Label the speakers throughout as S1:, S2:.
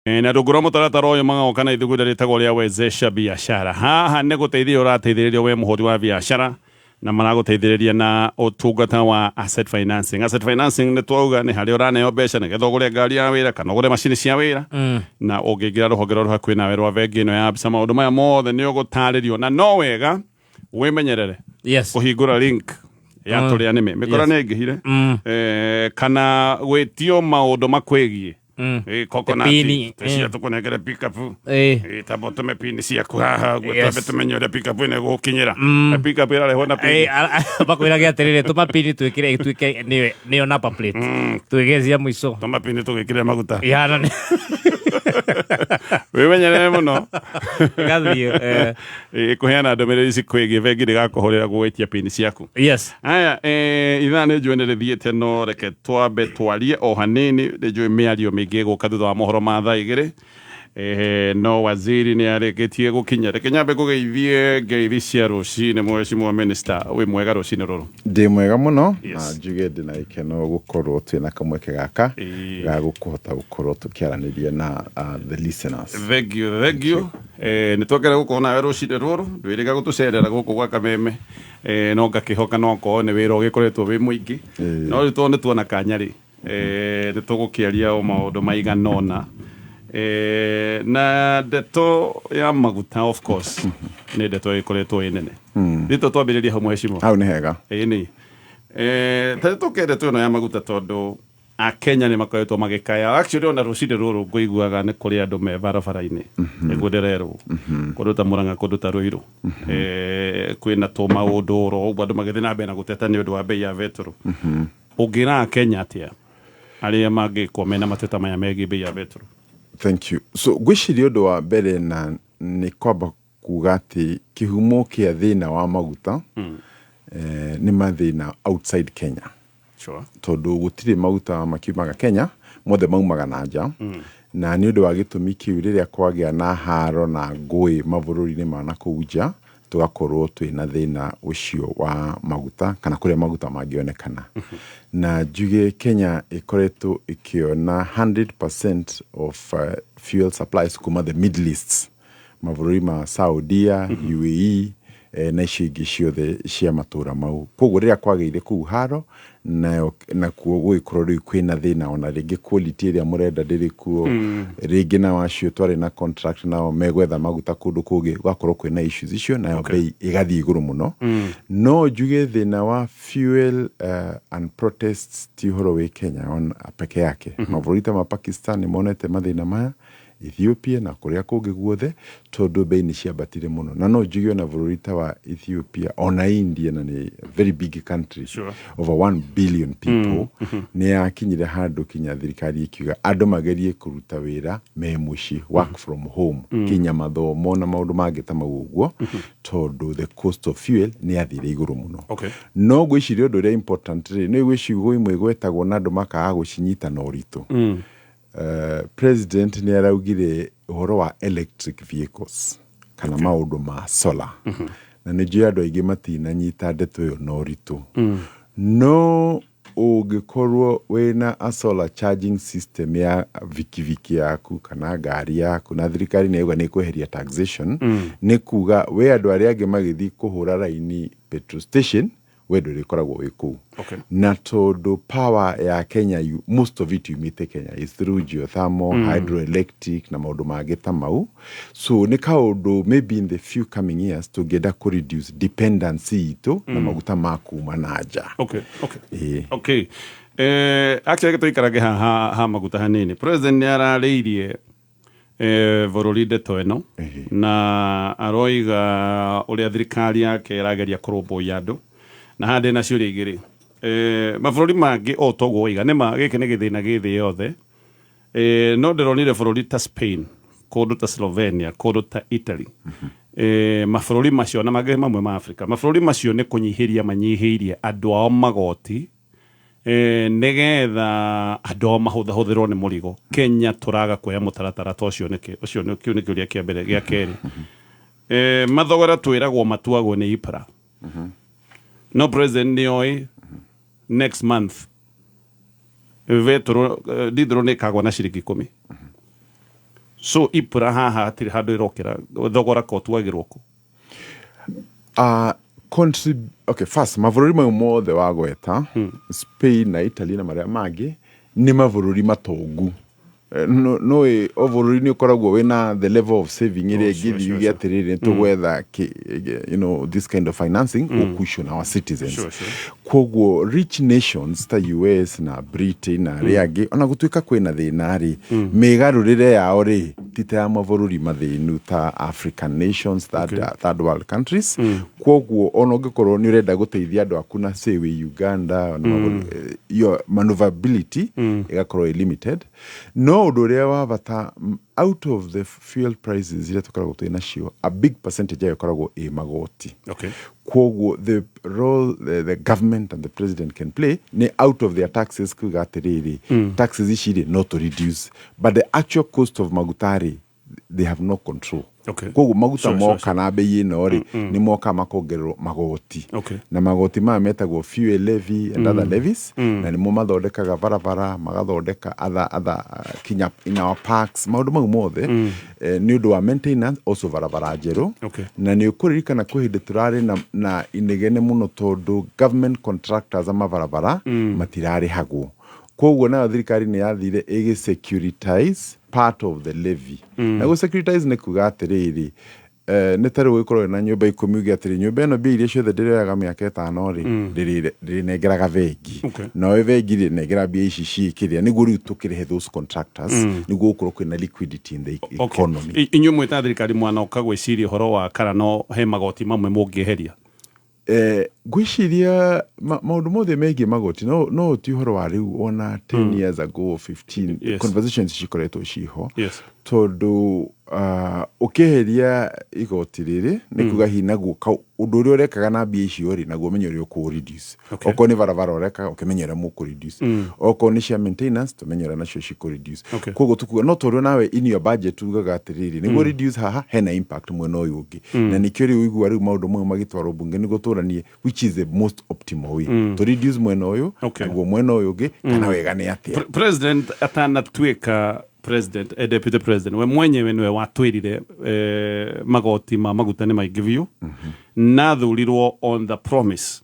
S1: Na rungu rwa mũtaratara ũyũ magoka na ithugunda rĩtagwo rĩa Wezesha Biashara. Haha nĩ gũteithia ũrateithĩrĩrio we mũhũri wa biashara na maragũteithĩrĩria na ũtungata wa asset financing. Asset financing nĩ twauga nĩ harĩa ũraneo mbeca nĩgetha ũgũre ngari ya wĩra kana ũgũre macini cia wĩra na ũngĩingĩra rũhonge rwa hakuhĩ nawe rwa bengi ĩno ya Absa maũndũ maya mothe nĩ ũgũtarĩrio na no wega wĩmenyerere kũhingũra link ya tũrĩa nĩme mĩkora nĩ ĩngĩhire kana gwĩtio maũndũ makwĩgiĩ. Coconut
S2: Pini,
S1: cia tũkũnengere pickup. Tamba ũtũme pini ciaku haha ũguo twambe tũmenye ũrĩa pickup ĩno ĩgũgũkinyĩra. Pickup ĩrarehwo na pini.
S2: Makwĩrage atĩrĩrĩ, tũma pini twĩkĩre ĩtuĩke nĩyo number plate twĩge cia mũico.
S1: Tũma pini tũgĩkĩre maguta.
S2: Ihana nĩ
S1: Wĩmenyerere mũno.
S2: Ĩgathiĩ.
S1: Kũheana ndũmĩrĩri ici kwĩgiĩ bengi ndĩgakũhũrĩra gũgwĩtia pini ciaku. Aya, ithaa nĩ njũĩ nĩ rĩthiĩte no reke twambe twarie o hanini, nĩ njũĩ mĩario mĩingĩ ĩgũka thutha wa mohoro ma thaa 2. No waziri nĩ arĩkĩtie gũkinya. Reke nyambe ngũgeithie ngeithi cia rũcinĩ, mheshimiwa minister, wĩ mwega rũcinĩ rũrũ?
S3: Ndĩ mwega mũno na njuge ndĩ na gĩkeno gũkorwo twĩ na kamweke gaka ga gũkũhota gũkorwo tũkĩaranĩria na the listeners.
S1: Thank you, thank you. Nĩ twakena gũkorwo nawe rũcinĩ rũrũ, ndwĩrĩga gũtũcerera gũkũ gwa Kameme. No ngakĩhoka no akorwo nĩ wĩra ũgĩkoretwo wĩ mũingĩ, no rĩu tondũ nĩ tuona kanya rĩ, nĩ tũgũkĩaria o maũndũ maigana ũna. Na ndeto ya maguta, of course, nĩ ndeto ĩkoretwo ĩ nene. Rĩu to twambĩrĩrie hau, mheshimiwa?
S3: Hau nĩ hega.
S1: Ĩĩ nĩ ta tũke ndeto ĩno ya maguta, tondũ Akenya nĩ makoretwo magĩkaya. Actually, ona rũcinĩ rũrũ ngũiguaga nĩ kũrĩ andũ me barabara-inĩ, nĩguo ndĩrerwo, kũndũ ta Mũrang'a, kũndũ ta Ruiru, kwĩna tũ maũndũ oro ũguo, andũ magĩthiĩ na mbere na gũteta nĩ ũndũ wa bei ya betũrũ. Ũngĩra Akenya atĩa arĩa mangĩkorwo mena mateta maya megiĩ bei ya betũrũ?
S3: Thank you. So ngwĩciria ũndũ wa mbere na nĩ kwamba kuga atĩ kĩhumo kĩa thĩna wa maguta nĩ mathĩna outside Kenya. Tondũ gũtirĩ maguta makiumaga Kenya, mothe maumaga na nja. Na nĩ ũndũ wa gĩtũmi kĩu, rĩrĩa kwagĩa na haro na ngũĩ mabũrũri-inĩ ma nakũu nja, tũgakorwo twĩna thĩna ũcio wa maguta kana kũrĩa maguta mangĩonekana. Na njuge Kenya ĩkoretwo ĩkĩona 100% of fuel supplies kuma the Middle East, mabũrũri ma Saudia, UAE na icio ingĩ ciothe cia matũra mau. Koguo rĩrĩa kwagĩire kũu haro, nayo nakuo gũgĩkorwo rĩu kwĩna thĩna, ona rĩngĩ quality ĩrĩa mũrenda ndĩrĩ kuo, rĩngĩ nao acio twarĩ na contract nao megwetha maguta kũndũ kũngĩ, gũgakorwo kwĩna issues icio, nayo bei ĩgathiĩ igũrũ mũno. No njuge thĩna wa fuel and protests ti ũhoro wĩ Kenya on peke yake. Mabũrũri ta ma Pakistan nĩ monete mathĩna maya, Ethiopia na kũrĩa kũngĩ guothe, tondũ bei nĩ ciambatire mũno. Na no njuge ona bũrũri ta wa Ethiopia, ona India, na nĩ very big country, over 1 billion people, nĩ yakinyire handũ kinya thirikari ĩkiuga andũ magerie kũruta wĩra me mũciĩ, work from home, kinya mathomo na maũndũ mangĩ ta mau ũguo, tondũ the cost of fuel nĩ yathire igũrũ mũno. No ngwĩciria ũndũ ũrĩa important rĩ, nĩ gwĩ ciugo imwe igwetagwo na andũ makaga gũcinyita na ũritũ. President nĩ araugire ũhoro wa electric vehicles kana maũndũ ma solar, na nĩ njũĩ andũ aingĩ matinanyita ndeto ĩyo na ũritũ. No ũngĩkorwo wĩna a solar charging system ya vikiviki yaku kana ngari yaku, na thirikari nĩ yauga nĩ ĩkweheria taxation, nĩ kuga we andũ arĩa angĩ magĩthiĩ kũhũra raini petrol station, we ndũrĩkoragwo wĩ kũu. Na tondũ power ya Kenya, most of it yumĩte Kenya is through geothermal, hydroelectric na maũndũ mangĩ ta mau. So nĩ kaũndũ maybe in the few coming years tũngĩenda kũ reduce dependency itũ na maguta ma kuma na nja. Ĩĩ.
S1: Okay. Actually, tũikarage ha ha maguta hanini. President nĩ ararĩirie bũrũri ndeto ĩno na aroiga ũrĩa thirikari yake ĩrageria kũrũmbũiya andũ, na haha ndĩna ciũria igĩrĩ. Mabũrũri mangĩ o toguo waiga nĩma gĩkĩ nĩ gĩthĩna gĩ thĩ yothe, no ndĩronire bũrũri ta Spain, kũndũ ta Slovenia, kũndũ ta Italy, mabũrũri macio na mangĩ mamwe ma Africa, mabũrũri macio nĩ kũnyihĩria manyihĩirie andũ ao magoti nĩgetha andũ ao mahũthahũthĩrwo nĩ mũrigo. Kenya tũraga kuoya mũtaratara ta ũcio nĩkĩ? Ũcio kĩu nĩ kĩũria kĩa mbere. Gĩa kerĩ, mathogora twĩragwo matuagwo nĩ EPRA, no president nĩ oĩ next month betũrũ, dithũrũ nĩ ĩkagwa na ciringi 10. So EPRA haha hatirĩ handũ ĩrokĩra thogora ko ũtuagĩrwo kũ?
S3: Okay, first, mabũrũri mau mothe wagweta, Spain na Italy na marĩa mangĩ, nĩ mabũrũri matongu. Nũĩ o bũrũri nĩ ũkoragwo wĩna the level of saving ĩrĩa ĩngĩthiĩ yuge atĩrĩrĩ, nĩ tũgwetha this kind of financing mm. cushion our citizens. Koguo rich nations ta US na Britain na arĩa angĩ, ona gũtuĩka kwĩna thĩna rĩ, mĩgarũrĩre yao rĩ ti ta ya mabũrũri mathĩnu ta African nations, third, third world countries. Koguo ona ũngĩkorwo nĩ ũrenda gũteithia andũ aku na say wĩ Uganda ona your maneuverability ĩgakorwo ĩ limited. No ũndũ ũrĩa wa bata, out of the fuel prices iria tũkoragwo twĩ nacio, a big percentage yayo ĩkoragwo ĩ magoti. Kwoguo the role the government and the president can play nĩ out of their taxes kuga atĩrĩrĩ, taxes ici rĩ no to reduce, but the actual cost of maguta rĩ, they have no control. Koguo maguta moka na bei ĩno rĩ, nĩ moka makongererwo magoti. Na magoti maya metagwo fuel levy and other levies, na nĩmo mathondekaga barabara, magathondeka other kinya in our parks, maũndũ mau mothe, nĩ ũndũ wa maintenance, also barabara njerũ. Na nĩ ũkũririkana kwĩ hĩndĩ tũrarĩ na inegene mũno tondũ government contractors a mabarabara matirarĩhagwo. Koguo nayo thirikari nĩ yathire ĩgĩ securitize part of the levy. Na gũ securitize nĩ kuga atĩrĩrĩ, nĩ ta rĩu ũgĩkorwo na nyũmba 10, uge atĩrĩ, nyũmba ĩno mbia iria ciothe ndĩrĩoyaga mĩaka 5 rĩ, ndĩrĩnengeraga bengi. Nawe bengi rĩ, nengera mbia ici ciĩkĩrĩa nĩguo rĩu tũkĩrĩhe those contractors, nĩguo gũkorwo kwĩna liquidity in the economy.
S1: Inyuĩ mwĩta thirikari mwanoka gwĩciria ũhoro wa kana no he magoti mamwe mũngĩeheria?
S3: Ngwĩciria maũndũ mothe megiĩ magoti no ti ũhoro wa rĩu, ona 10 years ago, 15, conversations cikoretwo ciho. Tondũ ũkĩeheria igoti rĩrĩ nĩ kuga hihi naguo ũndũ ũrĩa ũrekaga na mbia icio rĩ, naguo ũmenye ũrĩa ũkũ reduce. Okorwo nĩ barabara ũreka, ũkĩmenye ũrĩa mũkũ reduce. Okorwo nĩ cia maintenance, tũmenye ũrĩa nacio cikũ reduce. Koguo tukuga no tondũ nawe in your budget ugaga atĩrĩrĩ, nĩguo reduce haha hena impact mwena ũyũ ũngĩ, na nĩkĩo rĩu ũigua rĩu maũndũ mau magĩtwarwo bunge nĩguo tũranie which is the most optimal way to reduce mwena ũyũ, naguo mwena ũyũ ũngĩ kana wega nĩ atĩa.
S1: President atanatuĩka president, deputy president, we mwenyewe niwe watwĩrire magoti ma maguta nĩ maingĩ biũ, na thurirwo on the promise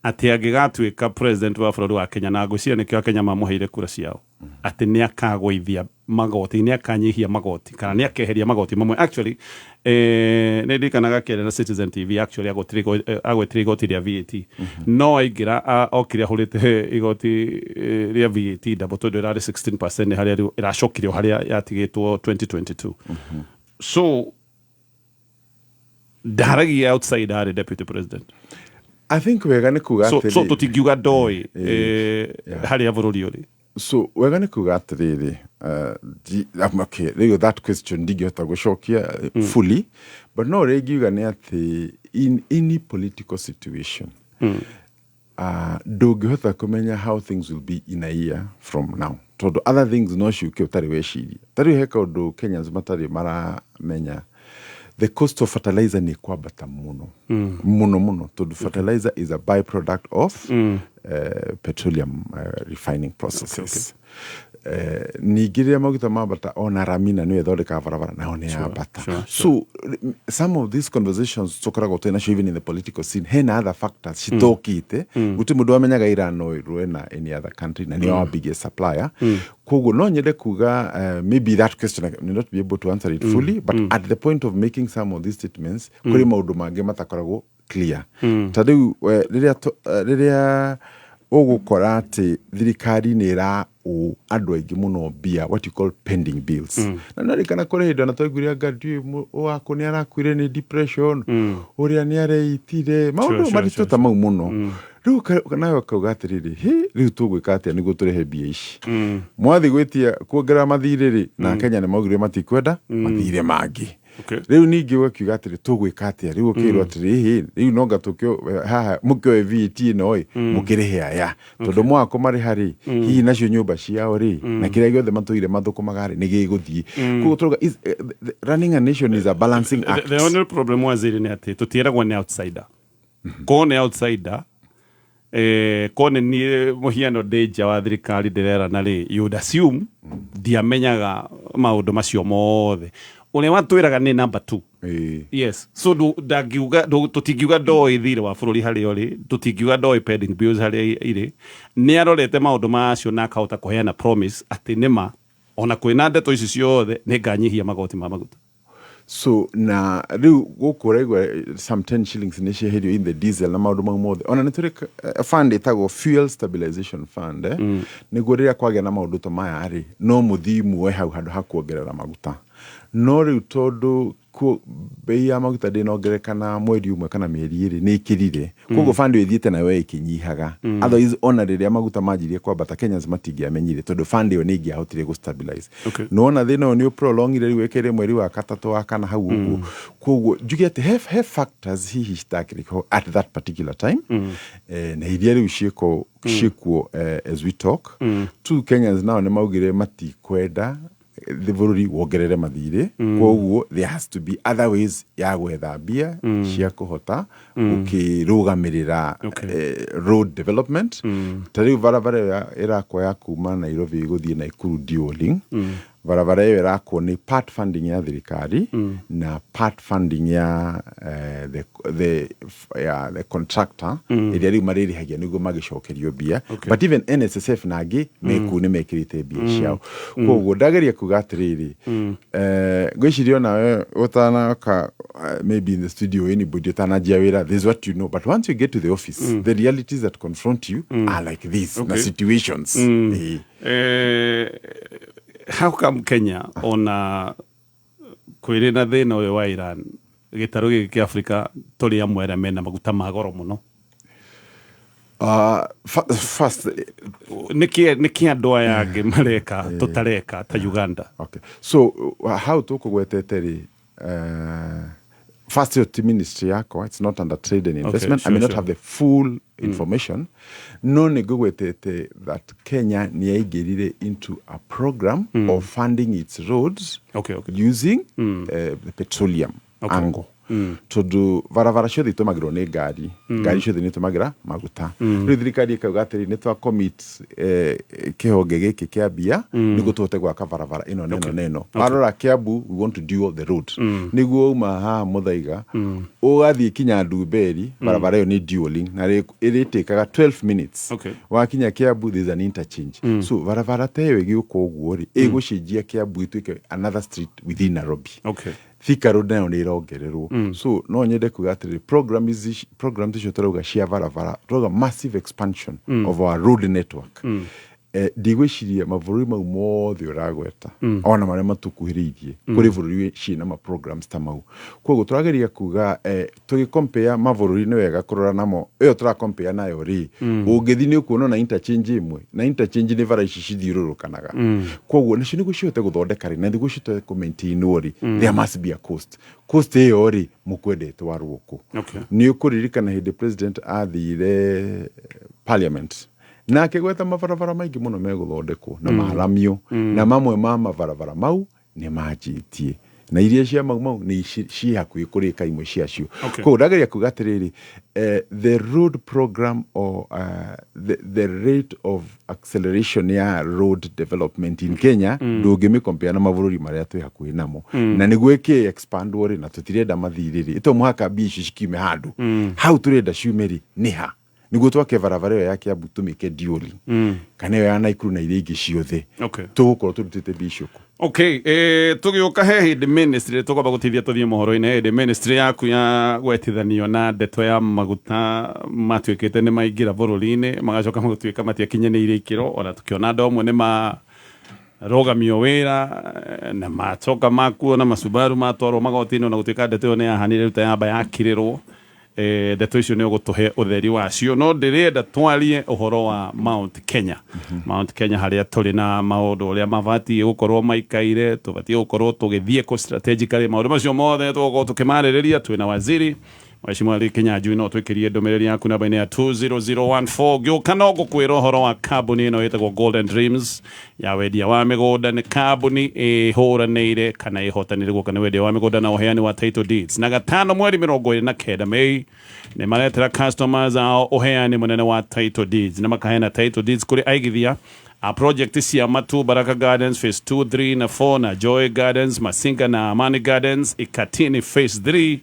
S1: atĩ angĩgatuĩka president wa bũrũri wa Kenya, na ngwĩciria nĩkĩo Akenya mamũheire kura ciao, atĩ nĩ akagũithia magoti, nĩ akanyihia magoti kana nĩ akeheria magoti mamwe. Actually, nĩ ndirikanaga akĩaria na Citizen TV, actually agwetire igoti rĩa VAT, no aingĩra okire ahũrĩte igoti rĩa VAT double, tondũ ĩrarĩ 16% nĩ harĩa rĩu ĩracokire o harĩa yatigĩtwo 2022. So ndaragia outside arĩ deputy president.
S3: I think wega nĩ kuga
S1: So tũtingiuga ndoĩ harĩa bũrũri ũrĩ.
S3: So wega nĩ kuga atĩrĩrĩ, okay, rĩu that question ndingĩhota gũcokia fully, but no ũrĩa ingiuga nĩ atĩ in any political situation, ndũngĩhota kũmenya how things will be in a year from now, tondũ other things no ciũke ũtarĩ weciria. Ta rĩu he kaũndũ Kenyans matarĩ maramenya, the cost of fertilizer nĩ kwambata mũno mũno mũno, tondũ fertilizer is a byproduct of petroleum refining processes. Ningĩ rĩrĩa maguta mambata, ona ramina nĩyo ĩthondekaga barabara nayo nĩ yambata. So some of these conversations tũkoragwo twĩ nacio even in the political scene, hena other factors citokĩte. Gũtirĩ mũndũ wamenyaga Iran no ĩrũe na any other country, na nĩyo our biggest supplier. Koguo no nyende kuga, maybe that question I may not be able to answer it fully, but at the point of making some of these statements, kũrĩ maũndũ mangĩ matakoragwo clear. Ta rĩu rĩrĩa ũgũkora atĩ thirikari nĩ ĩra ũ andũ aingĩ mũno mbia, what you call pending bills, na narikana kũrĩ hĩndĩ ona twaiguire anga ndiũĩ wakũ nĩ arakuire nĩ depression, ũrĩa nĩ areitire maũndũ maritũ ta mau mũno. Rĩu nawe ũkauga atĩrĩrĩ, hĩ, rĩu tũgwĩka atĩa nĩguo tũrĩhe mbia ici? Mwathi gwĩtia kuongerera mathirĩ rĩ, na Kenya nĩ maugire matikwenda mathirĩ mangĩ. Rĩu ningĩ ũgakiuga atĩrĩ, tũgwĩka atĩa? Rĩu ũkĩrwo atĩrĩ, hĩ, rĩu nonga tũkĩo haha mũkĩoe VAT ĩno ĩ mũkĩrĩhe aya, tondũ mwaka kũmarĩha rĩ, hihi nacio nyũmba ciao rĩ na kĩrĩa gĩothe matũire mathũkũmaga rĩ nĩ gĩgũthiĩ. Koguo tũrauga running a nation is a balancing act.
S1: The only problem waziri nĩ atĩ tũtiĩragwo nĩ outsider. Korwo nĩ outsider Ko nĩ niĩ mũhiano ndĩ nja wa thirikari ndĩrerana rĩ, you would assume ndiamenyaga maũndũ macio mothe. Ũrĩa watwĩraga nĩ number two. Yes, so ndangiuga tũtingiuga ndoĩ thirĩ wa bũrũri harĩa ũrĩ, tũtingiuga ndoĩ pending bills harĩa irĩ. Nĩ arorete maũndũ macio na akahota kũheana promise atĩ nĩma ona kwĩna ndeto ici ciothe nĩ nganyihia magoti ma maguta.
S3: So na rĩu gũkũ ũraigua some 10 shillings nĩ cieherio in the diesel na maũndũ mau mothe. Ona nĩ tũrĩ fund ĩtagwo Fuel Stabilization Fund, eh? Nĩguo rĩrĩa kwagĩa na maũndũ ta maya rĩ, no mũthiĩ muoe hau handũ ha kuongerera maguta. No rĩu tondũ bei ya maguta ndĩnongerereka na mweri ũmwe kana mĩeri 2, nĩ ĩkĩrire. Koguo fund ĩyo ĩthiĩte nayo ĩkĩnyihaga. Otherwise ona rĩrĩa maguta manjirie kwambata, Kenyans matingĩamenyire tondũ fund ĩyo nĩ ĩngĩahotire gũ stabilize. Nĩwona thĩna ũyũ nĩ ũprolongire, rĩu ĩkĩrĩ mweri wa gatatũ wa kana hau ũguo. Koguo njuge atĩ he factors hihi citakĩrĩ ho at that particular time, na iria rĩu ciĩkuo as we talk. Two, Kenyans nao nĩ maugire matikwenda bũrũri wongerere mathirĩ, koguo there has to be other ways ya gwetha mbia cia kũhota gũkĩrũgamĩrĩra road development. Ta rĩu barabara ĩyo ĩrakwo ya kuma Nairobi gũthiĩ Nakuru, dualling barabara ĩyo ĩrakwo nĩ part funding ya thirikari na part funding ya the contractor ĩrĩa rĩu marĩrĩhagia nĩguo magĩcokerio mbia. But even NSSF na angĩ mekuu nĩ mekĩrĩte mbia ciao. Koguo ndageria kuga atĩrĩrĩ, ngwĩciria onawe ũtanaka maybe in the studio, anybody ũtananjia wĩra, this is what you know, but once you get to the office, the realities that confront you are like this na situations.
S1: How come Kenya ona kwĩrĩ na thĩna ũyũ wa Iran, gĩtarũ gĩkĩ kĩa Afrika tũrĩ amwe arĩa mena maguta ma goro mũno?
S3: First
S1: Nĩkĩ andũ aya angĩ mareka tũtareka ta Uganda?
S3: Okay. So how tũkũgwetete rĩ, first your ministry yakwa, it's not under trade and investment. I may not have the full information, no nĩ ngũgwetete that Kenya nĩ yaingĩrire into a program of funding its roads using the petroleum angle, tondũ barabara ciothe itũmagĩrwo nĩ ngari, ngari ciothe nĩ itũmagĩra maguta. Rĩu thirikari ĩkauga atĩrĩ, nĩ twa commit kĩhonge gĩkĩ kĩa mbia nĩguo tũhote gwaka barabara ĩno na ĩno na ĩno. Warora Kiambu, we want to dual the road nĩguo uma haha Mũthaiga ũgathiĩ kinya Ndumberi. Barabara ĩyo nĩ dualing na ĩrĩtĩkaga 12 minutes. Wakinya Kiambu, there's an interchange. So barabara ta ĩyo ĩgĩũka ũguo rĩ, ĩgũcenjia Kiambu ĩtuĩke another street within Nairobi. Thika Road nayo nĩ ĩrongererwo. So no nyende kuga atĩrĩ, program ici, programs icio tũrauga cia barabara, tũrauga massive expansion of our road network, ndigwĩciria mabũrũri mau mothe ũragweta, ona marĩa matũkuhĩrĩirie, kũrĩ bũrũri ciĩna ma programs ta mau. Koguo tũrageria kuga, tũgĩcompare mabũrũri nĩ wega kũrora namo ĩyo tũracompare nayo rĩ, ũngĩthiĩ nĩ ũkuona na interchange ĩmwe, na interchange nĩ bara ici cithiũrũrũkanaga. Koguo nacio nĩguo cihote gũthondeka rĩ, na nĩguo cihote kũmaintainwo rĩ, there must be a cost. Cost ĩyo rĩ, mũkwenda ĩtwarwo kũ? Nĩ ũkũririkana hĩndĩ president athire parliament na akĩgweta mabarabara maingĩ mũno megũthondekwo na maramio, na mamwe ma mabarabara mau nĩ manjĩtie na iria cia mau mau nĩ ciĩ hakuhĩ kũrĩka imwe ciacio. Koguo ndageria kuga atĩrĩrĩ, the road program or the rate of acceleration ya road development in Kenya ndũngĩmĩcompare na mabũrũri marĩa twĩ hakuhĩ namo. Na nĩguo ĩkĩ expandwo rĩ, na tũtirenda mathirĩ rĩ, ĩto mũhaka mbia icio cikiume handũ hau tũrenda ciume rĩ, nĩ ha nĩguo twake barabara ĩyo ya Kiambu tũmĩke dually, kana ĩyo ya Nakuru na iria ingĩ ciothe, tũgũkorwo tũrutĩte mbia icio kũ?
S1: Okay, tũgĩũka he hĩndĩ ministry tũkwamba gũteithia tũthiĩ mohoro-inĩ. He hĩndĩ ministry yaku ya gwetithanio na ndeto ya maguta matuĩkĩte nĩ maingĩra bũrũri-inĩ, magacoka magatuĩka matiakinyanĩire ikĩro, ona tũkĩona andũ amwe nĩ ma rũgamio wĩra na macoka makuo na macubaru matwarwo magoti-inĩ, ona gũtuĩka ndeto ĩyo nĩ yahanire rĩu ta yamba yakirĩrwo. Ndeto icio nĩ ũgũtũhe ũtheri wacio, no ndĩrenda twarie ũhoro wa Mount Kenya, Mount Kenya harĩa tũrĩ na maũndũ ũrĩa mabatiĩ gũkorwo maikaire, tũbatiĩ gũkorwo tũgĩthiĩ kũ strategically. Maũndũ macio mothe tũgũkorwo tũkĩmarĩrĩria twĩna waziri Mheshimiwa Lee Kinyanjui no twĩkĩrie ndũmĩrĩri yaku namba-inĩ ya 20014. Ngĩũka no ngũkwĩra ũhoro wa kambuni ĩno ĩtagwo Golden Dreams ya wendia wa mĩgũnda. Nĩ kambuni ĩhũranĩire kana ĩhotanĩire guoka nĩ wendia wa mĩgũnda na ũheani wa title deeds. Na gatano mweri 29 Mei nĩ maretera customers ao ũheani mũnene wa title deeds, na makaheana title deeds kũrĩ aigithia a project cia Matu Baraka Gardens phase 2, 3 na 4, na Joy Gardens, Masinga na Amani Gardens, Ikatini phase 3,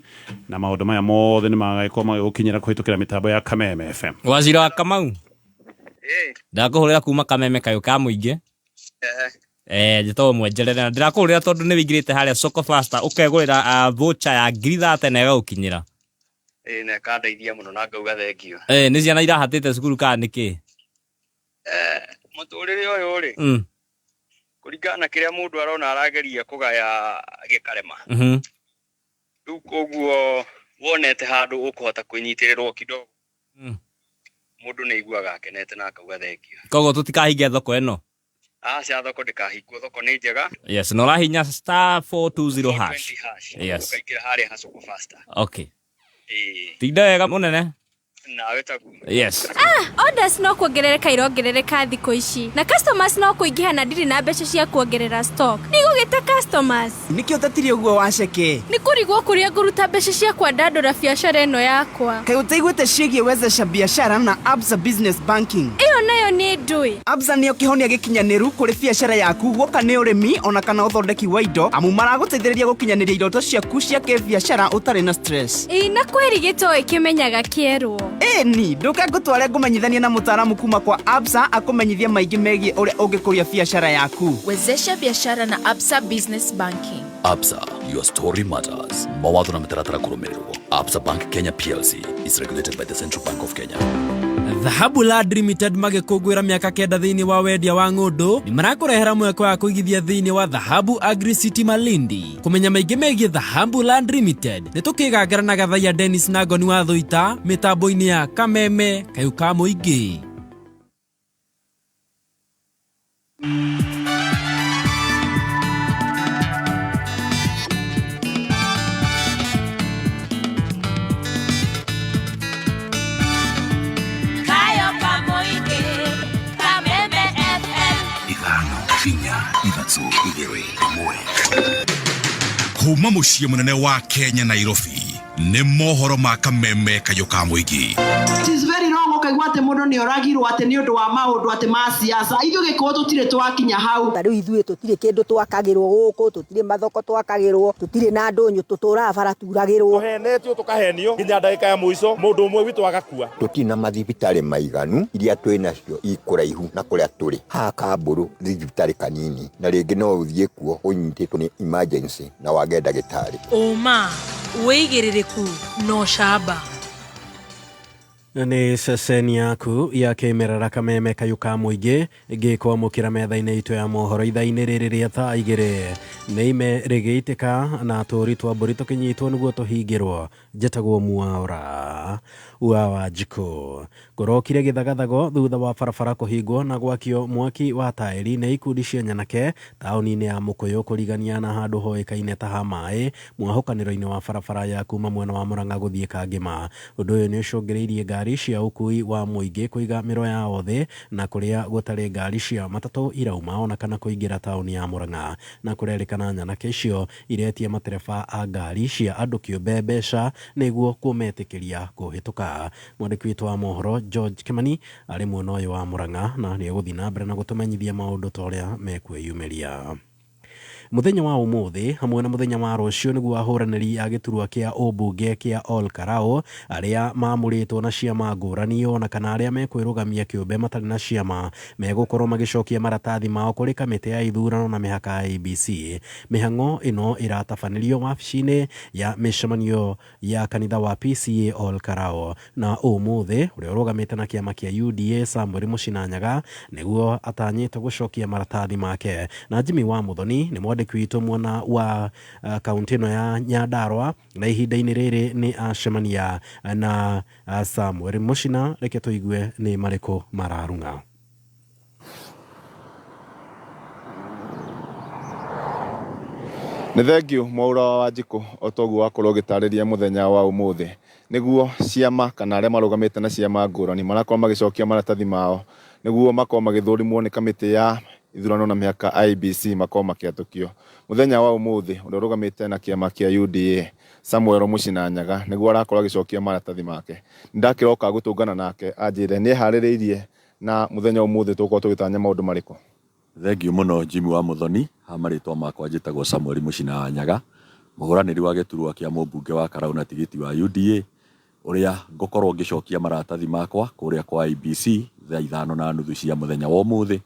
S1: na maũndũ maya mothe nĩ magagĩkorwo magĩgũkinyĩra kũhĩtũkĩra mĩtambo ya Kameme FM.
S2: Wazira wa Kamau, ndakũhũrĩra kuma Kameme kayũ ka mũingĩ. Njĩtagwo Mwenjerere na ndĩrakũhũrĩra tondũ nĩ wĩingĩrĩte harĩa Soko Faster ũkegũrĩra voucher ya 30,000 na ĩgagũkinyĩra.
S4: Ĩĩ, na ĩkandeithia mũno na ngauga thengio.
S2: Nĩ ciana irahatĩte cukuru kana nĩkĩ?
S4: Mũtũrĩre ũyũ rĩ, kũringana na kĩrĩa mũndũ arona arageria kũgaya gĩkarema. Rĩu koguo wonete handũ ũkũhota kwĩnyitĩrĩrwo kidogo, mũndũ nĩ aiguaga akenete na akauga thengio.
S2: Koguo tũtikahinge thoko ĩno?
S4: Aca, thoko ndĩkahingwo, thoko nĩ njega.
S2: Yes, na ũrahinya *420 hash.
S4: 420 hash.
S2: Yes.
S4: Ũkaingĩra harĩa ha Soko Faster.
S2: Okay.
S4: Ĩĩ.
S2: Tinda wega mũnene.
S4: Nawe taguo.
S2: Yes.
S5: Orders no kuongerereka irongerereka thikũ ici, na customers no kũingĩha, na ndirĩ na mbeca cia kuongerera stock. Nĩgũgĩta customers.
S6: Nĩkĩ ũtetirie ũguo waceke?
S5: Nĩ kũrigwo kũrĩa ngũruta mbeca cia kwandandũra biacara ĩno yakwa.
S6: Kaĩ ũtaiguĩte ciĩgiĩ Wezesha Biashara na Absa Business Banking?
S5: Ĩyo nayo nĩ ndũĩ.
S6: Absa nĩyo kĩhonia gĩkinyanĩru kũrĩ biacara yaku, guoka nĩ ũrĩmi ona kana ũthondeki wa indo, amu maragũteithĩrĩria gũkinyanĩria iroto ciaku cia kĩbiacara ũtarĩ na stress.
S5: Ĩĩ, na kweri gĩtoĩ kĩmenyaga kĩerwo.
S6: Ĩni ndũke ngũtware ngũmenyithanie na mũtaaramu kuma kwa Absa akũmenyithie maingĩ megiĩ ũrĩa ũngĩkũria biacara yaku.
S7: Wezesha biashara na Absa Business Banking.
S8: Absa, your story matters. Mawatho na mĩtaratara kũrũmĩrĩrwo. Absa Bank Kenya PLC is regulated by the Central Bank of Kenya.
S9: Dhahabu Land Limited magĩkũngũĩra mĩaka 9 thĩinĩ wa wendia wa ng'ũndũ nĩ marakũrehera mweke wa kũigithia thĩinĩ wa Dhahabu Agri City Malindi. Kũmenya maingĩ megiĩ Dhahabu Land Limited nĩ tũkĩgangara na Gathaiya Dennis na Ngoni wa Thũita mĩtambo-inĩ ya Kameme kayũ ka mũingĩ.
S7: Kayo Kamoige, Kameme FM.
S8: 5 4 3 2 1.
S10: Kuma mũciĩ mũnene wa Kenya Nairobi nĩ mohoro ma Kameme kayũ ka mũingĩ.
S11: It is very wrong ũkaigua atĩ mũndũ nĩ oragirwo atĩ nĩ ũndũ wa maũndũ atĩ ma siasa. Ithuĩ Gĩkũyũ tũtirĩ twakinya hau.
S12: Ta rĩu ithuĩ tũtirĩ kĩndũ twakagĩrwo gũkũ, tũtirĩ mathoko twakagĩrwo, tũtirĩ na ndũnyũ, tũtũraga bara turagĩrwo.
S13: Tũhenetio tũkahenio nginya ndagĩka ya mũico mũndũ ũmwe witũ agakua.
S14: Tũtirĩ na mathibitarĩ maiganu, iria twĩ nacio ikũraihu na kũrĩa tũrĩ. Haha Kambũrũ thibitarĩ kanini, na rĩngĩ no ũthiĩ kuo ũnyitĩtwo nĩ emergency na wage ndagĩtarĩ.
S7: Ũma, wĩigĩrĩrĩku na ũcamba.
S9: Nĩ ceceni yaku ya kĩmerera Kameme kayũ ka mũingĩ ngĩkwamũkĩra metha-inĩ itũ ya mohoro ithaa-inĩ rĩrĩ rĩa thaa 2. Nĩ ime rĩgĩitĩka na tũũri twa mbũri tũkĩnyitwo nĩguo tũhingĩrwo. Njĩtagwo Mwaũra wa Wanjikũ. Kũrokire gĩthagathago thutha wa barabara kũhingwo na gwakio mwaki wa taĩri nĩ ikundi cia nyanake taũni-inĩ ya Mũkũyũ kũrigania na handũ hoĩkaine ta ha maĩ mwahũkanĩro-inĩ wa barabara ya kuma mwena wa Mũrang'a gũthiĩ Kangĩma. Ũndũ ũyũ nĩ ũcũngĩrĩirie ngari cia ũkui wa mũingĩ kũiga mĩro yao thĩ na kũrĩa gũtarĩ ngari cia matatũ irauma ona kana kũingĩra taũni ya Mũrang'a. Na kũrerĩkana nyanake icio iretia matereba a ngari cia andũ kĩũmbe mbeca nĩguo kũmetĩkĩria kũhĩtũka. Mwandĩki witũ wa mohoro George Kimani arĩ mwena ũyũ wa Mũrang'a na nĩ egũthiĩ na mbere na gũtũmenyithia maũndũ ta ũrĩa mekwĩyumĩria. Mũthenya wa ũmũthĩ hamwe na mũthenya wa rũciũ nĩguo ahũranĩri a gĩturwa kĩa ũmbunge kĩa Ol Kalou arĩa mamũrĩtwo na ciama ngũrani ona kana arĩa mekwĩrũgamia kĩũmbe matarĩ na ciama megũkorwo magĩcokia maratathi mao kũrĩ kamĩtĩ ya ithurano na mĩhaka ya IEBC. Mĩhang'o ĩno ĩratabanĩrio wabici-inĩ ya mĩcemanio ya kanitha wa PCEA Ol Kalou, na ũmũthĩ ũrĩa ũrũgamĩte na kĩama kĩa UDA Samuel Mũcinanyaga nĩguo atanyĩte gũcokia maratathi make. Na Jimmy wa Muthoni nĩ mwandĩki witũ mwena wa kaunti ĩno ya Nyandarua na ihinda-inĩ rĩrĩ nĩ acemania na Samuel Mũcina. Reke tũigue nĩ marĩkũ mararung'a.
S3: Nĩ thengiũ Mwaura wa Wanjikũ o toguo wakorwo ũgĩtarĩria mũthenya wa ũmũthĩ nĩguo ciama kana arĩa marũgamĩte na ciama ngũrani marakorwo magĩcokia maratathi mao nĩguo makorwo magĩthũrimwo nĩ kamĩtĩ ya ithurano na mĩhaka IEBC makorwo makĩhatũkio. Mũthenya wa ũmũthĩ ũrĩa ũrũgamĩte na kĩama kĩa UDA Samuel Mũcinanyaga nĩguo arakorwo agĩcokia maratathi make. Nĩndakĩroka gũtũngana nake anjĩre nĩeharĩrĩirie na mũthenya ũmũthĩ tũgũkorwo tũgĩtanya maũndũ marĩkũ.
S8: Thengiũ mũno Jimmy wa Muthoni, ha marĩtwa makwa njĩtagwo Samuel Mũcina wa Nyaga, mũhũranĩri wa gĩturwa kĩa mũmbunge wa Karau na tigiti wa UDA, ũrĩa ngũkorwo ngĩcokia maratathi makwa kũrĩa kwa IEBC thaa 5:30 cia mũthenya wa ũmũthĩ,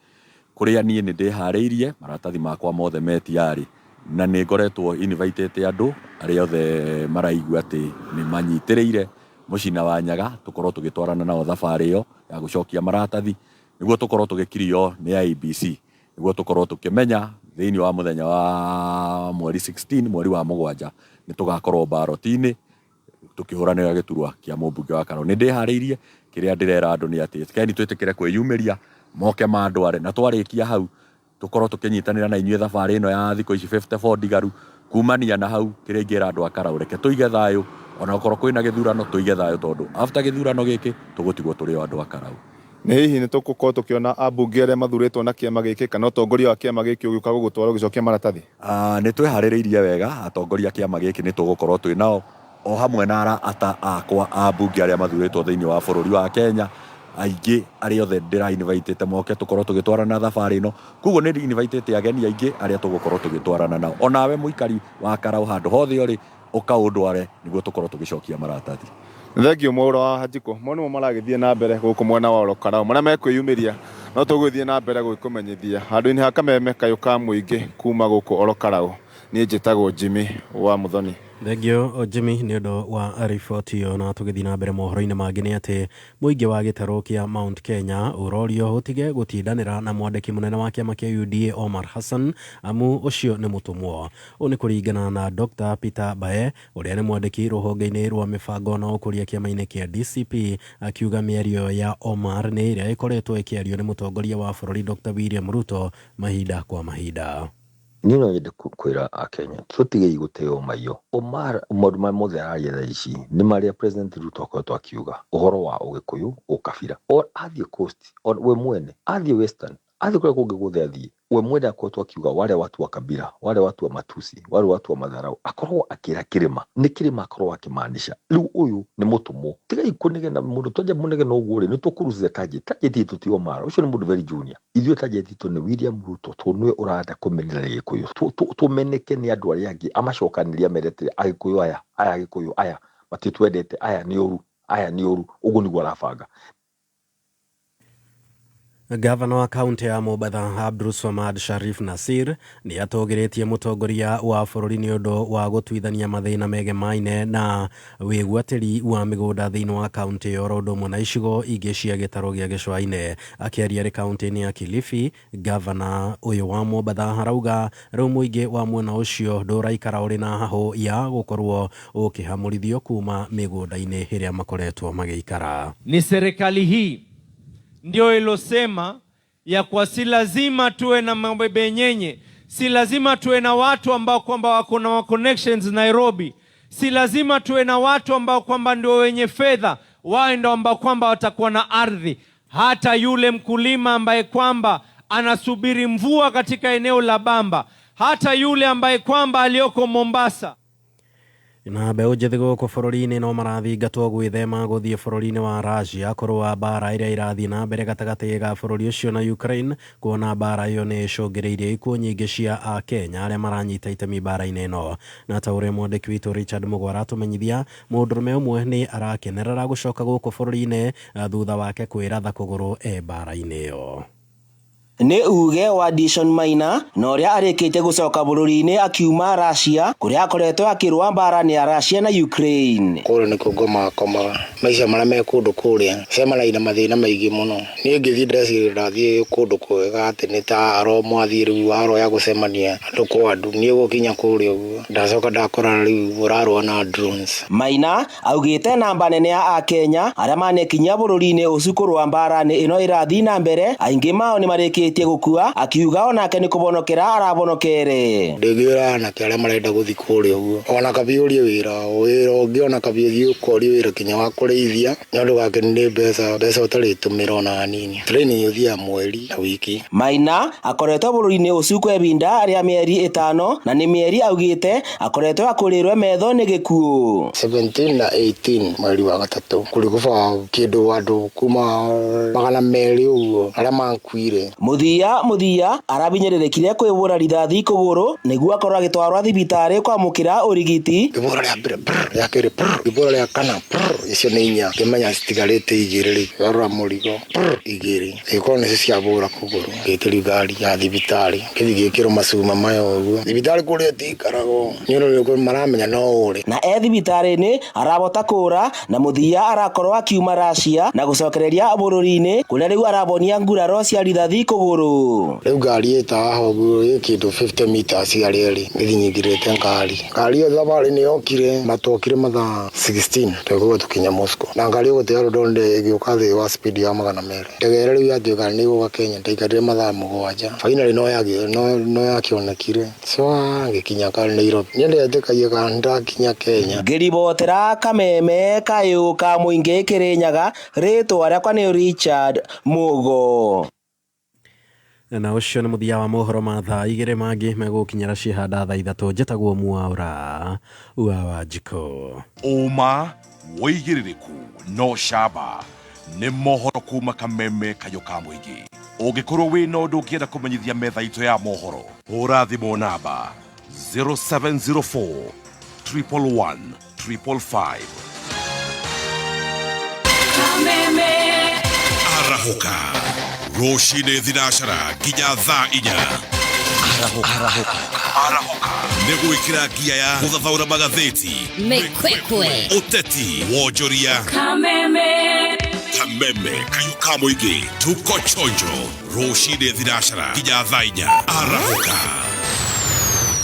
S8: kũrĩa niĩ nĩ ndĩharĩirie maratathi makwa mothe me tayari na nĩ ngoretwo invitĩte andũ arĩa othe maraigua atĩ nĩ manyitĩrĩire Mũcina wa Nyaga tũkorwo tũgĩtwarana nao thabarĩ ĩyo ya gũcokia maratathi nĩguo tũkorwo tũgĩkirio nĩ IEBC nĩguo tũkorwo tũkĩmenya thĩinĩ wa mũthenya wa mweri 16 mweri wa mũgwanja nĩ tũgakorwo baroti-inĩ tũkĩhũranĩra gĩturwa kĩa mũmbunge wa Karau. Nĩ ndĩharĩirie, kĩrĩa ndĩrera andũ nĩ atĩ keni twĩtĩkĩre kwĩyumĩria moke mandware na twarĩkia hau tũkorwo tũkĩnyitanĩra na inyuĩ thabarĩ ĩno ya thikũ ici 54 ndigaru kumania na hau kĩrĩa ingĩra andũ a Karau reke tũige thayũ ona okorwo kwĩna gĩthurano tũige thayũ tondũ after gĩthurano gĩkĩ tũgũtigwo tũrĩ o andũ a Karau.
S3: Nĩ hihi nĩ tũgũkorwo tũkĩona ambunge arĩa mathurĩtwo na kĩama gĩkĩ kana ũtongoria wa kĩama gĩkĩ ũgĩũka gũgũtwara ũgĩcokia maratathi?
S8: Nĩ twĩharĩrĩirie wega atongoria a kĩama gĩkĩ nĩ tũgũkorwo twĩ nao o hamwe na arata akwa ambunge arĩa mathurĩtwo thĩinĩ wa bũrũri wa Kenya aingĩ arĩa othe ndĩra invitĩte moke tũkorwo tũgĩtwarana thabarĩ ĩno koguo nĩ invitĩte ageni aingĩ arĩa tũgũkorwo tũgĩtwarana nao onawe mũikari wa Karau handũ hothe ũrĩ ũka ũndware nĩguo tũkorwo tũgĩcokia maratathi.
S3: Thengiũ Mwaura wa Wanjikũ mo nĩmo maragĩthiĩ na mbere gũkũ mwena wa Oro Karau marĩa mekwĩyumĩria no tũgũgĩthiĩ na mbere gũgĩkũmenyithia handũ-inĩ ha kameme kayũ ka mũingĩ kuma gũkũ Oro Karau niĩ njĩtagwo Jimmy wa Muthoni.
S9: Thengiũ Jimmy nĩ ũndũ wa riboti ĩyo na tũgĩthiĩ na mbere mohoro-inĩ mangĩ nĩ atĩ mũingĩ wa gĩtarũ kĩa Mount Kenya ũrorio ũtige gũtindanĩra na mwandĩki mũnene wa kĩama kĩa UDA Omar Hassan amu ũcio nĩ mũtũmwo. Ũũ nĩ kũringana na Dr. Peter Bae ũrĩa nĩ mwandĩki rũhonge-inĩ rwa mĩbango na ũkũria kĩama-inĩ kĩa DCP akiuga mĩario ya Omar nĩ ĩrĩa ĩkoretwo ĩkĩario nĩ mũtongoria wa bũrũri Dr. William Ruto mahinda kwa mahinda.
S14: Niĩ no nyende kwĩra akenya tũtigei gũteo maiyo. Omar maũndũ marĩa mothe araria thaa ici nĩ marĩa President Ruto akoretwo akiuga ũhoro wa ũgĩkũyũ ũkabira. O athiĩ coast, we mwene athiĩ western, athiĩ kũrĩa kũngĩ guothe athiĩ, we mwene akoretwo akiuga wale watu wa kabila, wale watu wa matusi, wale watu wa madharau, akorwo akĩra kĩrĩma nĩ kĩrĩma akorwo akĩmaanisha. Rĩu ũyũ nĩ mũtũmwo. Tigai kũnegena mũndũ, twanja mũnegena ũguo rĩ, nĩ tũkũrucire target. Target itũ ti Omar, ũcio nĩ mũndũ very junior. Ithuĩ target itũ nĩ William Ruto tondũ nĩwe ũrenda kũmenera Gĩkũyũ. Tũmeneke nĩ andũ arĩa angĩ, amacokanĩrie amerete Agĩkũyũ aya, aya Agĩkũyũ aya matitwendete, aya nĩ ũru, aya nĩ ũru. Ũguo nĩguo arabanga.
S9: Gavana wa kaunti ya Mombatha Abdulswamad Sharif Nasir nĩ atũgĩrĩtie mũtongoria wa bũrũri nĩ ũndũ wa gũtuithania mathĩna megemaine na wĩgwatĩri wa mĩgũnda thĩinĩ wa kaunti ĩyo oro ũndũ ũmwe na icigo ingĩ cia gĩtarũ gĩa gĩcũa-inĩ. Akĩaria arĩ kaunti-inĩ ya Kilifi, gavana ũyũ wa Mombatha arauga rĩu mũingĩ wa mwena ũcio ndũraikara ũrĩ na hahũ ya gũkorwo ũkĩhamũrithio kuma mĩgũnda-inĩ ĩrĩa makoretwo magĩikara.
S15: Ni serikali hii ndio ilosema ya kwa si lazima tuwe na mabebenyenye, si lazima tuwe na watu ambao kwamba wako na connections Nairobi, si lazima tuwe na watu ambao kwamba ndio wenye fedha, wao ndio ambao kwamba watakuwa na ardhi. Hata yule mkulima ambaye kwamba anasubiri mvua katika eneo la Bamba, hata yule ambaye kwamba aliyoko Mombasa.
S9: Na mbeũ njĩthĩ gũkũ bũrũri-inĩ no marathingatwo gwĩthema gũthiĩ bũrũri-inĩ wa Russia kũrũa mbara ĩrĩa ĩrathiĩ na mbere gatagatĩ ga bũrũri ũcio na Ukraine, kuona mbara ĩyo nĩ ĩcũngĩrĩirie ikuũ nyingĩ cia Akenya arĩa maranyita itemi mbara-inĩ ĩno. Na ta ũrĩa mwandĩki witũ Richard Mũgwa aratũmenyithia, mũndũrũme ũmwe nĩ arakenerera gũcoka gũkũ bũrũri-inĩ thutha wake kwĩratha kũgũrũ e mbara-inĩ ĩyo.
S16: Nĩ uge wa Dishon Maina na ũrĩa arĩkĩtie gũcoka bũrũri-inĩ akiuma Russia kũrĩa akoretwo akĩrũa mbara nĩ ya Russia na Ukraine.
S17: Kũrĩa nĩkuo ngomaga maica marĩa me kũndũ kũrĩa cemanagia na mathĩna maingĩ mũno. Niĩ ngĩthiĩ ndeciria ndathiĩ kũndũ kwega atĩ nĩ ta aro mwathiĩ rĩu aroya gũcemania andũ kwa andũ, niĩ gũkinya kũrĩa ũguo ndacoka ndakora rĩu ũrarũa na drones.
S16: Maina augĩte namba nene ya Akenya arĩa manekinyia bũrũri-inĩ ũcio kũrũa mbara nĩ ĩno ĩrathiĩ na mbere, aingĩ mao nĩ marĩkĩtie arakirĩtie gũkua akiuga onake nĩ kũbonokera arabonokere.
S17: Ndĩngĩra anake arĩa marenda gũthiĩ kũrĩa ũguo ona kabi ũrie wĩra ũngĩ ona kabi ũthiĩ ũkorie wĩra kinya wa kũrĩithia nĩ ũndũ wake nĩ mbeca ũtarĩtũmĩra ona hanini. Training ũthiaga mweri na wiki.
S16: Maina akoretwo bũrũri-inĩ ũcio kwa ihinda rĩa mĩeri 5 na nĩ mĩeri augĩte akoretwo akũrĩrwe metho nĩ gĩkuũ.
S17: 17 na 18 mweri wa gatatũ kũrĩ gũba kĩndũ andũ kuma 200 ũguo arĩa makuire.
S16: Mũthia arabinyĩrĩrĩkire kwĩbũra rithathi kũgũrũ nĩguo akorwo agĩtwarwo thibitarĩ kwamũkĩra ũrigiti.
S17: Ibũra rĩa mbere rĩa kerĩ ibũra rĩa kana icio nĩ inya ngĩmenya citigarĩte igĩrĩ rĩ rora mũrigo igĩrĩ ĩkorwo nĩcio ciabũra kũgũrũ ngĩtĩrio ngari ya thibitarĩ ngĩthiĩ ngĩkĩrwo macuma maya ũguo thibitarĩ kũrĩa tiikaragwo nĩ ũndũ maramenya no ũrĩ.
S16: Na e thibitarĩ-inĩ arabota kũra na mũthia arakorwo akiuma Russia na gũcokereria bũrũri-inĩ kũrĩa rĩu arabonia nguraro cia rithathi kũgũrũ.
S17: Rĩu ngari ĩtaha ũguo ĩ kĩndũ 50 meters harĩa ĩrĩ ngĩthiĩ nyingĩrĩte ngari ĩyo thabarĩ nĩ yokire matwokire mathaa 16 twekũgwo tũkinya Moscow na ngari ĩgũtiga ndonire ĩgĩũka thĩ wa speed ya 200 ndege ĩrĩa rĩu yatuĩka nĩ ĩgũka Kenya ndaikarire mathaa 7 finally no yakĩonekire so ngĩkinya ka Nairobi niĩ ndetĩkagia kana ndakinya Kenya.
S16: Ngĩribotera Kameme kayũ ka mũingĩ Kĩrĩnyaga rĩtwa rĩakwa nĩ Richard Mugo.
S9: Na ũcio nĩ mũthia wa mohoro ma thaa igĩrĩ mangĩ megũkinyĩra cihanda thaa 3 njĩtagwo Mwaura wa Wanjikũ.
S10: Ũma wĩigĩrĩrĩku no camba nĩ mohoro kuma Kameme kayũ ka mũingĩ. Ũngĩkorwo wĩna ũndũ ũngĩenda kũmenyithia metha itũ ya mohoro hũra thimũ namba 0704 111 555.
S7: Kameme
S10: Arahũka rũcinĩ thinacara nginya thaa 4. Arahũka nĩ gwĩkĩra ngia ya gũthathaũra magathĩti
S7: Mĩkwekwe
S10: ũteti wonjoria
S7: Kameme
S10: Kameme kayũ ka mũingĩ tuko chonjo rũcinĩ thinacara nginya thaa 4. Arahũka,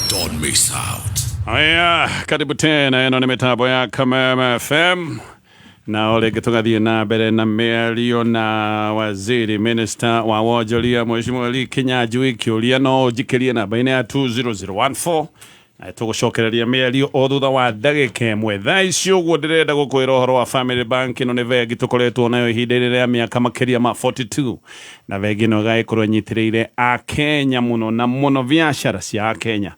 S10: don't miss out.
S1: Haya, karibu tena ĩno nĩ mĩtambo ya Kameme FM na o rĩngĩ tũgathiĩ na mbere na mĩario na waziri minister wa wonjoria Mheshimiwa Lee Kinyanjui. Kĩũria no ũnjikĩrie namba-inĩ ya 20014 na tũgũcokereria mĩario o thutha wa ndagĩka ĩmwe. Thaa ici ũguo ndĩrenda gũkwĩra ũhoro wa Family Bank. Ĩno nĩ bengi tũkoretwo nayo ihinda-inĩ rĩa mĩaka makĩria ma 42 na bengi ĩno ĩgagĩkorwo ĩnyitĩrĩire Akenya mũno na mũno biacara cia Akenya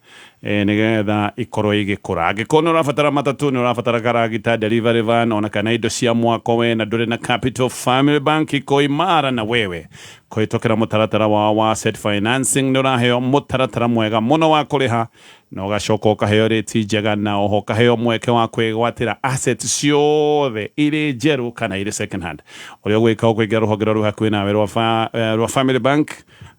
S1: nĩgetha ikorwo igĩkũra. Angĩkorwo nĩ ũrabatara matatũ, nĩ ũrabatara karagita, delivery van ona kana indo cia mwako we na ndũrĩ na capital, Family Bank iko imara na wewe kũhĩtũkĩra mũtaratara wao wa asset financing. Nĩ ũraheo mũtaratara mwega mũno wa kũrĩha na ũgacoka ũkaheo rĩti njega na oho ũkaheo mweke wa kwĩgwatĩra asset ciothe irĩ njerũ kana irĩ second hand. Ũrĩa ũgwĩka ũkũingĩra rũhonge rwa hakuhĩ nawe rwa Family Bank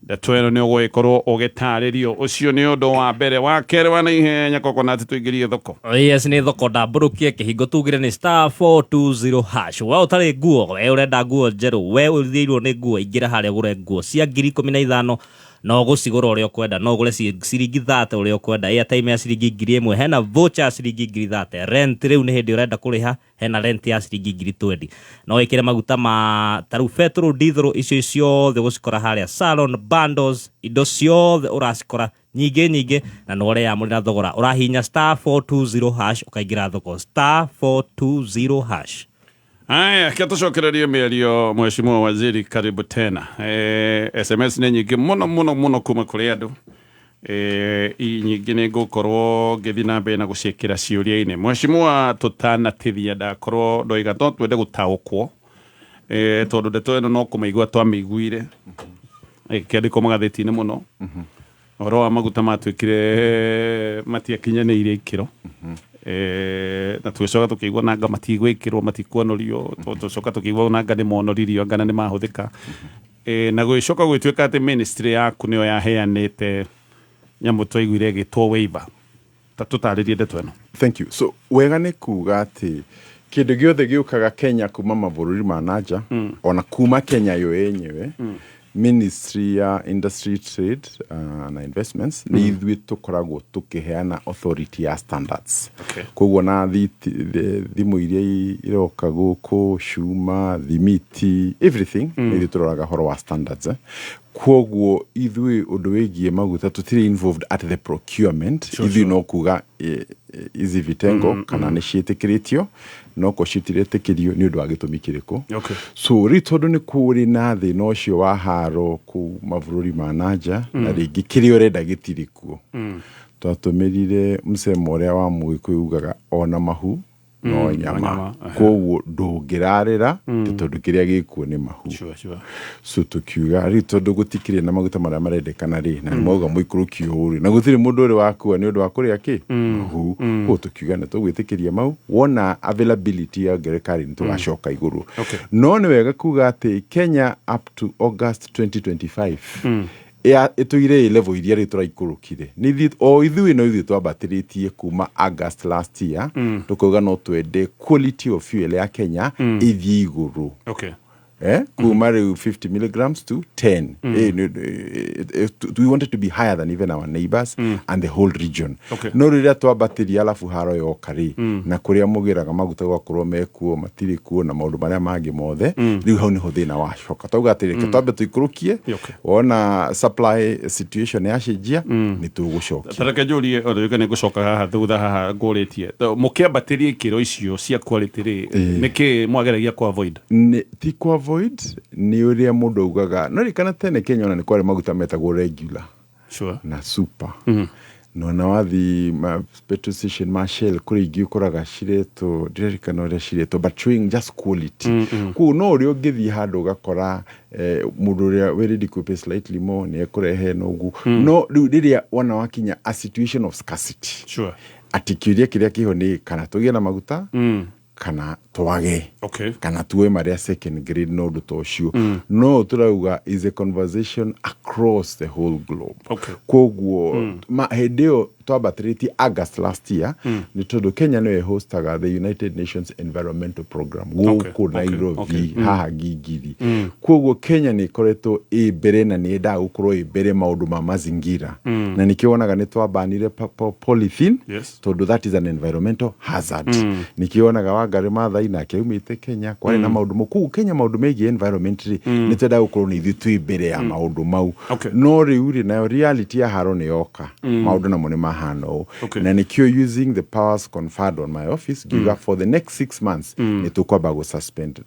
S1: ndeto ĩno nĩ ũgũgĩkorwo ũgĩtarĩrio. Ũcio nĩ ũndũ wa mbere. Wa kerĩ wa naihenya kokonati tũingĩrie thoko.
S2: Yes, nĩ thoko ndambũrũkie kĩhingo tugire nĩ star 420 hash. We ũtarĩ nguo, we ũrenda nguo njerũ, we ũthĩirwo nĩ nguo, ingĩra harĩa ũgũre nguo cia 15,000 no ũgũcigũra ũrĩa ũkwenda, no ũgũre ciringi 30 ũrĩa ũkwenda, airtime ya ciringi 1,000, hena voucher ya ciringi 30,000, rent rĩu nĩ hĩndĩ ũrenda kũrĩha, hena rent ya ciringi 20,000, no wĩkĩre maguta ma tarĩu petrol, diesel, icio ciothe ũgũcikora harĩa salon bundles, indo ciothe ũracikora nyingĩ nyingĩ na no ũreyamũrĩra thogora. Ũrahihinya star 420 hash ũkaingĩra thoko, star 420 hash.
S1: Aya, kia tũcokererie mĩario Mheshimiwa Waziri, karibu tena. SMS nĩ nyingĩ mũno mũno mũno kuma kũrĩ andũ. Nyingĩ nĩ ngũkorwo ngĩthiĩ na mbere na gũciĩkĩra ciũria-inĩ. Mheshimiwa, tũtanatithia ndakorwo ndoiga no twende gũtaũkwo tondũ ndeto ĩno no kũmĩigua twamĩiguire ĩkĩandĩkwo magathĩti-inĩ mũno. Ũhoro wa maguta matuĩkire matiakinyanĩirie ikĩro. Na tũgĩcoka tũkĩigua nanga matigwĩkĩrwo matikuonorio, tũcoka tũkĩigua nanga nĩ monoririo ngana nĩ mahũthĩka. Na gũgĩcoka gũgĩtuĩka atĩ ministry yaku nĩyo yaheanĩte nyamũ twaiguire ĩgĩtwo waiver. Ta tũtarĩrie ndeto ĩno.
S3: Thank you. So wega nĩ kuga atĩ kĩndũ gĩothe gĩũkaga Kenya kuma mabũrũri ma nanja ona kuma Kenya yo yenyewe Ministry ya Industry, Trade na Investments nĩ ithuĩ tũkoragwo tũkĩheana authority ya standards. Koguo na thimũ iria iroka gũkũ, cuma, thimiti, everything nĩ ithuĩ tũroraga ũhoro wa standards. Kwoguo ithuĩ ũndũ wĩgiĩ maguta tũtirĩ involved at the procurement. Ithuĩ no kuga izi vitengo kana nĩ ciĩtĩkĩrĩtio, no ko citiretĩkĩrio nĩ ũndũ wa gĩtũmi kĩrĩkũ. So rĩu tondũ nĩ kũrĩ na thĩna ũcio wa haro kũu mabũrũri ma nanja, na rĩngĩ kĩrĩa ũrenda gĩtirĩ kuo, twatũmĩrire msemo ũrĩa wa Mũgĩkũyũ ugaga ona mahu no
S1: No
S3: nyama.
S1: nyama.
S3: Koguo ndũngĩrarĩra ti tondũ kĩrĩa gĩkuo nĩ mahu. So tũkiuga rĩu tondũ gũtikĩrĩ na maguta marĩa marendekana rĩ, na nĩ mwauga mũikũrũkio ũũ rĩ, na gũtirĩ mũndũ ũrĩ wakua nĩ ũndũ wa kũrĩa kĩ mahu, koguo tũkiuga nĩ tũgwĩtĩkĩria mau, wona availability yongerereka rĩ, nĩ tũgacoka igũrũ. No nĩ wega kuga atĩ Kenya up to August 2025 ya ĩtũire ĩ level iria rĩu tũraikũrũkire. Nĩ ithuĩ o ithuĩ no ithuĩ twambatĩrĩtie kuma August last year, tũkauga no twende quality of fuel ya Kenya ĩthiĩ igũrũ. Kuma rĩu 50 milligrams to 10. We wanted to be higher than even our neighbors and the whole region. No rĩrĩa twambatĩria alafu haro yoka rĩ, na kũrĩa mũgĩraga maguta gũgakorwo mekuo matirĩ kuo na maũndũ marĩa mangĩ mothe, rĩu hau nĩho thĩna wacoka. Twauga atĩ reke twambe tũikũrũkie, wona supply situation yacenjia nĩ tũgũcokia.
S1: Tareke njũrie orĩke nĩ ngũcoka haha thutha haha ngũrĩtie. Mũkĩambatĩria ikĩro icio cia quality rĩ, nĩkĩ mwageragia ku avoid?
S3: Nĩ ti ku avoid, nĩ ũrĩa mũndũ augaga no ririkana tene Kenya ona nĩ kwarĩ maguta metagwo regular na super, na ona wathi ma petrol station ma Shell kũrĩ ingĩ ũkoraga ciretwo, ndiririkana ũrĩa ciretwo, but showing just quality. Koguo no ũrĩa ũngĩthiĩ handũ ũgakora mũndũ ũrĩa wĩ ready kũ pay slightly more nĩ ekũrehe na ũguo. No rĩu rĩrĩa wona wakinya a situation of scarcity, atĩ kĩũria kĩrĩa kĩho nĩ kana tũgĩe na maguta kana twage, kana tuoe marĩa second grade na ũndũ ta ũcio, no tũrauga is a conversation across the whole globe. Koguo hĩndĩ ĩyo twambatĩrĩtie August last year nĩ tondũ Kenya nĩyo ĩhostaga the United Nations Environmental Program gũkũ Nairobi, haha Gigiri. Koguo Kenya nĩ ĩkoretwo ĩ mbere na nĩ yendaga gũkorwo ĩ mbere maũndũ ma mazingira, na nĩkĩo wonaga nĩ twabanire polythene, tondũ that is an environmental hazard. Nĩkĩo wonaga Wangari Maathai nake aumĩte Kenya, kwarĩ na maũndũ mo koguo Kenya maũndũ megiĩ environment rĩ, nĩ twendaga gũkorwo nĩ ithuĩ twĩ mbere ya maũndũ mau. No rĩu rĩ, nayo reality ya haro nĩ yoka, maũndũ namo nĩ mahana ũũ. Na nĩkĩo using the powers conferred on my office ngiuga for the next 6 months nĩ tũkwamba gũ suspend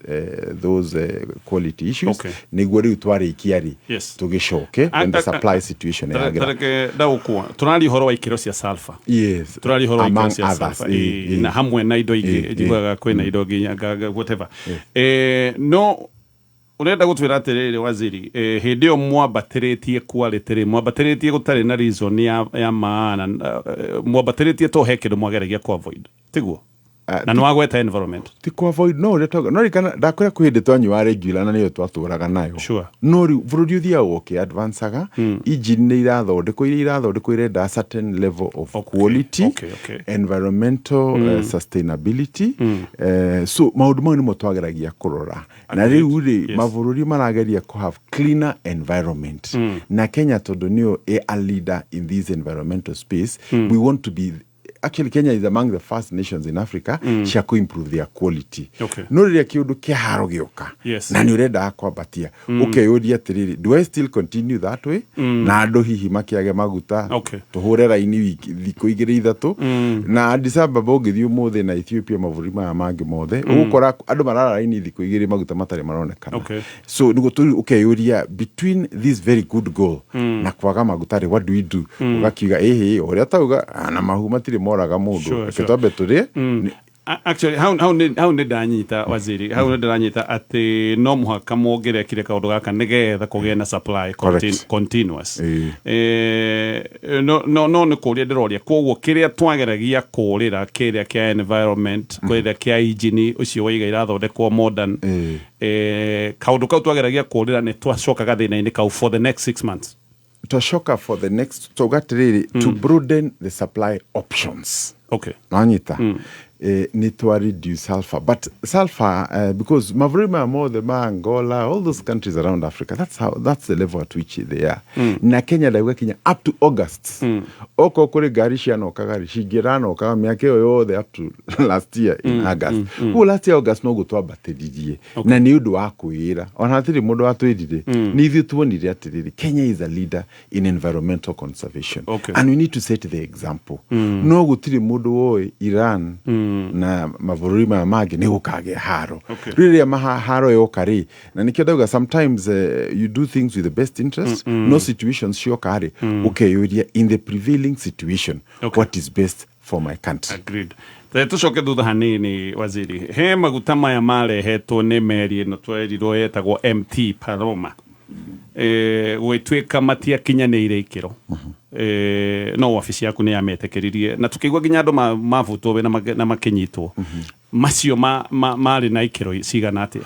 S3: those quality issues, nĩguo rĩu twarĩkia rĩ, tũgĩcoke when the supply situation yagĩra.
S1: Tareke ndaũkua, tũraria ũhoro wa ikĩro cia sulfur.
S3: Yes.
S1: Tũraria ũhoro wa ikĩro
S3: Among
S1: cia
S3: others,
S1: sulfur, na hamwe na indo ingĩ, njiguaga kwĩna indo nginya whatever. No ũrenda gũtwĩra atĩrĩrĩ waziri, hĩndĩ ĩyo mwambatĩrĩtie quality rĩ, mwambatĩrĩtie gũtarĩ na reason ya maana, mwambatĩrĩtie to he kĩndũ mwageragia ku avoid, tiguo? Na nĩ wagweta environment.
S3: Ti ku avoid, no ũrĩa twauga no ririkana ndakwĩra kwĩ hĩndĩ twanyuaga regular na nĩyo twatũraga nayo. No rĩu bũrũri ũthiaga ũkĩ advancaga, engine nĩ irathondekwo, iria irathondekwo irenda a certain level of quality, environmental sustainability. So maũndũ mau nĩmo twageragia kũrora. Na rĩu rĩ, mabũrũri marageria kũ have cleaner environment, na Kenya tondũ nĩyo a leader in this environmental space, we want to be, actually Kenya is among the first nations in Africa cia kũ improve their quality. No rĩrĩa kĩũndũ kĩa haro gĩoka na nĩ ũrendaga kwambatia, ũkeyũria atĩrĩrĩ, do I still continue that way na andũ hihi makĩage maguta, tũhũre raini wiki thikũ igĩrĩ ithatũ? Na Addis Ababa ũngĩthiĩ ũmũthĩ na Ethiopia, mabũrũri maya mangĩ mothe, ũgũkora andũ marara raini thikũ igĩrĩ maguta matarĩ maronekana. So nĩguo tũ ũkeyũria, between this very good goal na kwaga maguta rĩ, what do we do? Ũgakiuga ĩhĩ o ũrĩa tauga, ah, na mahu matirĩ moraga mũndũ. Reke twambe tũrĩe.
S1: Actually hau nĩ ndanyita waziri, hau nĩ ndĩranyita atĩ no mũhaka mũngĩrekire kaũndũ gaka nĩgetha kũgĩe na supply continuous. No nĩ kũria ndĩroria, koguo kĩrĩa twageragia kũrĩra, kĩrĩa kĩa environment, kĩrĩa kĩa engine ũcio waiga irathondekwo modern, kaũndũ kau twageragia kũrĩra, nĩ twacokaga thĩna-inĩ kau for the next 6 months.
S3: Twacoka for the next, tauga atĩrĩrĩ, to broaden the supply options. Nanyita. Nĩ twa reduce sulfur, but sulfur, because mabũrũri maya mothe ma Angola, all those countries around Africa, that's the level at which they are. Na Kenya ndauga kinya up to August, okorwo kũrĩ ngari cianokaga rĩ, cingĩranokaga mĩaka ĩyo yothe up to last year in August. Koguo last year August noguo twambatĩririe, na nĩ ũndũ wa kwĩra, ona hatirĩ mũndũ watwĩrire. Nĩ ithuĩ tuonire atĩrĩrĩ, Kenya is a leader in environmental conservation and we need to set the example. No gũtirĩ mũndũ woĩ Iran na mabũrũri maya mangĩ nĩ gũkagĩa haro. Rĩrĩa haro yoka rĩ, na nĩkĩo ndauga sometimes you do things with the best interest, no situations cioka rĩ, ũkeyũria in the prevailing situation, what is best for my country?
S1: Agreed. Tũcoke thutha hanini, waziri. He maguta maya marehetwo nĩ meri ĩno twerirwo yetagwo MT Paloma, gwĩtuĩka matiakinyanĩire ikĩro, no wabici yaku nĩ yametĩkĩririe, na tũkĩigua nginya andũ mabutwo wĩra na makĩnyitwo. Macio marĩ na ikĩro cigana atĩa?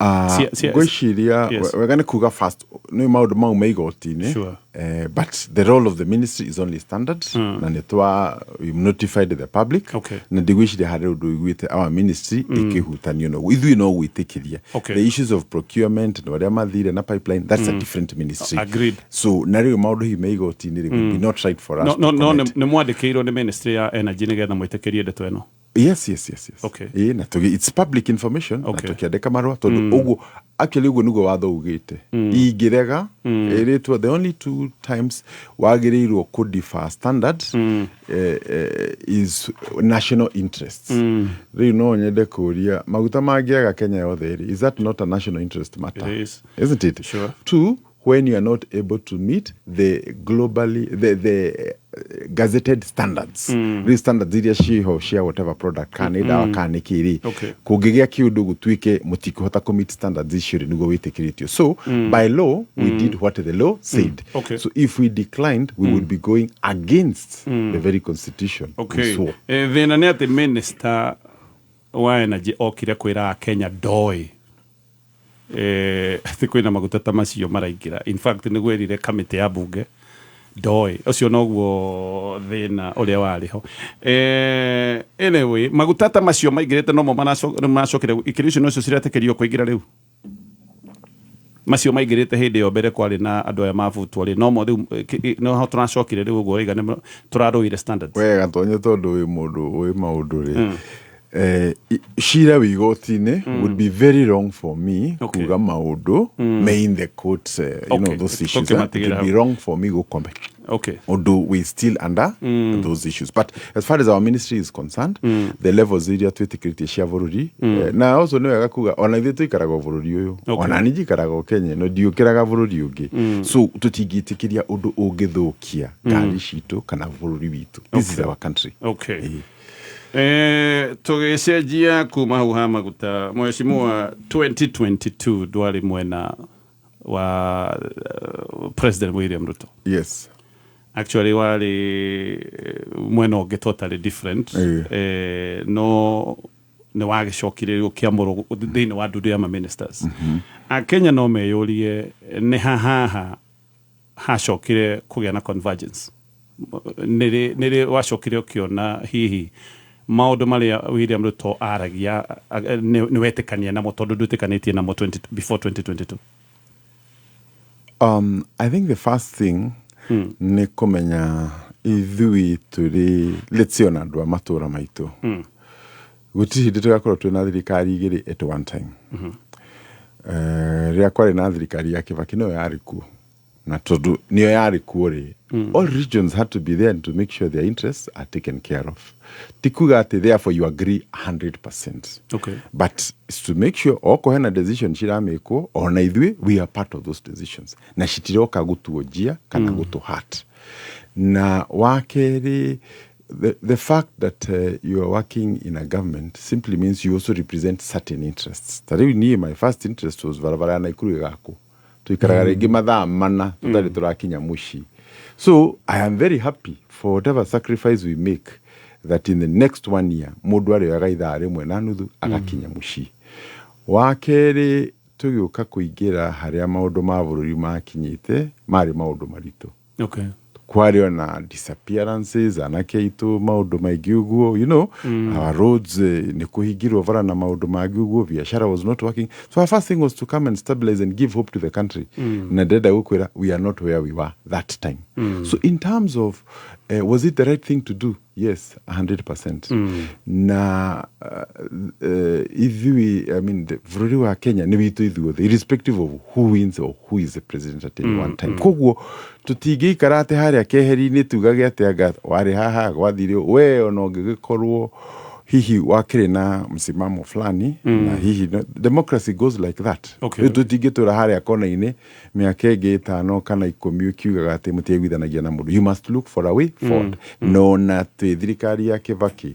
S3: Ngwĩciria wega nĩ kuga first nĩ maũndũ mau me igoti-inĩ. But the role of the ministry is only standard, na nĩ twa we notified the public. Na ndigwĩciria harĩ ũndũ ũiguĩte our ministry ĩkĩhutanio noguo. Ithuĩ no gwĩtĩkĩria. The issues of procurement na ũrĩa mathire na pipeline, that's a different ministry. So na rĩu maũndũ hihi me igoti-inĩ rĩ, would be not right for us
S1: No,
S3: to
S1: no,
S3: comment.
S1: Nĩ mwandĩkĩirwo nĩ ministry ya energy nĩgetha mwĩtĩkĩrie ndeto ĩno?
S3: Yes. Ĩĩ, na it's public information, na tũkĩandĩka marũa tondũ ũguo actually ũguo nĩguo watho ugĩte. Ingĩrega ĩrĩtwo, the only two times wagĩrĩirwo kũ standard is national interests. Rĩu no nyende kũria, maguta mangĩaga Kenya yothe rĩ, is that not a national interest matter?
S1: It is.
S3: Isn't it?
S1: Sure.
S3: Two, when you are not able to meet the globally the gazetted standards, rĩu standards iria ciho cia whatever product, kana nĩ ndawa, kana nĩ kĩrĩ, kũngĩgĩa kĩũndũ gũtuĩke mũtikũhota kũ meet standards icio rĩ, nĩguo wĩtĩkĩrĩtio. So by law we did what the law said. So if we declined, we would be going against the very constitution we swore.
S1: Thĩna nĩ atĩ minister wa energy okire kwĩra Kenya ndoĩ atĩ kwĩna maguta ta macio maraingĩra. In fact, nĩguo erire kamĩtĩ ya bunge ndoĩ. Ũcio noguo thĩna ũrĩa warĩ ho. Anyway, maguta ta macio maingĩrĩte nomo maracokire ikĩro icio nocio ciretĩkĩrio kũingĩra rĩu, macio maingĩrĩte hĩndĩ ĩyo mbere kwarĩ na andũ aya mabutwo rĩ, nomo rĩu no ho tũracokire rĩu ũguo ũraiga nĩ tũrarũire standards.
S3: Wega tonye, tondũ wĩ mũndũ wĩ maũndũ rĩ, cira wĩ igoti-inĩ, would be very wrong for me kuga maũndũ may in the court, you know, those issues, eh? It
S1: Tũkĩmatigĩra
S3: would be
S1: hau.
S3: wrong for me go comment although we still under those issues. But as far as our ministry is concerned, the levels iria twĩtĩkĩrĩtie cia bũrũri, na also nĩ wega kuga ona ithuĩ tũikaraga o bũrũri ũyũ. Ona niĩ njikaraga o Kenya, no ndiũkĩraga bũrũri ũngĩ, so tũtingĩtĩkĩria ũndũ ũngĩthũkia ngari citũ kana bũrũri witũ. This is our country.
S1: Okay. Tũgĩcenjia kuma hau ha maguta, mheshimiwa, 2022 ndwarĩ mwena wa President William Ruto. Actually warĩ mwena ũngĩ totally different. No nĩ wagĩcokire ũkĩamũrwo thĩinĩ wa ndundu ya ma-ministers. Akenya no meyũrie nĩ ha haha hacokire kũgĩa na convergence, nĩrĩ wacokire ũkĩona hihi maũndũ marĩa William Ruto aragia nĩ wetĩkania namo, tondũ ndwĩtĩkanĩtie namo 20, before 2022?
S3: I think the first thing nĩ kũmenya ithuĩ tũrĩ, let's say, ona andũ a matũra maitũ, gũtirĩ hĩndĩ tũgakorwo twĩna thirikari igĩrĩ at one time. Rĩrĩa kwarĩ na thirikari ya Kibaki, nĩyo yarĩ kuo, na tondũ nĩyo yarĩ kuo rĩ, all regions had to be there to make sure their interests are taken care of. Ti kuga atĩ therefore you agree 100%, but it's to make sure okorwo hena decision ciramĩkwo, ona ithuĩ we are part of those decisions, na citiroka gũtuonjia kana gũtũ hurt. Na wa kerĩ, the fact that you are working in a government simply means you also represent certain interests. Ta rĩu niĩ, my first interest was barabara ya Naikuru ĩgakwo. Tũikaraga rĩngĩ mathaa 4 tũtarĩ tũrakinya mũciĩ. So I am very happy for whatever sacrifice we make, that in the next one year mũndũ arĩoyaga ithaa 1.5 agakinya mũciĩ. Wa kerĩ, tũgĩũka kũingĩra harĩa maũndũ ma bũrũri makinyĩte, marĩ maũndũ maritũ. Kwarĩ ona disappearances, anake aitũ, maũndũ maingĩ ũguo, our roads, nĩ kũhingirwo bara na maũndũ mangĩ ũguo, biashara was not working. So our first thing was to come and stabilize and give hope to the country. Na ndĩrenda gũkwĩra, we are not where we were that time. So in terms of was it the right thing to do? Yes, 100%. Na ithuĩ, I mean, the bũrũri wa Kenya nĩ witũ ithuothe, irrespective of who wins or who is the president at any one time. Koguo tũtingĩikara atĩ harĩa keheri-inĩ tugage atĩ anga warĩ haha gwathire ũũ. We ona ũngĩgĩkorwo hihi wakĩrĩ na msimamo fulani, na hihi no, democracy goes like that. Rĩu tũtingĩtũra harĩa kona-inĩ mĩaka ĩngĩ 5 kana 10 ũkiugaga atĩ mũtiaiguithanagia na mũndũ. You must look for a way forward. No na twĩ thirikari ya Kibaki,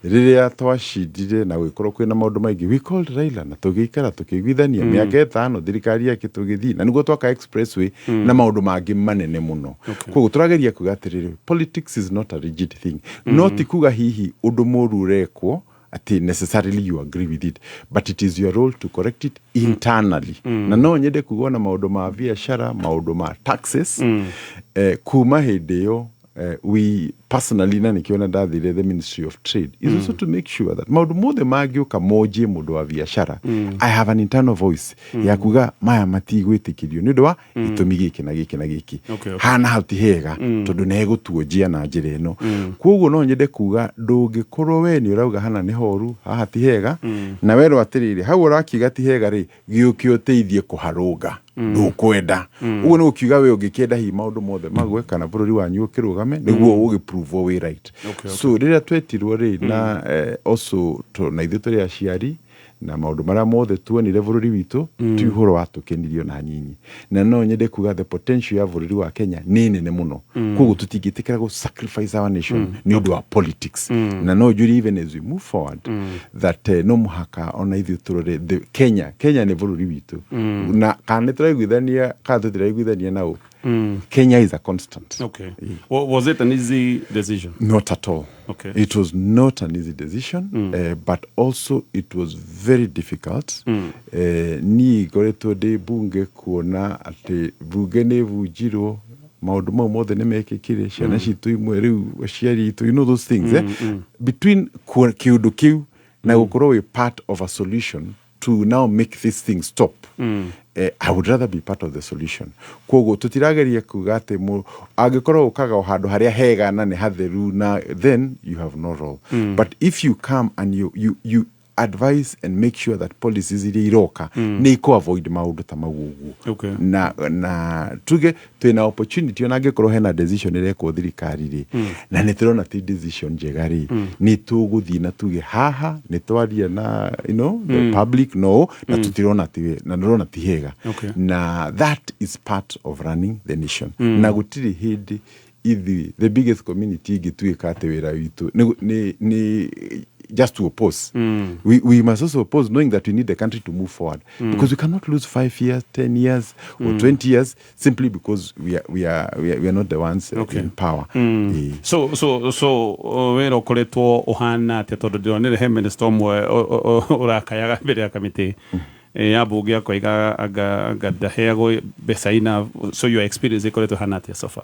S3: rĩrĩa twacindire na gũgĩkorwo kwĩna maũndũ maingĩ, we called Raila na tũgĩikara tũkĩiguithania mĩaka 5 thirikari yake tũgĩthiĩ na nĩguo twaka expressway na maũndũ mangĩ manene mũno. Koguo tũrageria kuga atĩrĩrĩ, politics is not a rigid thing. No ti kuga hihi ũndũ mũru ũrekwo atĩ necessarily you agree with it, but it is your role to correct it internally. Na no nyende kuga ona maũndũ ma biacara, maũndũ ma taxes, kuma hĩndĩ ĩyo, we personally, na nĩkĩo na ndathire the Ministry of Trade, is also to make sure that maũndũ mothe mangĩũka monjie mũndũ wa biacara, I have an internal voice ya kuga maya matigwĩtĩkĩrio nĩ ũndũ wa gĩtũmi gĩkĩ na gĩkĩ na gĩkĩ. Hana hau ti hega tondũ nĩegũtuonjia na njĩra ĩno. Koguo no nyende kuga ndũngĩkorwo we nĩ ũrauga hana nĩ horu, haha ti hega, na werwo atĩrĩrĩ, hau ũrakiuga ti hega rĩ, gĩũke ũteithie kũharũnga, ndũkwenda. Ũguo nĩ gũkiuga we ũngĩkĩenda hihi maũndũ mothe magwe kana bũrũri wanyu ũkĩrũgame nĩguo ũgĩprove wĩ right. So rĩrĩa twetirwo rĩ, na also na ithuĩ tũrĩ aciari na maũndũ marĩa mothe tuonire bũrũri witũ, ti ũhoro watũkenirio na nyinyi. Na no nyende kuga the potential ya bũrũri wa Kenya nĩ nene mũno. Koguo tũtingĩtĩkĩra gũ sacrifice our nation nĩ ũndũ wa politics. Na no njũrie, even as we move forward, that no mũhaka ona ithuĩ tũrore the Kenya. Kenya nĩ bũrũri witũ, na kana nĩ tũraiguithania kana tũtiraiguithania nao, Kenya is a constant.
S1: Okay. Was it an easy decision?
S3: Not at all. It was not an easy decision, but also it was very difficult. Niĩ ngoretwo ndĩ bunge, kuona atĩ bunge nĩ bunjirwo, maũndũ mau mothe nĩ mekĩkire, ciana citũ imwe rĩu, aciari itũ, you know those things, eh? Between kĩũndũ kĩu na gũkorwo wĩ part of a solution to now make this thing stop, I would rather be part of the solution. Koguo tũtirageria kuga atĩ angĩkorwo ũkaga o handũ harĩa hega na nĩ hatheru, na then you have no role. But if you come and you advise and make sure that policies iria iroka nĩ ikũ avoid maũndũ ta mau ũguo. Na tuge twĩna opportunity, ona angĩkorwo hena decision ĩrekwo thirikari rĩ, na nĩ tũrona ti decision njega rĩ, nĩ tũgũthiĩ na tuge haha nĩ twaria na the public, no na tũtirona ti na ndĩrona ti hega. Na that is part of running the nation. Na gũtirĩ hĩndĩ ithuĩ, the biggest community, ĩngĩtuĩka atĩ wĩra witũ nĩ just to oppose. We must also oppose knowing that we need the country to move forward, because we cannot lose 5 years, 10 years or 20 years simply because we are not the ones in power.
S1: So wĩra ũkoretwo ũhana atĩa? Tondũ ndĩronire he minister ũmwe ũrakayaga mbere ya kamĩtĩ ya mbunge akoiga anga ndaheagwo mbeca ina. So your experience ĩkoretwo ĩhana atĩa so far?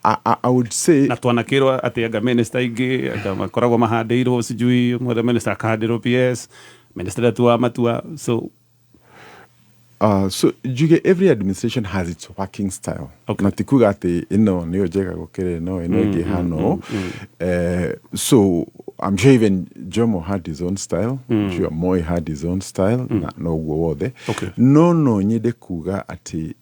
S3: I would say
S1: Na twanakĩrwo atĩ anga minister ingĩ anga makoragwo mahandĩirwo, sijui ũmwe minister akahandĩrwo PS, minister ndatuaga matua, so
S3: So njuge every administration has its working style. Na ti kuga atĩ ĩno nĩyo njega gũkĩra ĩno ĩngĩ hano. So I'm sure even Jomo had his own style. I'm sure Moi had his own style, na noguo wothe. No nyende kuga atĩ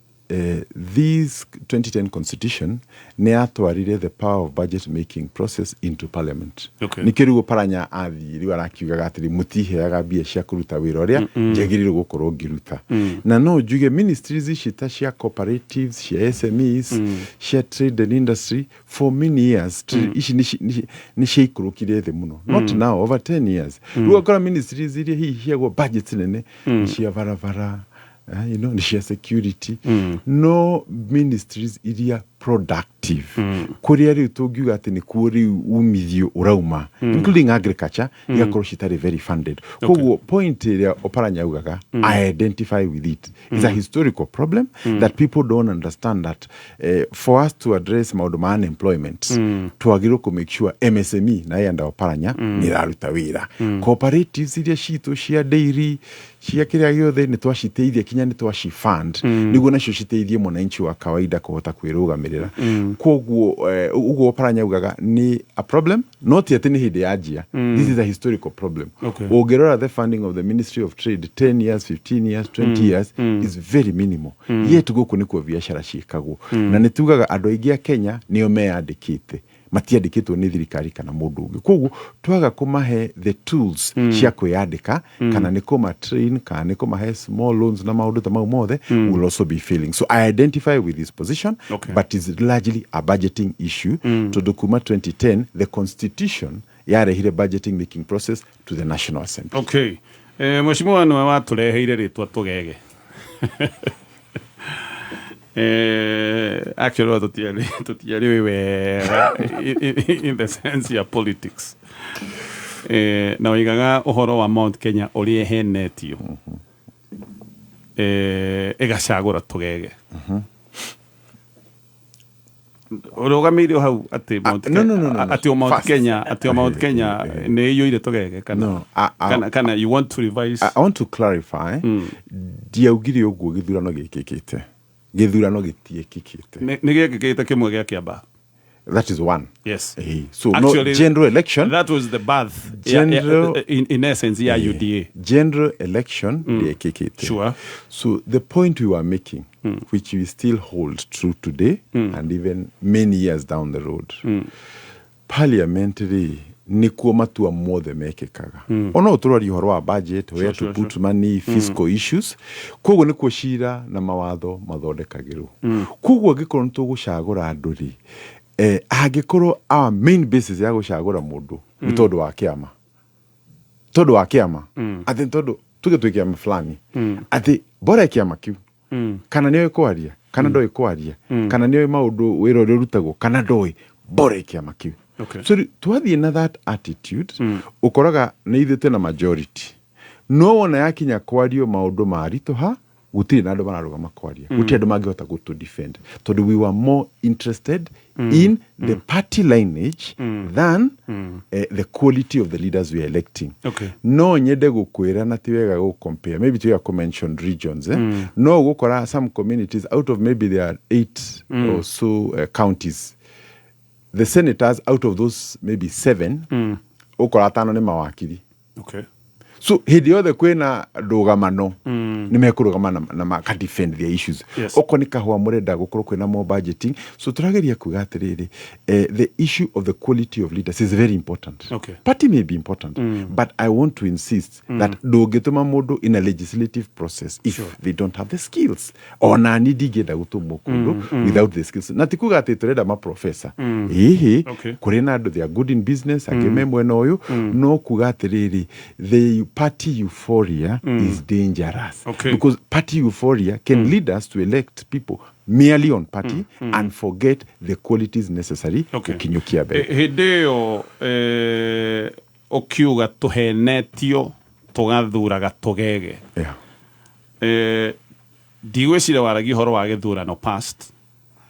S3: this 2010 constitution nĩ yatwarire the power of budget making process into parliament. Nĩkĩo rĩu Paranya athiĩ rĩu arakiugaga atĩrĩ, mũtiheaga mbia cia kũruta wĩra ũrĩa njagĩrĩirwo gũkorwo ngĩruta. Na no njuge ministries ici ta cia cooperatives, cia SMEs, cia trade and industry, for many years ici nĩ ciaikũrũkire thĩ mũno. Not now, over 10 years. Rĩu ũgakora ministries iria hihi ciagwo budgets nene nĩ cia barabara, nĩ cia security, no ministries iria Productive, kũrĩa rĩu tũngiuga atĩ nĩkuo rĩu umithio ũrauma, including agriculture, igakorwo citarĩ very funded. Koguo point ĩrĩa Oparanya augaga, I identify with it. It's a historical problem that people don't understand, that for us to address maũndũ ma unemployment, twagĩrĩirwo kũ make sure MSME na ĩyanda Oparanya nĩ ĩraruta wĩra, cooperatives iria citũ cia dairy, cia kĩrĩa gĩothe, nĩ twaciteithia kinya nĩ twacifund nĩguo nacio citeithie mwananchi wa kawaida kũhota kwĩrũgamĩrĩra. Koguo ũguo Oparanya augaga nĩ a problem, no ti atĩ nĩ hĩndĩ yanjia. This is a historical problem. Ũngĩrora the funding of the Ministry of Trade 10 years, 15 years, 20 years is very minimal. Yet gũkũ nĩkuo biacara ciĩkagwo. Na nĩ tugaga andũ aingĩ a Kenya nĩo meyandĩkĩte, matiandĩkĩtwo nĩ thirikari kana mũndũ ũngĩ. Koguo twaga kũmahe the tools cia kwĩyandĩka, kana nĩ kũma train, kana nĩ kũmahe small loans na maũndũ ta mau mothe, will also be failing. So I identify with his position, but is largely a budgeting issue, tondũ kuma 2010 the constitution yarehire budgeting making process to the National Assembly.
S1: Okay. Mheshimiwa, nĩwe watũreheire rĩtwa tũgege. Actually tũtiarĩ wega in the sense ya politics. Na oigaga ũhoro wa Mount Kenya ũrĩa ĩhenetio, ĩgacagũra tũgege. Ũrũgamĩire o hau atĩ Mount
S3: No.
S1: Atĩ o Mount
S3: First.
S1: Kenya, atĩ o Mount Kenya nĩ ĩiyũire tũgege, kana
S3: No,
S1: kana you want to revise?
S3: I want to clarify, ndiaugire ũguo gĩthurano gĩkĩkĩte, gĩthurano gĩtiĩkĩkĩte.
S1: Nĩ gĩekĩkĩte kĩmwe gĩa kĩamba.
S3: That is one.
S1: Yes.
S3: So no
S1: Actually,
S3: general election.
S1: That was the birth, in essence, ya UDA.
S3: General election ndiĩkĩkĩte. So the point we were making, which we still hold true today and even many years down the road, parliament rĩ, nĩkuo matua mothe mekĩkaga. Ona ũtũroria ũhoro wa budget, where to put money, fiscal issues. Koguo nĩkuo cira na mawatho mathondekagĩrwo. Koguo angĩkorwo nĩ tũgũcagũra andũ rĩ, angĩkorwo our main basis ya gũcagũra mũndũ nĩ tondũ wa kĩama, atĩ tondũ tuge twĩ kĩama fulani, atĩ bora kĩama kĩu, kana nĩoĩ kwaria kana ndoĩ kwaria, kana nĩoĩ maũndũ wĩra ũrĩa ũrutagwo kana ndoĩ, bora kĩama kĩu. So rĩu twathiĩ na that attitude, ũkoraga nĩ ithuĩ twĩna majority, no wona yakinya kwario maũndũ maritũha, gũtirĩ na andũ mararũgama kwaria, gũtirĩ andũ mangĩhota gũtũ defend, tondũ we were more interested in the party lineage than the quality of the leaders we are electing. No nyende gũkwĩra, na ti wega gũ compare, maybe ti wega kũ mention regions, eh? No ũgũkora some communities, out of maybe there are eight or so counties, the senators out of those maybe seven, ũkora atano nĩ mawakiri. So hĩndĩ yothe kwĩna ndũgamano, nĩ mekũrũgama na maka defend their issues. Okorwo nĩ kahũa mũrenda gũkorwo kwĩna more budgeting, so tũrageria kuga atĩrĩrĩ, the issue of the quality of leaders is very important. Party may be important, but I want to insist that ndũngĩtũma mũndũ in a legislative process if they don't have the skills. Ona ni ndingĩenda gũtũmwo kũndũ without the skills, na ti kuga atĩ tũrenda maprofesa, ĩhĩ. Kũrĩ na andũ they are good in business, angĩ me mwena ũyũ. No kuga atĩrĩrĩ, the party euphoria is dangerous, because party euphoria can lead us to elect people merely on party and forget the qualities necessary gũkinyũkia mbere.
S1: Hĩndĩ ĩyo ũkiuga tũhenetio tũgathuraga tũgege, ndigwĩciria waragia ũhoro wa gĩthurano past,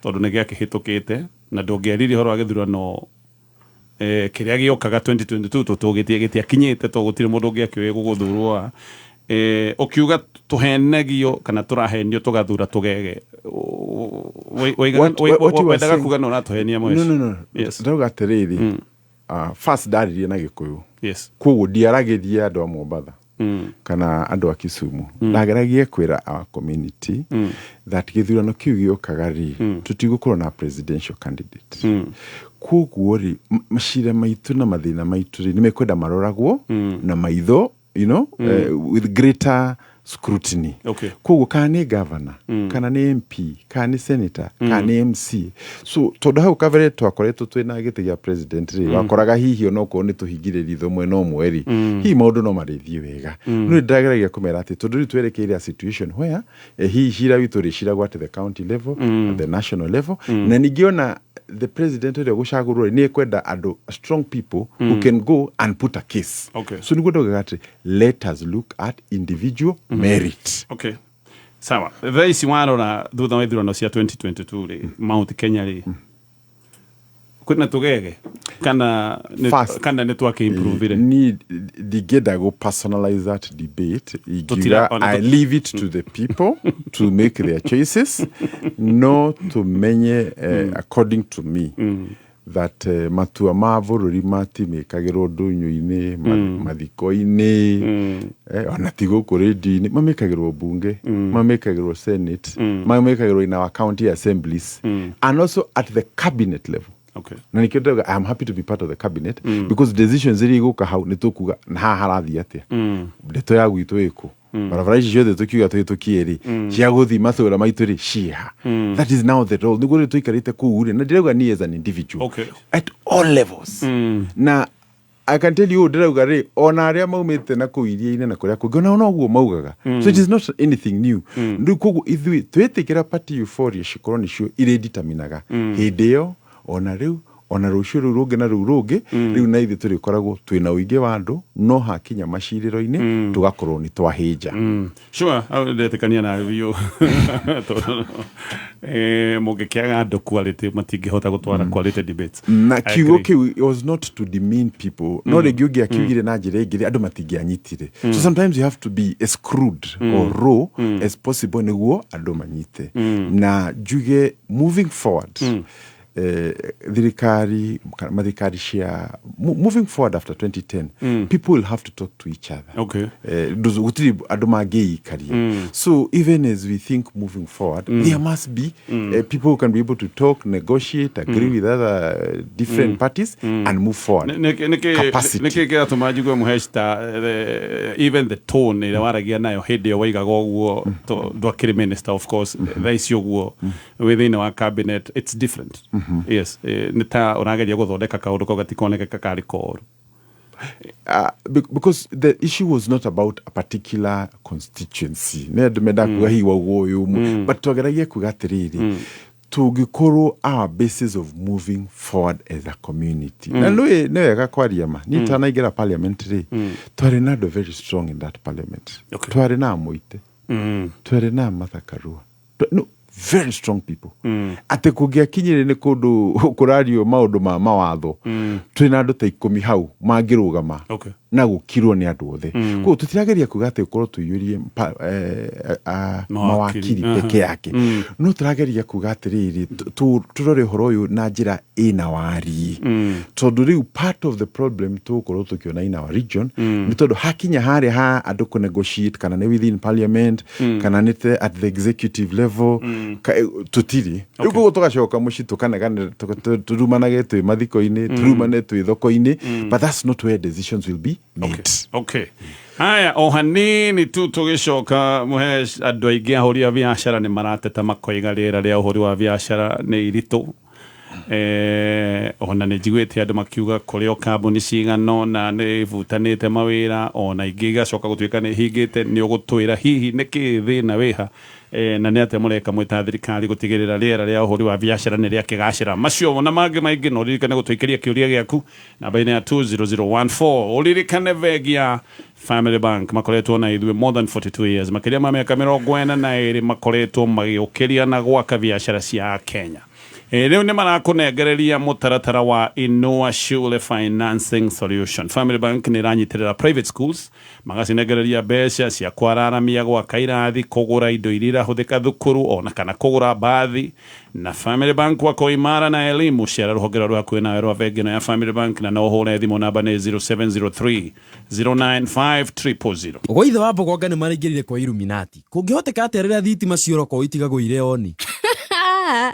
S1: tondũ nĩ gĩakĩhĩtũkĩte, na ndũngĩaririe ũhoro wa gĩthurano kĩrĩa gĩũkaga 2022, tũtũgĩtie gĩtiakinyĩte, to gũtirĩ mũndũ ũngĩakĩũĩ gũgũthurwo. A ũkiuga tũhenegio kana tũrahenio tũgathura tũgege,
S3: What you were
S1: wendaga
S3: saying-
S1: kuga no ũratũhenia, Mweshi?
S3: No. Ndauga atĩrĩrĩ, first ndaririe na Gĩkũyũ. Koguo ndiaragĩria andũ a Mombatha kana andũ a Kisumu. Ndageragie kwĩra our community that gĩthurano kĩu gĩũkaga rĩ, tũtigũkorwo na presidential candidate. Koguo rĩ, macira maitũ na mathĩna maitũ rĩ, nĩ mekwenda maroragwo na maitho with greater scrutiny.
S1: Okay.
S3: Koguo kana nĩ governor, kana nĩ MP, kana nĩ senator, kana nĩ MC, so tondũ hau kabere twakoretwo twĩna gĩtĩ gĩa president rĩ, wakoraga hihi onokorwo nĩ tũhingire ritho mwena ũmwe rĩ, hihi maũndũ no marĩthiĩ wega. No nĩ ndĩrageragia kũmera atĩ tondũ rĩu twerekeire a situation where hihi cira witũ ũrĩciragwo at the county level, at the national level, na ningĩ ona the president ũrĩa ũgũcagũrwo rĩ, nĩ ekwenda andũ strong people who can go and put a case. So nĩguo ndaugaga atĩ let us look at individual merit.
S1: Okay, sawa. Thaa ici warora thutha wa ithurano cia 2022 rĩ, Mount Kenya rĩ, kwĩna tũgege kana
S3: First,
S1: kana nĩ twakĩimprovire?
S3: Ni ndingĩenda go personalize that debate. Ingiuga
S1: ona
S3: I leave it to the people to make their choices. No tumenye, according to me, that matua ma bũrũri matimĩkagĩrwo ndũnyũ-inĩ, mathiko-inĩ, ona ti gũkũ rĩndiũ-inĩ. Mamĩkagĩrwo bunge, mamĩkagĩrwo senate, mamĩkagĩrwo in our county assemblies and also at the cabinet level. Na nikĩo ndauga I am happy to be part of the cabinet, because decisions iria igũka hau nĩ tũkuga na haha harathiĩ atĩa, ndeto ya gwitũ ĩkũ, barabara ici ciothe tũkiuga tũhĩtũkie rĩ, cia gũthiĩ matũra maitũ rĩ, ciĩha? That is now the role. Nĩguo rĩu tũikarĩte kũu rĩ, na ndĩrauga niĩ as an individual, at all levels, na I can tell you, ndĩrauga rĩ, ona arĩa maumĩte na kũu iria-inĩ na kũrĩa kũngĩ, onao noguo maugaga. So it is not anything new. Rĩu koguo ithuĩ twĩtĩkĩra party euphoria cikorwo nĩcio irĩditaminaga hĩndĩ ĩyo, ona rĩu, ona rũciũ rũu rũngĩ na rũu rũngĩ, rĩu na ithuĩ tũrĩkoragwo twĩna ũingĩ wa andũ, no hakinya macirĩro-inĩ tũgakorwo nĩ twahĩnja.
S1: Sure, hau ndetĩkania nawe biũ. Tondũ, mũngĩkĩaga andũ quality, matingĩhota gũtwara quality debates.
S3: Na
S1: I
S3: kiugo
S1: agree.
S3: Kĩu, it was not to demean people, no rĩngĩ ũngĩakiugire na njĩra ĩngĩ rĩ, andũ matingĩanyitire. So sometimes you have to be as crude or raw as possible nĩguo andũ manyite. Na njuge moving forward, thirikari mathirikari cia moving forward after 2010, people will have to talk to each other. Gũtirĩ andũ mangĩikaria. So even as we think moving forward, there must be people who can be able to talk, negotiate, agree with other different parties and move forward. Capacity.
S1: Nĩkĩ kĩratũma njigue mũhecita, even the tone ĩrĩa waragia nayo hĩndĩ ĩyo waigaga ũguo, ndwakĩrĩ minister of course, thaa ici ũguo wĩ thĩinĩ wa cabinet, it's different. Yes, nĩ ta ũrageria gũthondeka kaũndũ kau gatikoneke karĩ koru.
S3: Because the issue was not about a particular constituency. Nĩ andũ mendaga kuga hihi wauga ũyũ ũmwe, but twageragia kuga atĩrĩrĩ, tũngĩkorwo our basis of moving forward as a community. Na nĩ wega kwaria ma niĩ tanaingĩra parliament rĩ, twarĩ na andũ very strong in that parliament. Twarĩ na Mũite, twarĩ na Martha Karua. No, very strong people, atĩ kũngĩakinyire nĩ kũndũ kũrario maũndũ ma mawatho, twĩna andũ ta 10 hau mangĩrũgama na gũkirwo nĩ andũ othe. Koguo tũtirageria kuga atĩ ũkorwo tũiyũrie
S1: Mawakiri.
S3: Mawakiri peke yake, no tũrageria kuga atĩrĩrĩ, tũrore ũhoro ũyũ na njĩra ĩna wariĩ, tondũ rĩu part of the problem tũgũkorwo tũkĩona in our region nĩ tondũ hakinya harĩa ha andũ kũ negotiate, kana nĩ within parliament, kana nĩ at the executive level, tũtirĩ. Rĩu koguo tũgacoka mũciĩ tũkanegane, tũrumanage twĩ mathiko-inĩ, tũrumane twĩ thoko-inĩ, but that's not where decisions will be made.
S1: Okay, haya, o hanini tu tũgĩcoka, mũhe andũ aingĩ ahũri a biacara nĩ marateta makoiga rĩera rĩa ũhũri wa biacara nĩ iritũ. Ona nĩ njiguĩte andũ makiuga kũrĩ o kambuni cigana ũna nĩ ibutanĩte mawĩra, ona ingĩ igacoka gũtuĩka nĩ hingĩte. Nĩ ũgũtwĩra hihi nĩ kĩ thĩna wĩha, na nĩ atĩa mũreka mwĩta thirikari gũtigĩrĩra rĩera rĩa ũhũri wa biacara nĩ rĩakĩgacĩra? Macio na mangĩ maingĩ, no ũririkane gũtũikĩria kĩũria gĩaku namba-inĩ ya 20014. Ũririkane bengi ya Family Bank makoretwo na ithuĩ more than 42 years, makĩria ma mĩaka 42 makoretwo magĩũkĩria na gwaka biacara cia Kenya. Rĩu nĩ marakũnengereria mũtaratara wa Inua Shule Financing Solution. Family Bank nĩ ĩranyitĩrĩra private schools, magacinengereria mbeca cia kwararamia, gwaka irathi, kũgũra indo iria irahũthĩka thukuru, ona kana kũgũra mbathi. Na Family Bank wako imara na elimu. Cera rũhonge rwa hakuhĩ nawe rwa bengi ĩno ya Family Bank, na no ũhũre thimũ, namba nĩ 0703 095 000.
S18: Gwa ithe wa Mbogonga nĩ maraingĩrire kwa Illuminati. Kũngĩhoteka atĩa rĩrĩa thitima ciora korwo itigagwo irĩ oni?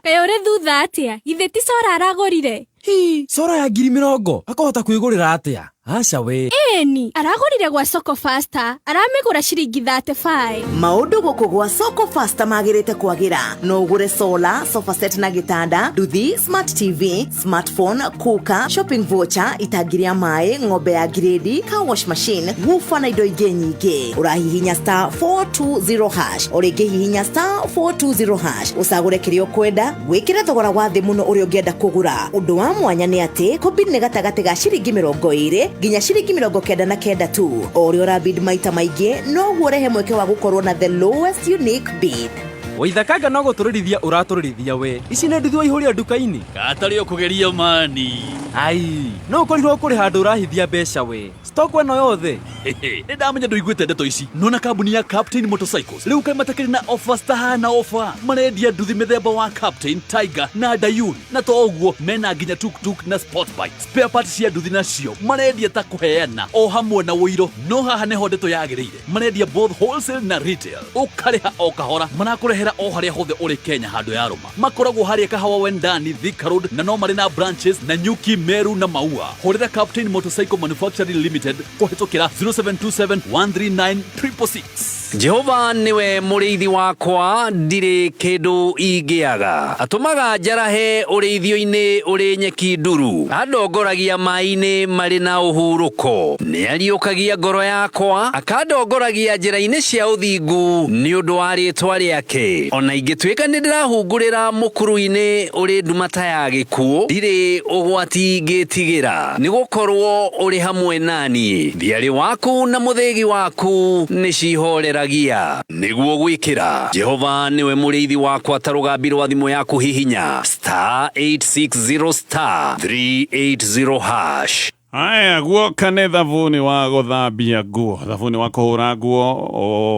S5: Kaĩ ũrĩ thutha atĩa? Githĩ ti cora aragũrire?
S18: Hi, cora ya 20,000 akũhota kwĩgũrĩra atĩa? Aca we.
S5: Ĩni, aragũrire gwa Soko Faster, aramĩgũra ciringi 35.
S19: Maũndũ gũkũ gwa Soko Faster magĩrĩte kwagĩra. No ũgũre solar, sofa set na gĩtanda, nduthi, smart TV, smartphone, cooker, shopping voucher, itangi rĩa maĩ, ng'ombe ya ngirĩndi, car wash machine, woofer na indo ingĩ nyingĩ. Ũrahihinya star 420 hash, o rĩngĩ hihinya star 420 hash, ũcagũre kĩrĩa ũkwenda, wĩkĩre thogora wa thĩ mũno ũrĩa ũngĩenda kũgũra. Ũndũ wa mwanya nĩ atĩ kũbid nĩ gatagatĩ ga ciringi 20 nginya ciringi 99 tu. O ũrĩa ũrabid maita maingĩ, noguo ũrehe mweke wa gũkorwo na the lowest unique bid.
S18: Waithakanga no gũtũrĩrithia ũratũrĩrithia we. Ici nĩ nduthi waihũria nduka-inĩ.
S20: Gatarĩ ũkũgeria mani.
S18: Ai, no ũkorirwo kũrĩ handũ ũrahithia mbeca we. Stock ĩno yothe.
S20: Nĩ ndamenya ndũiguĩte ndeto ici. Nona kambuni ya Captain Motorcycles rĩu kaĩ matakĩrĩ na offers tahana offer. Marendia nduthi mĩthemba wa Captain, Tiger na Dayun, na to ũguo mena nginya tuktuk na sport bike. Spare parts cia nduthi nacio marendia ta kũheana o hamwe na ũiro. No haha nĩho ndeto yagĩrĩire, marendia both wholesale na retail, ũkarĩha o kahora, marakũrehera o harĩa hothe ũrĩ Kenya handũ ya rũma. Makoragwo harĩa Kahawa Wendani, Thika Road, na no marĩ na branches na Nyuki, Meru na Maua. Hũrĩra Captain Motorcycle Manufacturing Limited kũhĩtũkĩra 0727 139 666.
S21: Jehova nĩwe mũrĩithi wakwa, ndirĩ kĩndũ ingĩaga. Atũmaga njarahe ũrĩithio-inĩ ũrĩ nyeki nduru, andongoragia maĩ-inĩ marĩ na ũhurũko. Nĩariũkagia ngoro yakwa, akandongoragia njĩra-inĩ cia ũthingu nĩ ũndũ wa rĩĩtwa rĩake. Ona ingĩtuĩka nĩndĩrahungurĩra mũkuru-inĩ ũrĩ nduma ta ya gĩkuũ, ndirĩ ũgwati ingĩtigĩra, nĩgũkorwo ũrĩ hamwe naniĩ. Thiarĩ waku na mũthĩgi waku nĩcihoreragia. Nĩguo gwĩkĩra Jehova nĩwe mũrĩithi wakwa ta rũgambi rwa thimũ yaku hihinya star 860 star 380 hash.
S1: Aya, guoka nĩ thabuni wa gũthambia nguo, thabuni wa kũhũra nguo.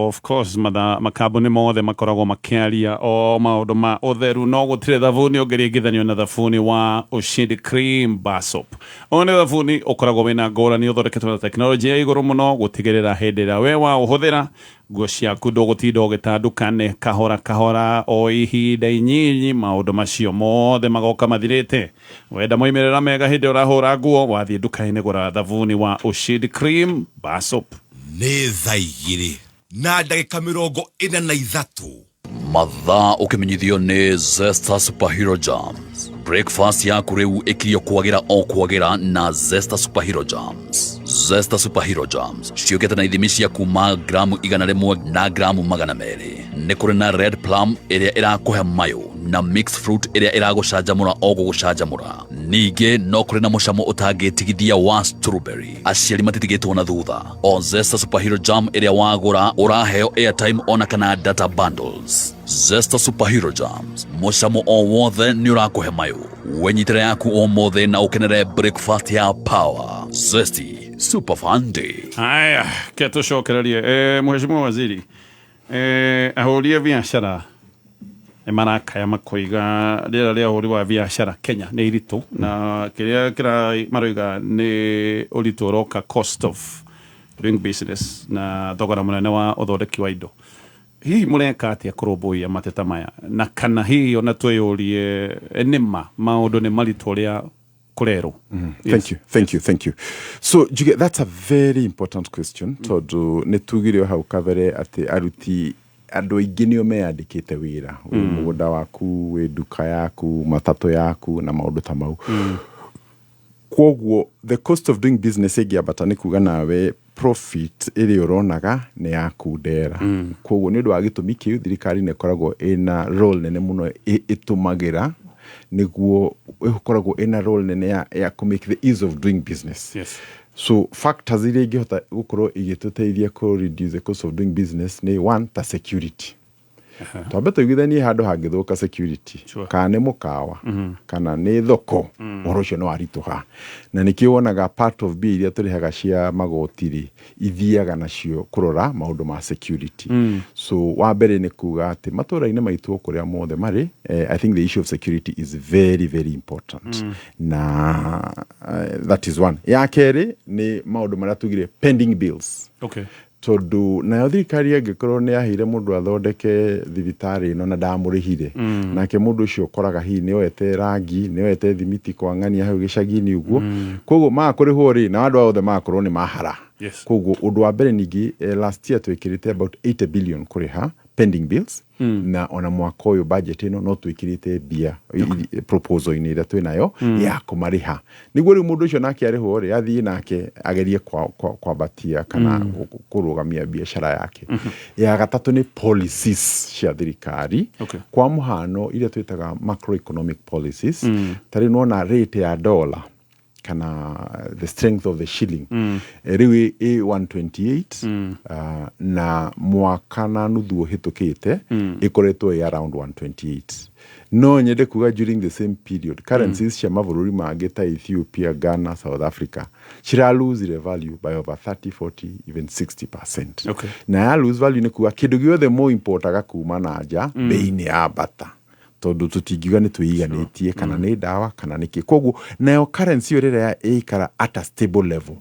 S1: Of course makambuni mothe makoragwo makĩaria o maũndũ ma ũtheru, no gũtirĩ thabuni ũngĩringithanio na thabuni wa Ushindi Cream Bar Soap. Ũyũ nĩ thabuni ũkoragwo wĩna ngũrani, ũthondeketwo na tekinoronjĩ ya igũrũ mũno, gũtigĩrĩra hĩndĩ ĩrĩa we waũhũthĩra nguo ciaku ndũgũtinda ũgĩtandũkane kahora kahora o ihinda inyinyi, maũndũ macio mothe magoka mathirĩte. Wenda moimĩrĩra mega hĩndĩ ũrahũra nguo, wathiĩ nduka-inĩ gũra thabuni wa Ushindi Cream Bar Soap.
S10: Nĩ thaa 2 na ndagĩka 43.
S8: Mathaa ũkĩmenyithio nĩ Zesta Superhero Jams. Breakfast yaku rĩu ĩkirio kwagĩra o kwagĩra na Zesta Superhero Jams. Zesta Superhero Jams ciũkĩte na ithimi cia kuma gramu 100 na gramu 200. Nĩ kũrĩ na red plum ĩrĩa ĩrakũhe mayũ na mixed fruit ĩrĩa ĩragũcanjamũra o gũgũcanjamũra. Ningĩ no kũrĩ na mũcamo ũtangĩtigithia wa strawberry. Aciari matitigĩtwo na thutha. O Zesta Superhero Jam ĩrĩa wagũra ũraheo airtime ona kana data bundles. Zesta Superhero Jams, mũcamo o wothe nĩ ũrakũhe mayũ. Wenyitĩre yaku ũmũthĩ na ũkenere breakfast ya power. Zesty Super Fun Day.
S1: Haya, ke tũcokererie. Mheshimiwa Waziri, ahũri a biacara nĩ marakaya makoiga rĩera rĩa ũhũri wa biacara Kenya nĩ iritũ, na kĩrĩa kĩra maroiga nĩ ũritũ ũroka cost of doing business na thogora mũnene wa ũthondeki wa indo. Hihi mũreka atĩa kũrũmbũiya mateta maya, na kana hihi ona twĩyũrie nĩma maũndũ nĩ maritũ ũrĩa kũrerwo?
S3: Thank you, thank you. So Juge, that's a very important question, tondũ nĩ tugire o hau kabere atĩ aruti andũ aingĩ nĩo meyandĩkĩte wĩra, wĩ mũgũnda waku, wĩ nduka yaku, matatũ yaku na maũndũ ta mau. Kwoguo the cost of doing business ĩngĩambata nĩ kuga nawe profit ĩrĩa ũronaga nĩ yakundera. Kwoguo nĩ ũndũ wa gĩtũmi kĩu thirikari nĩ ĩkoragwo ĩna role nene mũno ĩtũmagĩra nĩguo ĩkoragwo ĩna role nene ya kũ make the ease of doing business. So factors iria ingĩhota gũkorwo igĩtũteithia kũ reduce the cost of doing business nĩ one ta security. Twambe tũiguithanie handũ hangĩthũka security, kana nĩ mũkawa, kana nĩ thoko, ũhoro ũcio nĩ waritũha. Na nĩkĩo wonaga part of mbia iria tũrĩhaga cia magoti rĩ, ithiaga nacio kũrora maũndũ ma security. So wa mbere nĩ kuga atĩ matũra-inĩ maitũ kũrĩa mothe marĩ, I think the issue of security is very very important. Na that is one. Ya kerĩ nĩ maũndũ marĩa tugire pending bills. Tondũ nayo thirikari angĩkorwo nĩ yaheire mũndũ athondeke thibitarĩ ĩno na ndamũrĩhire, nake mũndũ ũcio ũkoraga hihi nĩ oete rangi, nĩ oete thimiti kwa ng'ania hau gĩcagi-inĩ ũguo, koguo maga kũrĩhwo rĩ, na andũ aya othe magakorwo nĩ mahara. Koguo ũndũ wa mbere ningĩ, last year twĩkĩrĩte about 80 billion kũrĩha pending bills, na ona mwaka ũyũ budget ĩno no twĩkĩrĩte mbia proposal-inĩ ĩrĩa twĩ nayo ya kũmarĩha, nĩguo rĩu mũndũ ũcio nake arĩhwo rĩ, athiĩ nake agerie kwambatia kana kũrũgamia biacara yake. Ya gatatũ nĩ policies cia thirikari, kwa mũhano iria twĩtaga macroeconomic policies. Ta rĩu nĩwona rate ya dollar kana the strength of the shilling, rĩu ĩ 128, na mwaka na nuthu ũhĩtũkĩte ĩkoretwo ĩ around 128. No nyende kuga during the same period currencies cia mabũrũri mangĩ ta Ethiopia, Ghana, South Africa cira lose value by over 30, 40, even 60%. Na ya lose value nĩ kuga kĩndũ gĩothe mo importaga kuma na nja, bei nĩ yambata, tondũ tũtingiuga nĩ twĩiganĩtie, kana nĩ ndawa kana nĩ kĩ. Koguo nayo currency ĩyo rĩrĩa ĩikara at a stable level,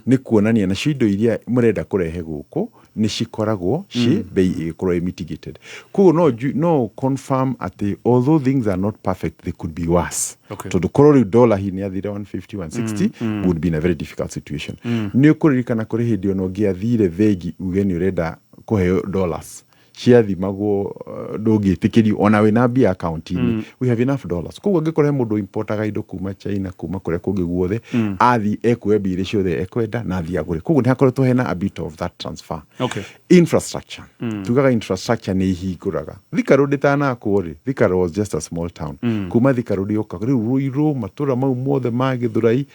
S3: nĩ kuonania nacio indo iria mũrenda kũrehe gũkũ nĩ cikoragwo ci bei ĩgĩkorwo ĩ mitigated. Koguo no confirm atĩ although things are not perfect, they could be worse, tondũ korwo rĩu dollar hihi nĩ yathire 150, 160, we would be in a very difficult situation. Nĩ ũkũririkana kũrĩ hĩndĩ ona ũngĩathire bengi uge nĩ ũrenda kũheo dollars, ciathimagwo, ndũngĩtĩkĩrio ona wĩna mbia akaunti-inĩ. We have enough dollars, koguo angĩkorwo he mũndũ importaga indo kuma China, kuma kũrĩa kũngĩ guothe, athi ekuoya mbia iria ciothe ekwenda na athiĩ agũre. Koguo nĩ hakoretwo hena a bit of that transfer. Infrastructure, tugaga infrastructure nĩ ihingũraga. Thika Road ĩtanakwo rĩ, Thika Road was just a small town. Kuma Thika Road yoka rĩu, Ruiru, matũra mau mothe ma Gĩthũrai,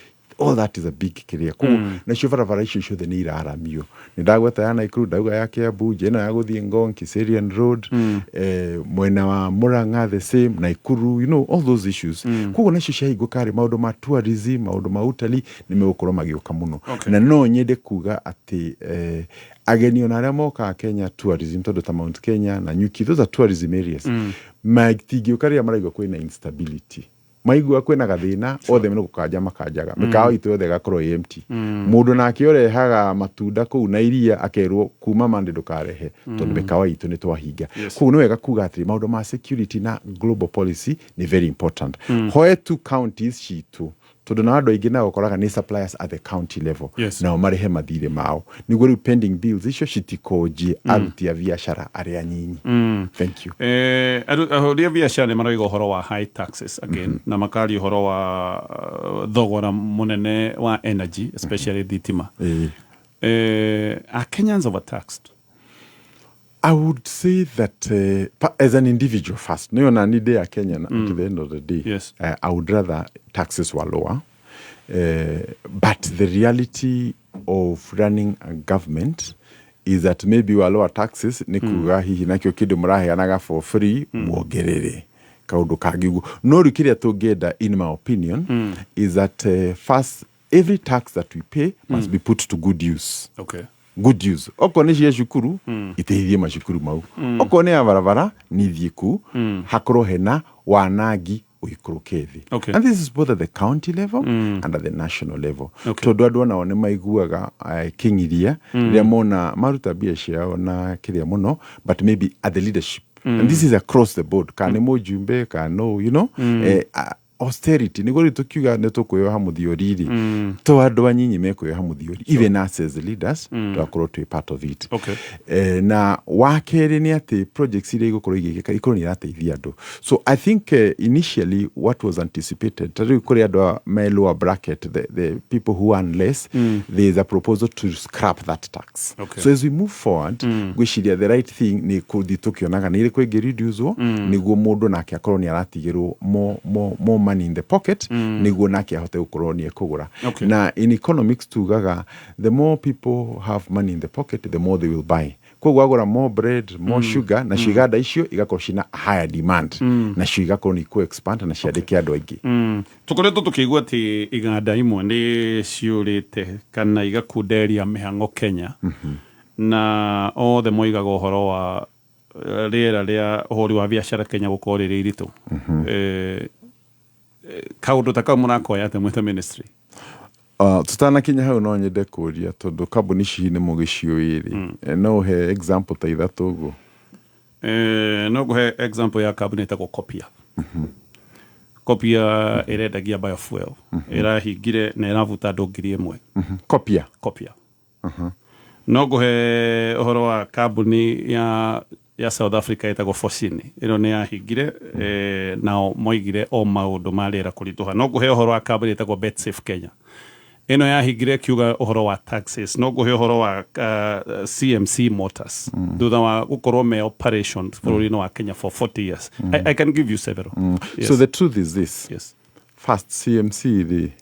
S3: all that is a big kĩrĩa. Koguo nacio barabara icio ciothe nĩ iraramio. Nĩ ndagweta ya Nakuru, ndauga ya Kiambu, ĩno ya gũthiĩ Ngong, Kiserian Road, mwena wa Murang'a the same, Nakuru, all those issues. Koguo nacio ciahingũka rĩ, maũndũ ma tourism, maũndũ ma utalii nĩ megũkorwo magĩũka mũno. Na no nyende kuga atĩ ageni ona arĩa mokaga Kenya tourism, tondũ ta Mount Kenya na Nyuki, those are tourism areas, matingĩũka rĩrĩa maraigua kwĩna instability, maigua kwĩna gathĩna, othe nĩ gũkanja makanjaga mĩkawa itũ yothe ĩgakorwo ĩ empty. Mũndũ nake ũrehaga matunda kũu na iria akerwo kuma Monday ndũkarehe, tondũ mĩkawa itũ nĩ twahinga. Koguo nĩ wega kuga atĩrĩ, maũndũ ma security na global policy nĩ very important. Hoe tu counties citũ, tondũ na andũ aingĩ nao ũkoraga nĩ suppliers at the county level, nao marĩhe mathirĩ mao nĩguo rĩu pending bills icio citikonjie aruti a biacara arĩa anyinyi. Thank you.
S1: Ahũri a biacara nĩ maroiga ũhoro wa high taxes again, na makaria ũhoro wa thogora mũnene wa energy, especially thitima. Are Kenyans overtaxed?
S3: I would say that as an individual first, no, na ni day a Kenyan, at the end of the day, I would rather taxes were lower. But the reality of running a government is that maybe wa lower taxes nĩ kuga hihi nakĩo kĩndũ mũraheanaga for free muongerere kaũndũ kangĩ ũguo. No rĩu kĩrĩa tũngĩenda, in my opinion, is that first, every tax that we pay must be put to good use. Good use, okorwo nĩ cia cukuru, iteithie macukuru mau. Okorwo nĩ ya barabara, nĩ ithiĩ ku hakorwo hena wanangi ũikũrũke thĩ. And this is both at the county level and at the national level, tondũ andũ onao nĩ maiguaga kĩng'iria rĩrĩa mona maruta mbia ciao na kĩrĩa mũno, but maybe at the leadership, and this is across the board, kana nĩ mũjumbe kana no austerity, nĩguo rĩu tũkiuga nĩ tũkwĩyoha mũthiori rĩ, to andũ anyinyi mekwĩyoha mũthiori, even us as leaders tũgakorwo twĩ part of it. Na wa kerĩ nĩ atĩ projects iria igũkorwo igĩkĩka ikorwo nĩ irateithia andũ. So I think initially what was anticipated, ta rĩu kũrĩ andũ a me lower bracket, the people who earn less, there is a proposal to scrap that tax. So as we move forward, ngwĩciria the right thing nĩ kũthiĩ tũkĩonaga nĩ ĩrĩkũ ĩngĩ reducewo, nĩguo mũndũ nake akorwo nĩ aratigĩrwo more money in the pocket, nĩguo nake ahote gũkorwo nĩ ekũgũra. Na in economics tugaga the more people have money in the pocket, the more they will buy. Koguo agũra more bread, more sugar, nacio iganda icio igakorwo cina higher demand, nacio igakorwo nĩ ikũ expand na ciandĩke andũ aingĩ.
S1: Tũkoretwo tũkĩigua atĩ iganda imwe nĩ ciũrĩte kana igakunderia mĩhang'o Kenya, na othe moigaga ũhoro wa rĩera rĩa ũhũri wa biacara Kenya gũkorwo rĩrĩ iritũ. Kaũndũ ta kau mũrakoya atĩa mwĩta ministry?
S3: Tutanakinya hau no nyende kũria tondũ kambuni ici nĩ mũgĩciũĩ rĩ, no ũhe example ta ithatũ ũguo?
S1: No ngũhe example ya kambuni ĩtagwo Copia. Copia ĩrendagia biofuel, ĩrahingire na ĩrabuta andũ 1,000.
S3: Copia?
S1: Copia. No ngũhe ũhoro wa kambuni ya South Africa ĩtagwo Fossini, ĩno nĩ yahingire, nao moigire o maũndũ ma rĩera kũritũha. No ngũhe ũhoro wa kambuni ĩtagwo Betsafe Kenya, ĩno yahingire kiuga ũhoro wa taxes. No ngũhe ũhoro wa CMC Motors, thutha wa gũkorwo me operation bũrũri-inĩ wa Kenya for 40 years. I can give you several. Yes.
S3: So the truth is this. First, CMC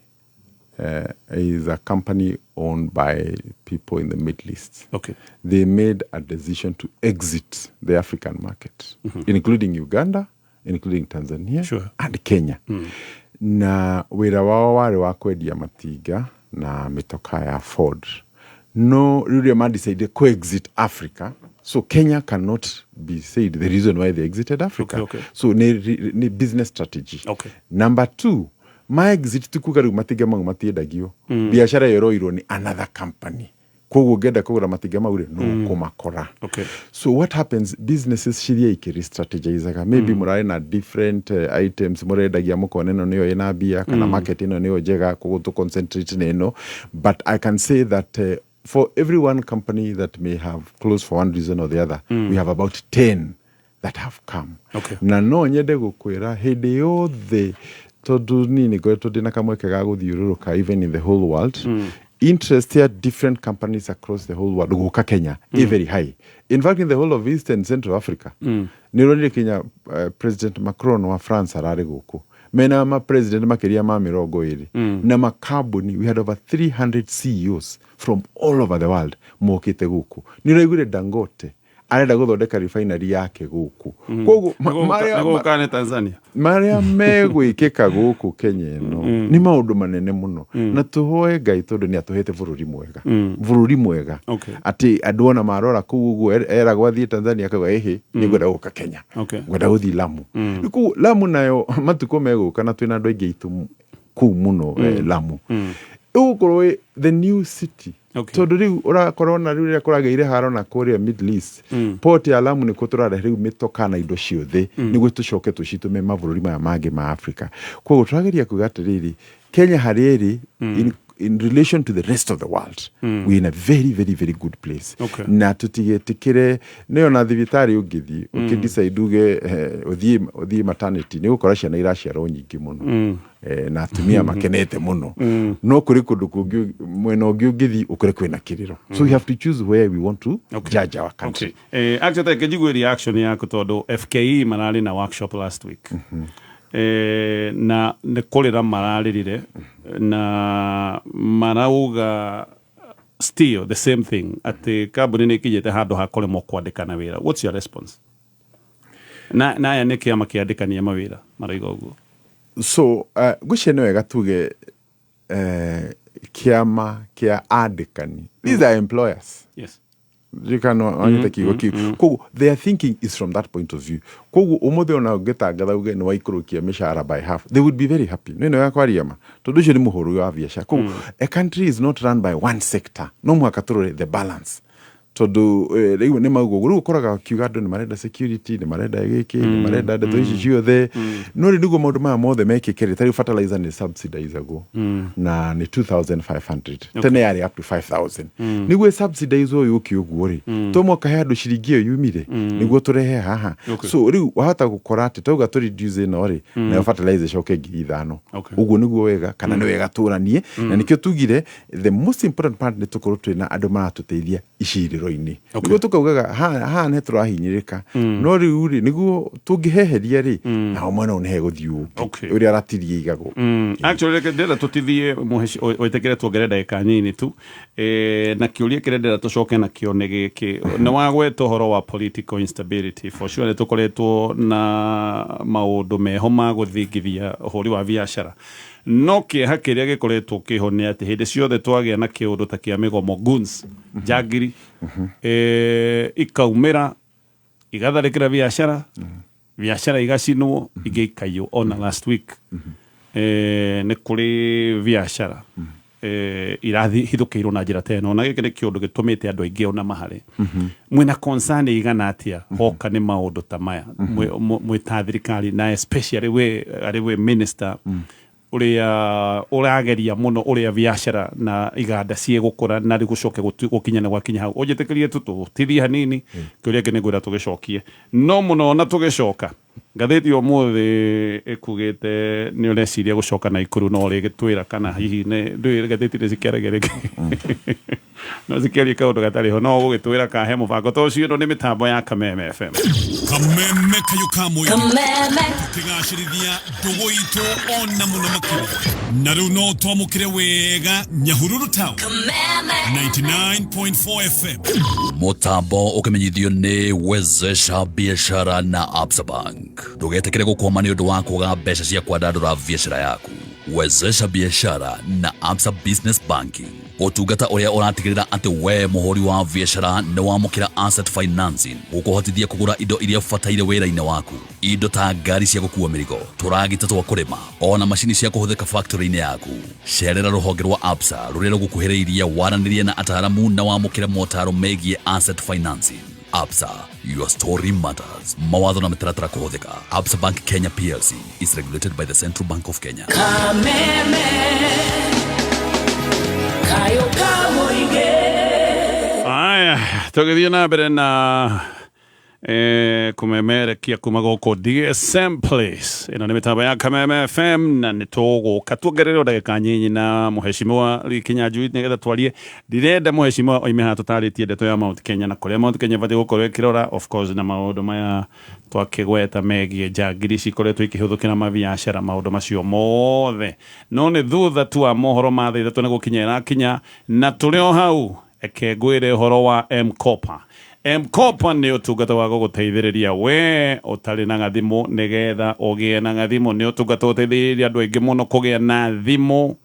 S3: is a company owned by people in the Middle East. They made a decision to exit the African market, including Uganda, including Tanzania, and Kenya. Na wĩra wao warĩ wa kwendia matinga na mĩtoka ya Ford. No rĩrĩa ma decide ku exit Africa, so Kenya cannot be said the reason why they exited Africa. So nĩ business strategy. Number two, ma exit ti kuga rĩu matinga mau matiendagio. Biacara ĩyo ĩroirwo nĩ another company, koguo ũngĩenda kũgũra matinga mau rĩ, no kũmakora. So what happens, businesses ciria ikĩre-strategizaga, maybe mũrarĩ na different items mũrendagia, mũkona ĩno nĩyo ĩna mbia kana market ĩno nĩyo njega, koguo tũ concentrate na ĩno. But I can say that for every one company that may have closed for one reason or the other, we have about 10 that have come. Na no nyende gũkwĩra hĩndĩ yothe, tondũ niĩ nĩ ngoretwo ndĩna kamweke ga gũthiũrũrũka even in the whole world, interest ya different companies across the whole world gũka Kenya mm. very high. In fact, in the whole of East and Central Africa, nĩ ũronire Kenya, President Macron wa France ararĩ gũkũ mena ma president makĩria ma 20 na makambuni. We had over 300 CEOs from all over the world mokĩte gũkũ. Nĩ ũraiguire Dangote arenda gũthondeka refinery yake gũkũ. Koguo
S1: Nĩgũka nĩ Tanzania.
S3: Marĩa megwĩkĩka gũkũ Kenya ĩno nĩ maũndũ manene mũno, na tũhoe Ngai tondũ nĩ atũhete bũrũri mwega, bũrũri mwega atĩ andũ ona marora kũu ũguo eragwo athiĩ Tanzania akauga ĩhĩ, nĩ ngwenda gũka Kenya, ngwenda gũthiĩ Lamu. Rĩu kũu Lamu nayo matukũ megũka na twĩna andũ aingĩ aitũ kũu mũno, Lamu ĩgũkorwo ĩ the new city, tondũ rĩu ũrakorwo na rĩu rĩrĩa kũragĩire haro na kũrĩa Middle East, port ya Lamu nĩkuo tũrarehe rĩu mĩtoka na indo ciothe nĩguo tũcoke tũcitũme mabũrũri maya mangĩ ma Africa. Koguo tũrageria kuga atĩrĩrĩ, Kenya harĩa ĩrĩ in relation to the rest of the world, we're in a very, very, very good place. Na tũtigetĩkĩre nĩyo na thibitarĩ ũngĩthiĩ ũkĩdecide uge ũthiĩ maternity, nĩ ũgũkora ciana iraciarwo nyingĩ mũno, na atumia makenete mũno, no kũrĩ kũndũ kũngĩ mwena ũngĩ ũngĩthiĩ ũkore kwĩna kĩrĩro. So we have to choose where we want to judge our country.
S1: Okay. Actually reke njigue reaction yaku tondũ FKE mararĩ na workshop last week. Na nĩ kũrĩra mararĩrire na marauga still the same thing, atĩ kambuni nĩ ikinyĩte handũ ha kũremwo kwandĩkana wĩra. What's your response? Na aya nĩ kĩama kĩandĩkania mawĩra marauga ũguo.
S3: So ngwĩciria nĩ wega tuge kĩama kĩa andĩkani, these are employers. Kana wanyita kiugo kiu, koguo their thinking is from that point of view. Koguo ũmũthĩ ona ũngĩtangatha uge nĩ waikũrũkia mĩcara by half, they would be very happy. No ĩno ya kwaria ma, tondũ ũcio nĩ mũhũri wa biacara. Koguo a country is not run by one sector, no mũhaka tũrore the balance, tondũ rĩu nĩ mauga ũguo. Rĩu ũkoraga akiuga andũ nĩ marenda security, nĩ marenda gĩkĩ, nĩ marenda ndeto ici ciothe, no rĩu nĩguo maũndũ maya mothe mekĩke rĩ, ta rĩu fertilizer nĩ subsidizagwo na nĩ 2500, tene yarĩ up to 5000. Nĩguo subsidize ũyũ ũkĩ ũguo rĩ, to mwaka he andũ ciringi ĩyo yumire nĩguo tũrehe haha. So rĩu wahota gũkora atĩ tauga tũ reduce ĩno rĩ, nayo fertilizer ĩcoke 5000. Ũguo nĩguo wega kana nĩ wega tũranie, na nĩkĩo tugire the most important part nĩ tũkorwo twĩna andũ maratũteithia icirĩro-inĩ, nĩguo tũkaugaga haha nĩ tũrahinyĩrĩka, no rĩu rĩ, nĩguo tũngĩheheria rĩ, nao mwena ũyũ nĩ hegũthiĩ ũngĩ ũrĩa ratiri ĩigagwo.
S1: Actually reke ndĩrenda tũtithie wĩtĩkĩre tuongerere ndagĩka nini tu, na kĩũria kĩrĩa ndĩrenda tũcoke nakĩo nĩ gĩkĩ. Nĩ wagweta ũhoro wa political instability. For sure nĩ tũkoretwo na maũndũ meho ma gũthingithia ũhũri wa biacara, no kĩeha kĩrĩa gĩkoretwo kĩho nĩ atĩ hĩndĩ ciothe twagĩa na kĩũndũ ta kĩa mĩgomo, goons, njangiri, ikaumĩra igatharĩkĩra biacara, biacara igacinwo, ingĩ ikaiywo. Ona last week nĩ kũrĩ biacara Irathithũkĩirwo na njĩra ta ĩno, na gĩkĩ nĩ kĩũndũ gĩtũmĩte andũ aingĩ ona mahare. Mwĩna concern igana atĩa hoka nĩ maũndũ ta maya mwĩ ta thirikari, na especially we arĩ we minister ũrĩa ũrageria mũno ũrĩa biacara na iganda ciĩgũkũra na rĩu gũcoke gũkinya na gwakinya hau? Ũnjĩtĩkĩrie tu tũtithie hanini. Kĩũria kĩ nĩngwĩra tũgĩcokie no mũno, na tũgĩcoka ngathĩti ũmũthĩ ĩkugĩte nĩ ũreciria gũcoka Naikuru, no rĩgĩtwĩra kana hihi nĩ ndũĩ ngathĩti nĩ cikĩaragia rĩngĩ, no cikĩarie kaũndũ gatarĩ ho, no ũgũgĩtwĩra kahe mũbango ta ũcio. Ĩno nĩ mĩtambo ya Kameme FM.
S10: Kameme kayũ ka mũingĩ.
S7: Kameme.
S10: Tũkĩgacĩrithia ndũgũ itũ ona mũno makĩria, na rĩu no twamũkĩre wega Nyahururu Town.
S7: Kameme.
S10: 99.4 FM.
S20: Mutambo ukimenyithio nĩ Wezesha Biashara na Absa Bank. Ndũgetĩkĩre gũkwama nĩ ũndũ wa kwaga mbeca cia kwandandũra biacara yaku. Wezesha Biashara na Absa Business Banking, ũtungata ũrĩa ũratigĩrĩra atĩ we mũhũri wa biacara nĩ wamũkĩra asset financing gũkũhotithia kũgũra indo iria ũbataire wĩra-inĩ waku, indo ta ngari cia gũkua mĩrigo, tũragita twa kũrĩma, ona macini cia kũhũthĩka factory-inĩ yaku. Cerera rũhonge rwa Absa rũrĩa rũgũkuhĩrĩirie, waranĩrie na ataaramu na wamũkĩre motaro megiĩ asset financing. Absa, your story matters. Mawatho na mĩtaratara kũhũthĩka. Absa Bank Kenya PLC is regulated by the Central Bank of Kenya.
S7: Kameme kayo ka mũingĩ.
S1: Aya, tũgĩthiĩ na mbere na kũmemerekia kuma gũkũ DSM Place. Ĩno nĩ mĩtambo ya Kameme FM, na nĩ tũgũka tuongererwo ndagĩka nyinyi na mũheshimiwa Kinyanjui nĩgetha twarie. Ndirenda mũheshimiwa oime haha tũtarĩtie ndeto ya Mount Kenya na kũrĩa Mount Kenya ĩbatiĩ gũkorwo ĩkĩrora, of course, na maũndũ maya twakĩgweta megiĩ njangiri cikoretwo ikĩhũthũkĩra mabiacara, maũndũ macio mothe, no nĩ thutha tu wa mohoro ma thaa 3 nĩ gũkinya ĩrakinya. Na tũrĩ o hau, eke ngwĩre ũhoro wa M-Kopa. M-Kopa nĩ ũtungata wa gũgũteithĩrĩria we ũtarĩ na gathimũ nĩgetha ũgĩe na gathimũ. Nĩ ũtungata ũteithĩrĩria andũ aingĩ mũno kũgĩa na thimũ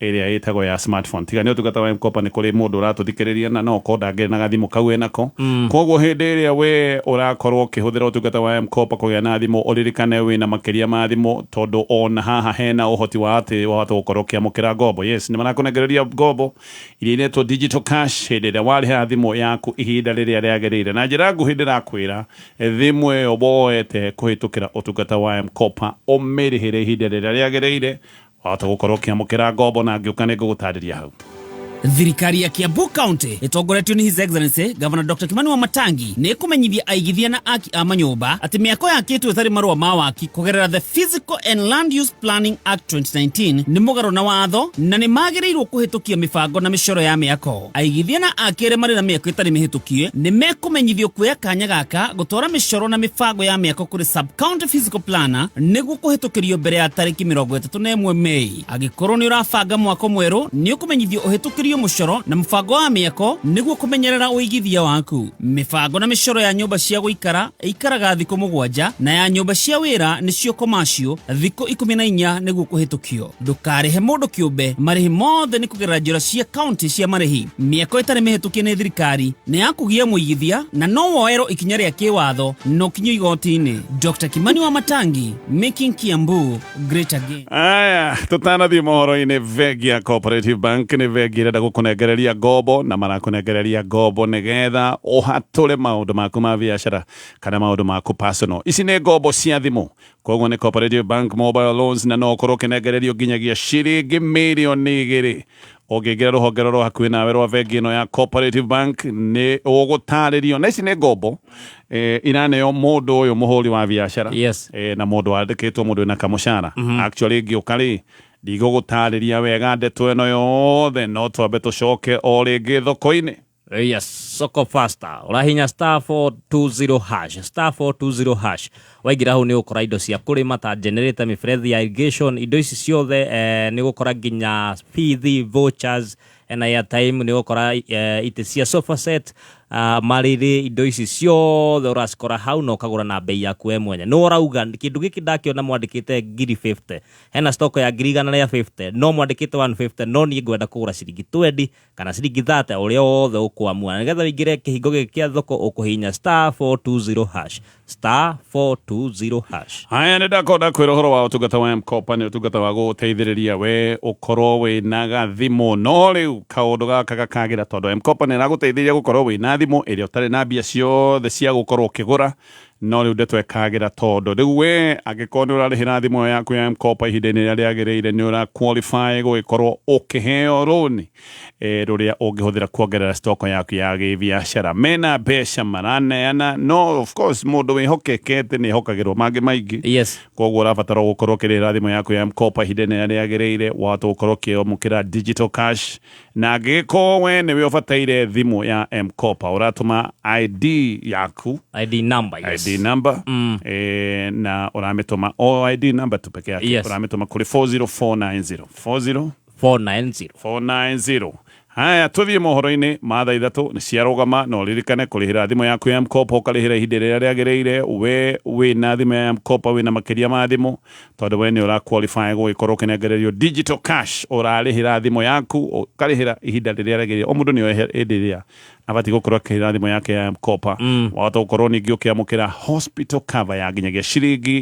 S1: ĩrĩa ĩtagwo ya smartphone. Tiga nĩ ũtungata wa M-Kopa, nĩ kũrĩ mũndũ ũratũthikĩrĩria na no okorwo ndangĩrĩ na gathimũ kau enako. Koguo hĩndĩ ĩrĩa we ũrakorwo ũkĩhũthĩra ũtungata wa M-Kopa kũgĩa na thimũ, ũririkane wĩna makĩria ma thimũ, tondũ ona haha hena ũhoti wa atĩ wahota gũkorwo ũkĩamũkĩra ngombo. Yes, nĩ marakũnengereria ngombo iria iretwo digital cash hĩndĩ ĩrĩa warĩha thimũ yaku ihinda rĩrĩa rĩagĩrĩire. Na njĩra nguhĩ ndĩrakwĩra, thimũ ĩyo woete kũhĩtũkĩra ũtungata wa M-Kopa, ũmĩrĩhĩre ihinda rĩrĩa rĩagĩrĩire, wahota gũkorwo ũkĩamũkĩra ngombo, na ngĩũka nĩ ngũgũtarĩria hau.
S2: Thirikari ya Kiambu County ĩtongoretio nĩ His Excellency Governor Dr. Kimani Wamatangi nĩ ĩkũmenyithia aigithia na aki a manyũmba atĩ mĩako yakĩtwo ĩtarĩ marũa ma waki kũgerera the Physical and Land Use Planning Act 2019 nĩ mũgarũ na watho na nĩ magĩrĩirwo kũhĩtũkia mĩbango na mĩcoro ya mĩako. Aigithia na aki arĩa marĩ na mĩako ĩtarĩ mĩhĩtũkie nĩ mekũmenyithio kuoya kanya gaka gũtwara mĩcoro na mĩbango ya mĩako kũrĩ sub county physical planner nĩguo kũhĩtũkĩrio mbere ya tarĩki 31 Mei. Angĩkorwo nĩ ũrabanga mwako mwerũ, nĩ ũkũmenyithio ũhĩtũkĩrio mũcoro na mũbango wa mĩako nĩguo kũmenyerera ũigithia waku. Mĩbango na mĩcoro ya nyũmba cia gũikara ĩikaraga thikũ 7, na ya nyũmba cia wĩra nĩcio commercial thikũ 14 nĩguo kũhĩtũkio. Ndũkarĩhe mũndũ kĩũmbe, marĩhi mothe nĩ kũgerera njĩra cia county cia marĩhi. Mĩako ĩtarĩ mĩhĩtũkie nĩ thirikari nĩ ya kũgia mũigithia na no woerwo ikinya rĩa kĩwatho na ũkinyio igoti-inĩ. Dr. Kimani Wamatangi, making Kiambu great again.
S1: Aya, tũtanathiĩ mohoro-inĩ, bengi ya Cooperative Bank nĩ bengi ĩrenda gũkũnengereria ngombo, na marakũnengereria ngombo nĩgetha ũhatũre maũndũ maku ma biacara kana maũndũ maku personal. Ici nĩ ngombo cia thimũ, koguo nĩ Cooperative Bank mobile loans, na no ũkorwo ũkĩnengererio nginyagia ciringi 2 mirioni ũngĩingĩra rũhonge rũrĩa hakuhĩ nawe rwa bengi ĩno ya Cooperative Bank, nĩ ũgũtarĩrio. Na ici nĩ ngombo iraneo mũndũ ũyũ mũhũri wa biacara na mũndũ wandĩkĩtwo, mũndũ wĩna kamũcara. Actually, ngĩũka rĩ, ndigũgũtarĩria wega ndeto ĩno yothe, no twambe tũcoke o rĩngĩ thoko-inĩ.
S2: Yes, soko faster, ũrahinya *420#, *420#. Waingĩra hau nĩ ũgũkora indo cia kũrĩma ta generator, mĩberethi ya irrigation, indo ici ciothe. Nĩ ũgũkora nginya bithi, vouchers na airtime. Nĩ ũgũkora itĩ cia sofa set. Marĩrĩ, indo ici ciothe ũracikora hau na ũkagũra na bei yaku we mwene. Nĩ ũrauga kĩndũ gĩkĩ ndakĩona mwandĩkĩte ngiri 50, hena stock ya ngiri igana rĩa 50, no mwandĩkĩte 150, no niĩ ngwenda kũgũra ciringi 20 kana ciringi 30, ũrĩa wothe ũkwamua. Na nĩgetha ũingĩre kĩhingo gĩkĩ kĩa thoko, ũkũhihinya star 420 hash, star 420 hash.
S1: Haya, nĩ ndakorwo ndakwĩra ũhoro wa ũtungata wa M-Kopa. Nĩ ũtungata wa gũgũteithĩrĩria we ũkorwo wĩna gathimũ, no rĩu kaũndũ gaka gakagĩra tondũ M-Kopa nĩ ĩragũteithĩrĩria gũkorwo wĩna thimũ ĩrĩa ũtarĩ na mbia ciothe cia gũkorwo ũkĩgũra. No rĩu ndeto ĩkagĩra tondũ rĩu we angĩkorwo nĩ ũrarĩhĩra thimũ ĩyo yaku ya M-Kopa ihinda-inĩ rĩrĩa rĩagĩrĩire, nĩ ũra qualify gũgĩkorwo ũkĩheo rũni rũrĩa ũngĩhũthĩra kuongerera stock yaku ya gĩbiacara. Mena mbeca maraneana, no of course mũndũ wĩhokekete nĩ ehokagĩrwo mangĩ maingĩ. Koguo ũrabatara gũkorwo ũkĩrĩhĩra thimũ yaku ya M-Kopa ihinda-inĩ rĩrĩa rĩagĩrĩire, wahota gũkorwo ũkĩamũkĩra digital cash. Na angĩgĩkorwo we nĩwe ũbataire thimũ ya M-Kopa, ũratũma ID yaku,
S2: ID number, yes.
S1: ID number, na ũramĩtũma o ID number tu peke yake. Ũramĩtũma kũrĩ 40490, 40
S2: 490.
S1: 490. Haya, tũthiĩ mohoro-inĩ ma thaa 3 nĩ ciarũgama. Na ũririkane kũrĩhĩra thimũ yaku ya M-Kopa, ũkarĩhĩra ihinda rĩrĩa rĩagĩrĩire. We wĩna thimũ ya M-Kopa, wĩna makĩria ma thimũ, tondũ we nĩ ũra qualify gũgĩkorwo ũkĩnengererio digital cash. Ũrarĩhĩra thimũ yaku, ũkarĩhĩra ihinda rĩrĩa rĩagĩrĩire. O mũndũ nĩ hĩndĩ ĩrĩa abatiĩ gũkorwo akĩrĩhĩra thimũ yake ya M-Kopa. Wahota gũkorwo ningĩ ũkĩamũkĩra hospital cover ya nginyagia ciringi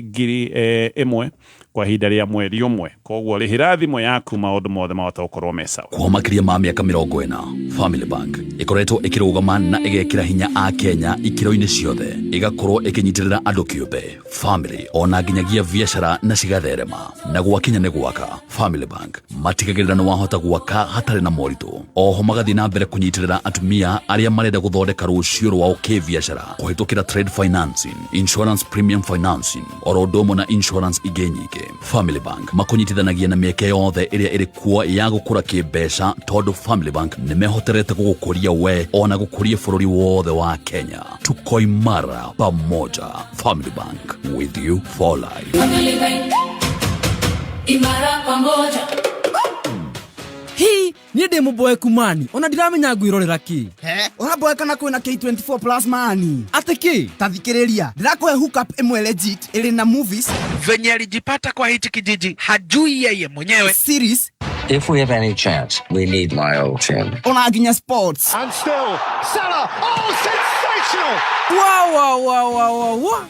S1: 1000 kwa ihinda rĩa mweri ũmwe. Koguo rĩhĩra thimũ yaku, maũndũ mothe mahota gũkorwo me sawa.
S20: Kwa makĩria ma mĩaka 40, Family Bank ĩkoretwo ĩkĩrũgama na ĩgekĩra hinya a Kenya ikĩro-inĩ ciothe, ĩgakorwo ĩkĩnyitĩrĩra andũ kĩũmbe, family, ona nginyagia biacara na cigatherema. Na gwakinya nĩ gwaka, Family Bank matigagĩrĩra nĩ wahota gwaka hatarĩ na moritũ. Oho magathiĩ na mbere kũnyitĩrĩra atumia arĩa marenda gũthondeka rũciũ rwao kĩbiacara kũhĩtũkĩra trade financing, insurance premium financing, oro ũndũ ũmwe na insurance ingĩ nyingĩ. Family Bank makũnyitithanagia na mĩeke yothe ĩrĩa ĩrĩ kuo ya gũkũra kĩmbeca, tondũ Family Bank nĩ mehoterete gũgũkũria we ona gũkũria bũrũri wothe wa Kenya. Tuko imara pamoja. Family Bank, with you for life.
S7: Family Bank, imara pamoja.
S18: Hi niĩ ndĩ mũboeku mani, ona ndiramenya ngwĩrorera kĩ.
S6: He ũraboeka na kwĩna K24 Plus mani.
S18: Atĩ kĩ?
S6: Ta thikĩrĩria, ndĩrakũhe hookup ĩmwe legit ĩrĩ na movies.
S4: Venye alijipata kwa hichi kijiji hajui yeye mwenyewe.
S6: Series.
S22: If we have any chance, we need my old team.
S6: Ona nginya sports.
S13: And still, Salah, oh, sensational!
S18: Wa wa wa wa wa wa.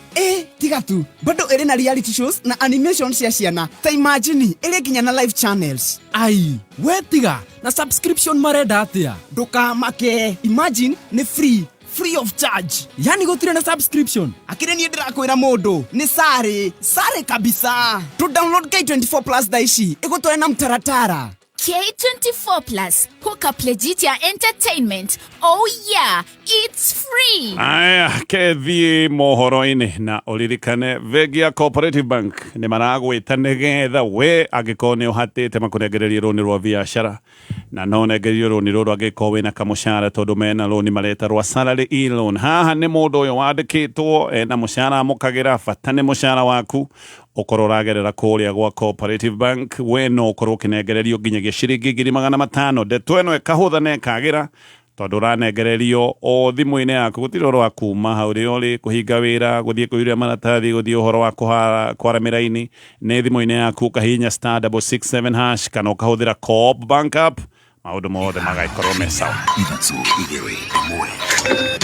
S6: Tiga tu, bado ĩrĩ na reality shows na animation cia ciana. Ta imagine, ĩrĩ nginya na live channels.
S18: Ai we tiga, na subscription marenda atĩa?
S6: Ndũkamake, imagine nĩ free, free of charge.
S18: Yani gũtirĩ na subscription?
S6: Akĩrĩ niĩ ndĩrakwĩra mũndũ nĩ sare sare kabisa. To download K24 Plus thaa ici ĩgũtware na mtaratara.
S5: K24 Plus, hookup legit ya entertainment. Oh yeah, it's free.
S1: Aya, kethiĩ mohoro-inĩ. Na ũririkane bengi ya Cooperative Bank nĩ maragwĩta nĩgetha we angĩkorwo nĩ ũhatĩte makũnengererie rũni rwa biacara, na no ũnengererio rũni rũrũ angĩkorwo wĩna kamũcara, tondũ mena rũni mareta rwa salary e-loan. Haha nĩ mũndũ ũyũ wandĩkĩtwo ena mũcara amũkagĩra, bata nĩ mũcara waku ũkorwo ũragerera kũrĩa gwa Cooperative Bank, we no ũkorwo ũkĩnengererio nginyagia ciringi 500,000. Ndeto ĩno ĩkahũtha na ĩkagĩra tondũ ũranengererio o thimũ-inĩ yaku. Gũtirĩ ũhoro wa kuma hau ũrĩa ũrĩ kũhinga wĩra, gũthiĩ kũiyũria maratathi, gũthiĩ ũhoro wa kwara mĩraini. Nĩ thimũ-inĩ yaku, ũkahihinya star 667 hash kana ũkahũthĩra Co-op Bank app, maũndũ mothe magagĩkorwo me sawa.
S10: 3 2 1.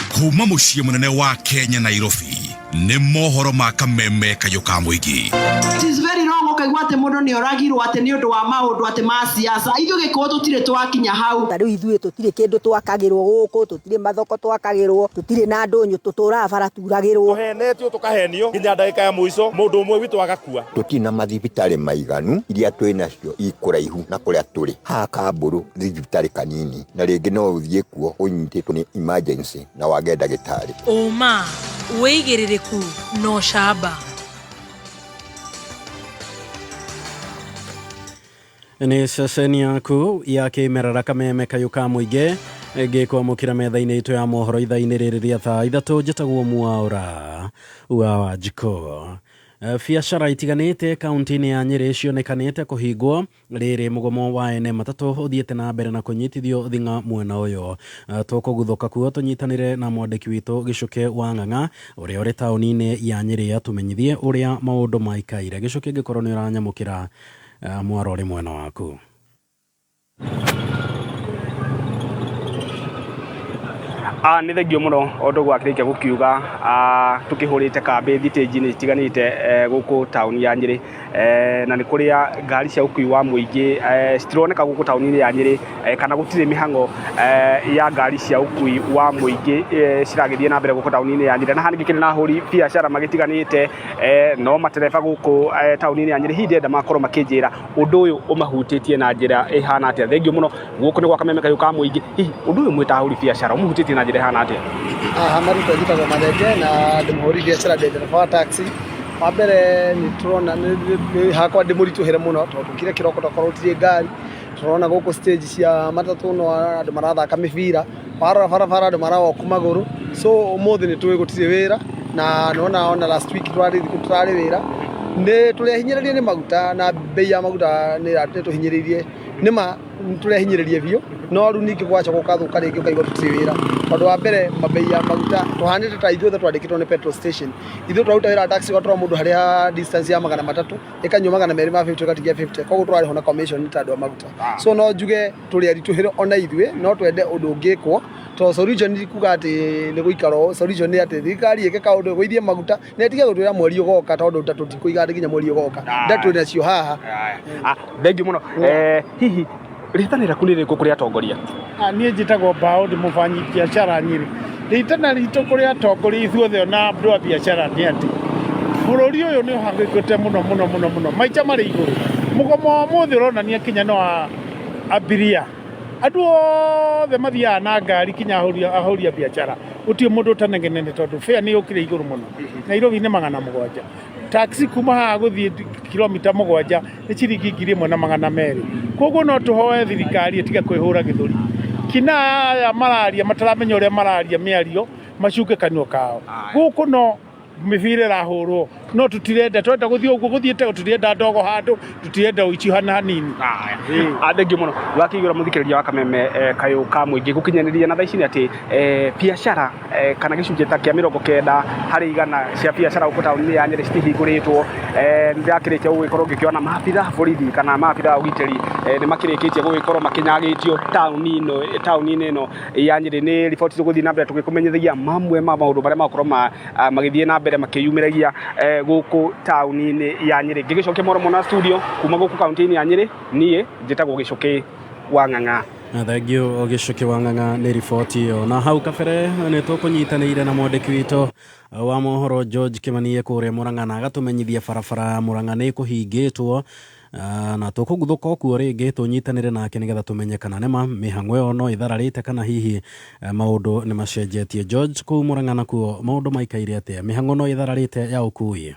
S10: Kuma mũciĩ mũnene wa Kenya, Nairobi, nĩ mohoro ma kameme kayũ ka mũingĩ.
S11: It is very wrong ũkaigua atĩ mũndũ nĩ oragirwo atĩ nĩ ũndũ wa maũndũ atĩ ma siasa. Ithuĩ gĩkũyũ tũtirĩ twakinya hau.
S12: Ta rĩu ithuĩ tũtirĩ kĩndũ twakagĩrwo gũkũ, tũtirĩ mathoko twakagĩrwo, tũtirĩ na ndũnyũ, tũtũraga bara turagĩrwo.
S13: Tũhenetio tũkahenio nginya ndagĩka ya mũico, mũndũ ũmwe witũ agakua.
S23: Tũtirĩ na mathibitarĩ maiganu, iria twĩ nacio i kũraihu na kũrĩa tũrĩ. Haha Kambũrũ thibitarĩ kanini, na rĩngĩ no ũthiĩ kuo ũnyitĩtwo nĩ emergency na wage ndagĩtarĩ.
S7: Ũma, wĩigĩrĩrĩku na ũcamba.
S9: Nĩ ceceni yaku ya kĩmerera kameme kayũ ka mũingĩ, ngĩkwamũkĩra metha-inĩ itũ ya mohoro ithaa-inĩ rĩrĩ rĩa thaa 3. Njĩtagwo Mwaũra wa Wanjikũ. Biacara itiganĩte kaunti-inĩ ya Nyĩrĩ cionekanĩte kũhingwo rĩrĩ mũgomo wa ene matatũ ũthiĩte na mbere na kũnyitithio thing'a mwena ũyũ. Tũkũguthũka kuo tũnyitanĩre na mwandĩki witũ Gĩcũkĩ wa Ng'ang'a ũrĩa ũrĩ taũni-inĩ ya Nyĩrĩ atũmenyithie ũrĩa maũndũ maikaire. Gĩcũkĩ, angĩkorwo nĩ ũranyamũkĩra, mwaro ũrĩ mwena waku.
S14: Nĩ thengio mũno o ũndũ gwakĩrĩkia gũkiuga, tũkĩhũrĩte kambĩ thitĩnji-inĩ itiganĩte gũkũ taũni ya Nyĩrĩ, na nĩ kũrĩa ngari cia ũkui wa mũingĩ citironeka gũkũ taũni-inĩ ya Nyĩrĩ, kana gũtirĩ mĩhang'o ya ngari cia ũkui wa mũingĩ ciragĩthiĩ na mbere gũkũ taũni-inĩ ya Nyĩrĩ. Na haha ningĩ kĩrĩ na ahũri biacara magĩtiganĩte, no matereba gũkũ taũni-inĩ ya Nyĩrĩ. Hihi ndĩrenda makorwo makĩnjĩra ũndũ ũyũ ũmahutĩtie na njĩra ĩhana atĩa. Thengio mũno. Gũkũ nĩ gwa Kameme Kayũ ka mũingĩ. Hihi ũndũ ũyũ mwĩ ta ahũri biacara ũmũhutĩtie na njĩra ĩhana atĩa?
S15: Haha marĩtwa njĩtagwo Mathenge na ndĩ mũhũri biacara, ndĩ ndereba wa taxi. Wa mbere nĩ tũrona hakwa ndĩ mũritũhĩre mũno tondũ kĩrĩa kĩroko tokorwo gũtirĩ ngari. Tũrona gũkũ stage cia matatũ no andũ marathaka mĩbira, warora barabara andũ marawalk magũrũ, so ũmũthĩ nĩ tũĩ gũtirĩ wĩra na nĩwona ona last week tũrarĩ thikũ tũrarĩ wĩra. Nĩ tũrehinyĩrĩrie nĩ maguta na bei ya maguta nĩ ĩtũhinyĩrĩirie, nĩma tũrehinyĩrĩrie biũ, no rĩu ningĩ gwacoka gũkathũka rĩngĩ ũkaigua tũtirĩ wĩra. Tondũ wa mbere mabei ya maguta tũhanĩte ta ithuothe twandĩkĩtwo nĩ petrol station. Ithuĩ tũraruta wĩra wa taxi ũgatwara mũndũ harĩa distance ya 300 ĩkanyua 250 ĩgatigia 50, koguo tũrarĩhwo na commission ta andũ a maguta. So no njuge tũrĩ aritũhĩre ona ithuĩ, no twende ũndũ ũngĩkwo, tondũ solution ti kuga atĩ nĩ gũikara ũũ, solution nĩ atĩ thirikari ĩke kaũndũ ĩgũithie maguta na ĩtige gũtwĩra mweri ũgoka, tondũ nda tũtikũiga atĩ nginya mweri ũgoka, nda twĩ nacio haha.
S14: Thengiũ mũno. Hihi rĩtana rĩaku nĩ rĩrĩkũ kũrĩ atongoria?
S17: Niĩ njĩtagwo Mbaũ, ndĩ mũbanyi biacara Nyĩrĩ. Rĩtana ritũ kũrĩ atongoria ithuothe ona andũ a biacara nĩ atĩ bũrũri ũyũ nĩ ũhangĩkĩte mũno mũno mũno mũno, maica marĩ igũrũ. Mũgomo wa ũmũthĩ ũronania kinya no abiria, andũ othe mathiaga na ngari kinya ahũri a biacara, gũtirĩ mũndũ ũtanegenete tondũ fare nĩ yũkire igũrũ mũno. Nairobi nĩ 700. Taxi kuma haha gũthiĩ kilomita 7 nĩ ciringi 1200. Koguo no tũhoe thirikari ĩtige kwĩhũra gĩthũri. Kina aya mararia mataramenya ũrĩa mararia mĩario, macuke kanua kao. Gũkũ no mĩbira ĩrahũrwo, no tũtirenda, twenda gũthiĩ ũguo gũthiĩte, tũtirenda ndogo handũ, tũtirenda ũici hana hanini.
S14: Thengiũ mũno. Wakĩigũra mũthikĩrĩria wa Kameme Kayũ ka mũingĩ gũkinyanĩria na thaa ici nĩ atĩ biacara kana gĩcunjĩ ta kĩa 90% cia biacara gũkũ taũni-inĩ ya Nyĩrĩ citihingũrĩtwo. Nĩndakĩrĩkia gũgĩkorwo ngĩkĩona maabitha borithi kana maabitha a ũgitĩri nĩ makĩrĩkĩtie gũgĩkorwo makĩnyagĩtio taũni-inĩ ĩno ya Nyĩrĩ. Nĩ riboti tũgũthiĩ na mbere tũgĩkũmenyithagia mamwe ma maũndũ marĩa magũkorwo magĩthiĩ na mbere makĩyumĩragia gũkũ taũni-inĩ ya Nyĩrĩ. Ngĩgĩcokia mohoro mona studio kuma gũkũ kaunti-inĩ ya Nyĩrĩ, niĩ njĩtagwo Gĩcũkĩ wa Ng'ang'a.
S9: Thengio Gĩcũkĩ wa Ng'ang'a nĩ riboti ĩyo. Na hau kabere nĩ tũkũnyitanĩire na mwandĩki witũ wa mohoro George Kĩmanie kũrĩa Murang'a na agatũmenyithia barabara ya Murang'a nĩ ĩkũhingĩtwo, na tũkũguthũka okuo rĩngĩ tũnyitanĩre nake nĩgetha tũmenye kana nĩma mĩhang'o ĩyo no ĩthararĩte kana hihi maũndũ nĩ macenjetie. George, kũu Murang'a nakuo maũndũ maikaire atĩa? Mĩhang'o no ĩthararĩte ya ũkui?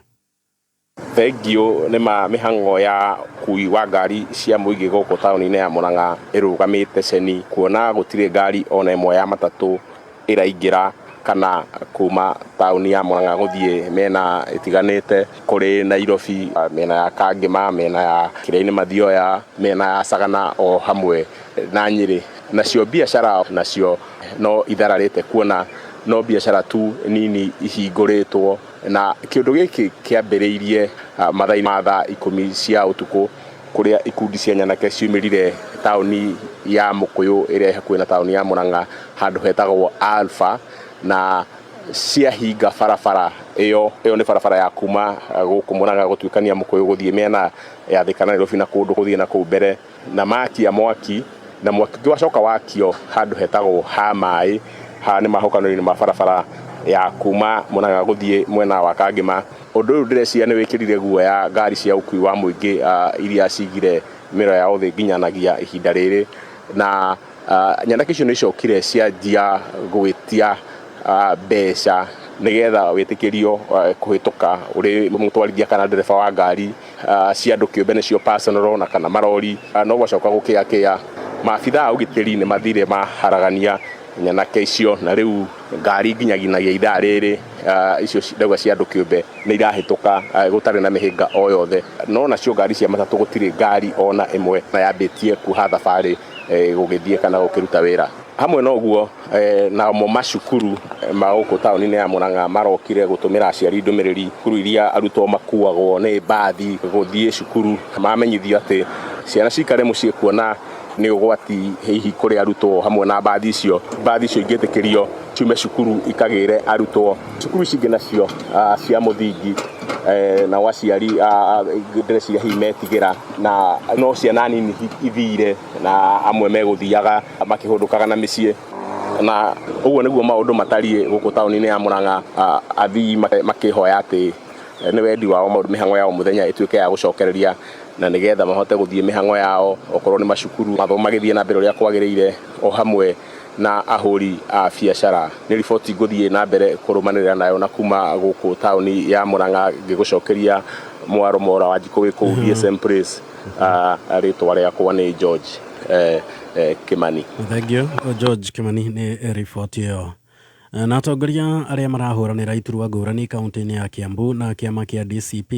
S24: Thengio nĩ ma mĩhang'o ya ũkui wa ngari cia mũingĩ gũkũ taũni-inĩ ya Murang'a ĩrũgamĩte ceni, kuona gũtirĩ ngari ona ĩmwe ya matatũ ĩraingĩra kana kuma taũni ya Murang'a gũthiĩ mĩena ĩtiganĩte, kũrĩ Nairobi, mĩena ya Kangĩma, mĩena ya Kĩrĩa-inĩ Mathioya, mĩena ya Sagana o hamwe na Nyĩrĩ. Nacio biacara nacio no ithararĩte, kuona no biacara tu nini ihingũrĩtwo, na kĩũndũ gĩkĩ kĩambĩrĩirie mathaa-inĩ ma thaa 10 cia ũtukũ, kũrĩa ikundi cia nyanake ciumĩrire taũni ya Mũkũyũ ĩrĩa ĩ hakuhĩ na taũni ya Murang'a handũ hetagwo Alpha, na ciahinga barabara ĩyo. Ĩyo nĩ barabara ya kuma gũkũ Murang'a gũtuĩkania Mũkũyũ gũthiĩ mĩena ya Thika na Nairobi na kũndũ gũthiĩ na kũu mbere, na makia mwaki, na mwaki ũngĩ wacoka wakio handũ hetagwo ha maĩ, haha nĩ mahũkano-inĩ ma barabara ya kuma Murang'a gũthiĩ mwena wa Kangĩma. Ũndũ ũyũ ndĩreciria nĩ wĩkĩrire guoya ngari cia ũkui wa mũingĩ iria cigire mĩro yao thĩ nginyanagia ihinda rĩrĩ, na nyanake icio nĩ icokire cianjia gwĩtia mbeca nĩgetha wĩtĩkĩrio kũhĩtũka ũrĩ mũtwarithia kana ndereba wa ngari cia andũ kĩũmbe nĩcio personal na kana marori. No gwacoka gũkĩakĩa, maabitha a ũgitĩri nĩ mathire maharagania nyanake icio na rĩu ngari nginyaginagia ithaa rĩrĩ icio ndauga cia andũ kĩũmbe nĩ irahĩtũka gũtarĩ na mĩhĩnga o yothe. No nacio ngari cia matatũ gũtirĩ ngari ona ĩmwe na yambĩtie kuha thabarĩ gũgĩthiĩ kana gũkĩruta wĩra. Hamwe na ũguo, namo macukuru ma gũkũ taũni-inĩ ya Murang'a marokire gũtũmĩra aciari ndũmĩrĩri. Cukuru iria arutwo makuagwo nĩ mbathi gũthiĩ cukuru mamenyithio atĩ ciana cikare mũciĩ kuona nĩ ũgwati hihi kũrĩ arutwo hamwe na mbathi icio. Mbathi icio ingĩtĩkĩrio ciume cukuru ikagĩre arutwo. Cukuru ici ingĩ nacio cia mũthingi nao aciari ndĩreciria hihi metigĩra na no ciana nini ithire na amwe megũthiaga makĩhũndũkaga na mĩciĩ. Na ũguo nĩguo maũndũ matariĩ gũkũ taũni-inĩ ya Murang'a, athii makĩhoya atĩ nĩ wendi wao mĩhang'o ya o mũthenya ĩtuĩke ya gũcokereria na nĩgetha mahote gũthiĩ mĩhang'o yao okorwo nĩ macukuru mathomo magĩthiĩ na mbere ũrĩa kwagĩrĩire o hamwe na ahũri a biacara. Nĩ riboti ngũthiĩ na mbere kũrũmanĩrĩra nayo na kuma gũkũ taũni ya Murang'a ngĩgũcokeria mwaro mora wa njikũ wĩ kũu DSM Place. Rĩtwa rĩakwa nĩ George Kimani.
S9: Thank you George Kimani nĩ riboti ĩyo. Na atongoria arĩa marahũranĩra iturwa ngũrani kaunti-inĩ ya Kiambu na kĩama kĩa DCP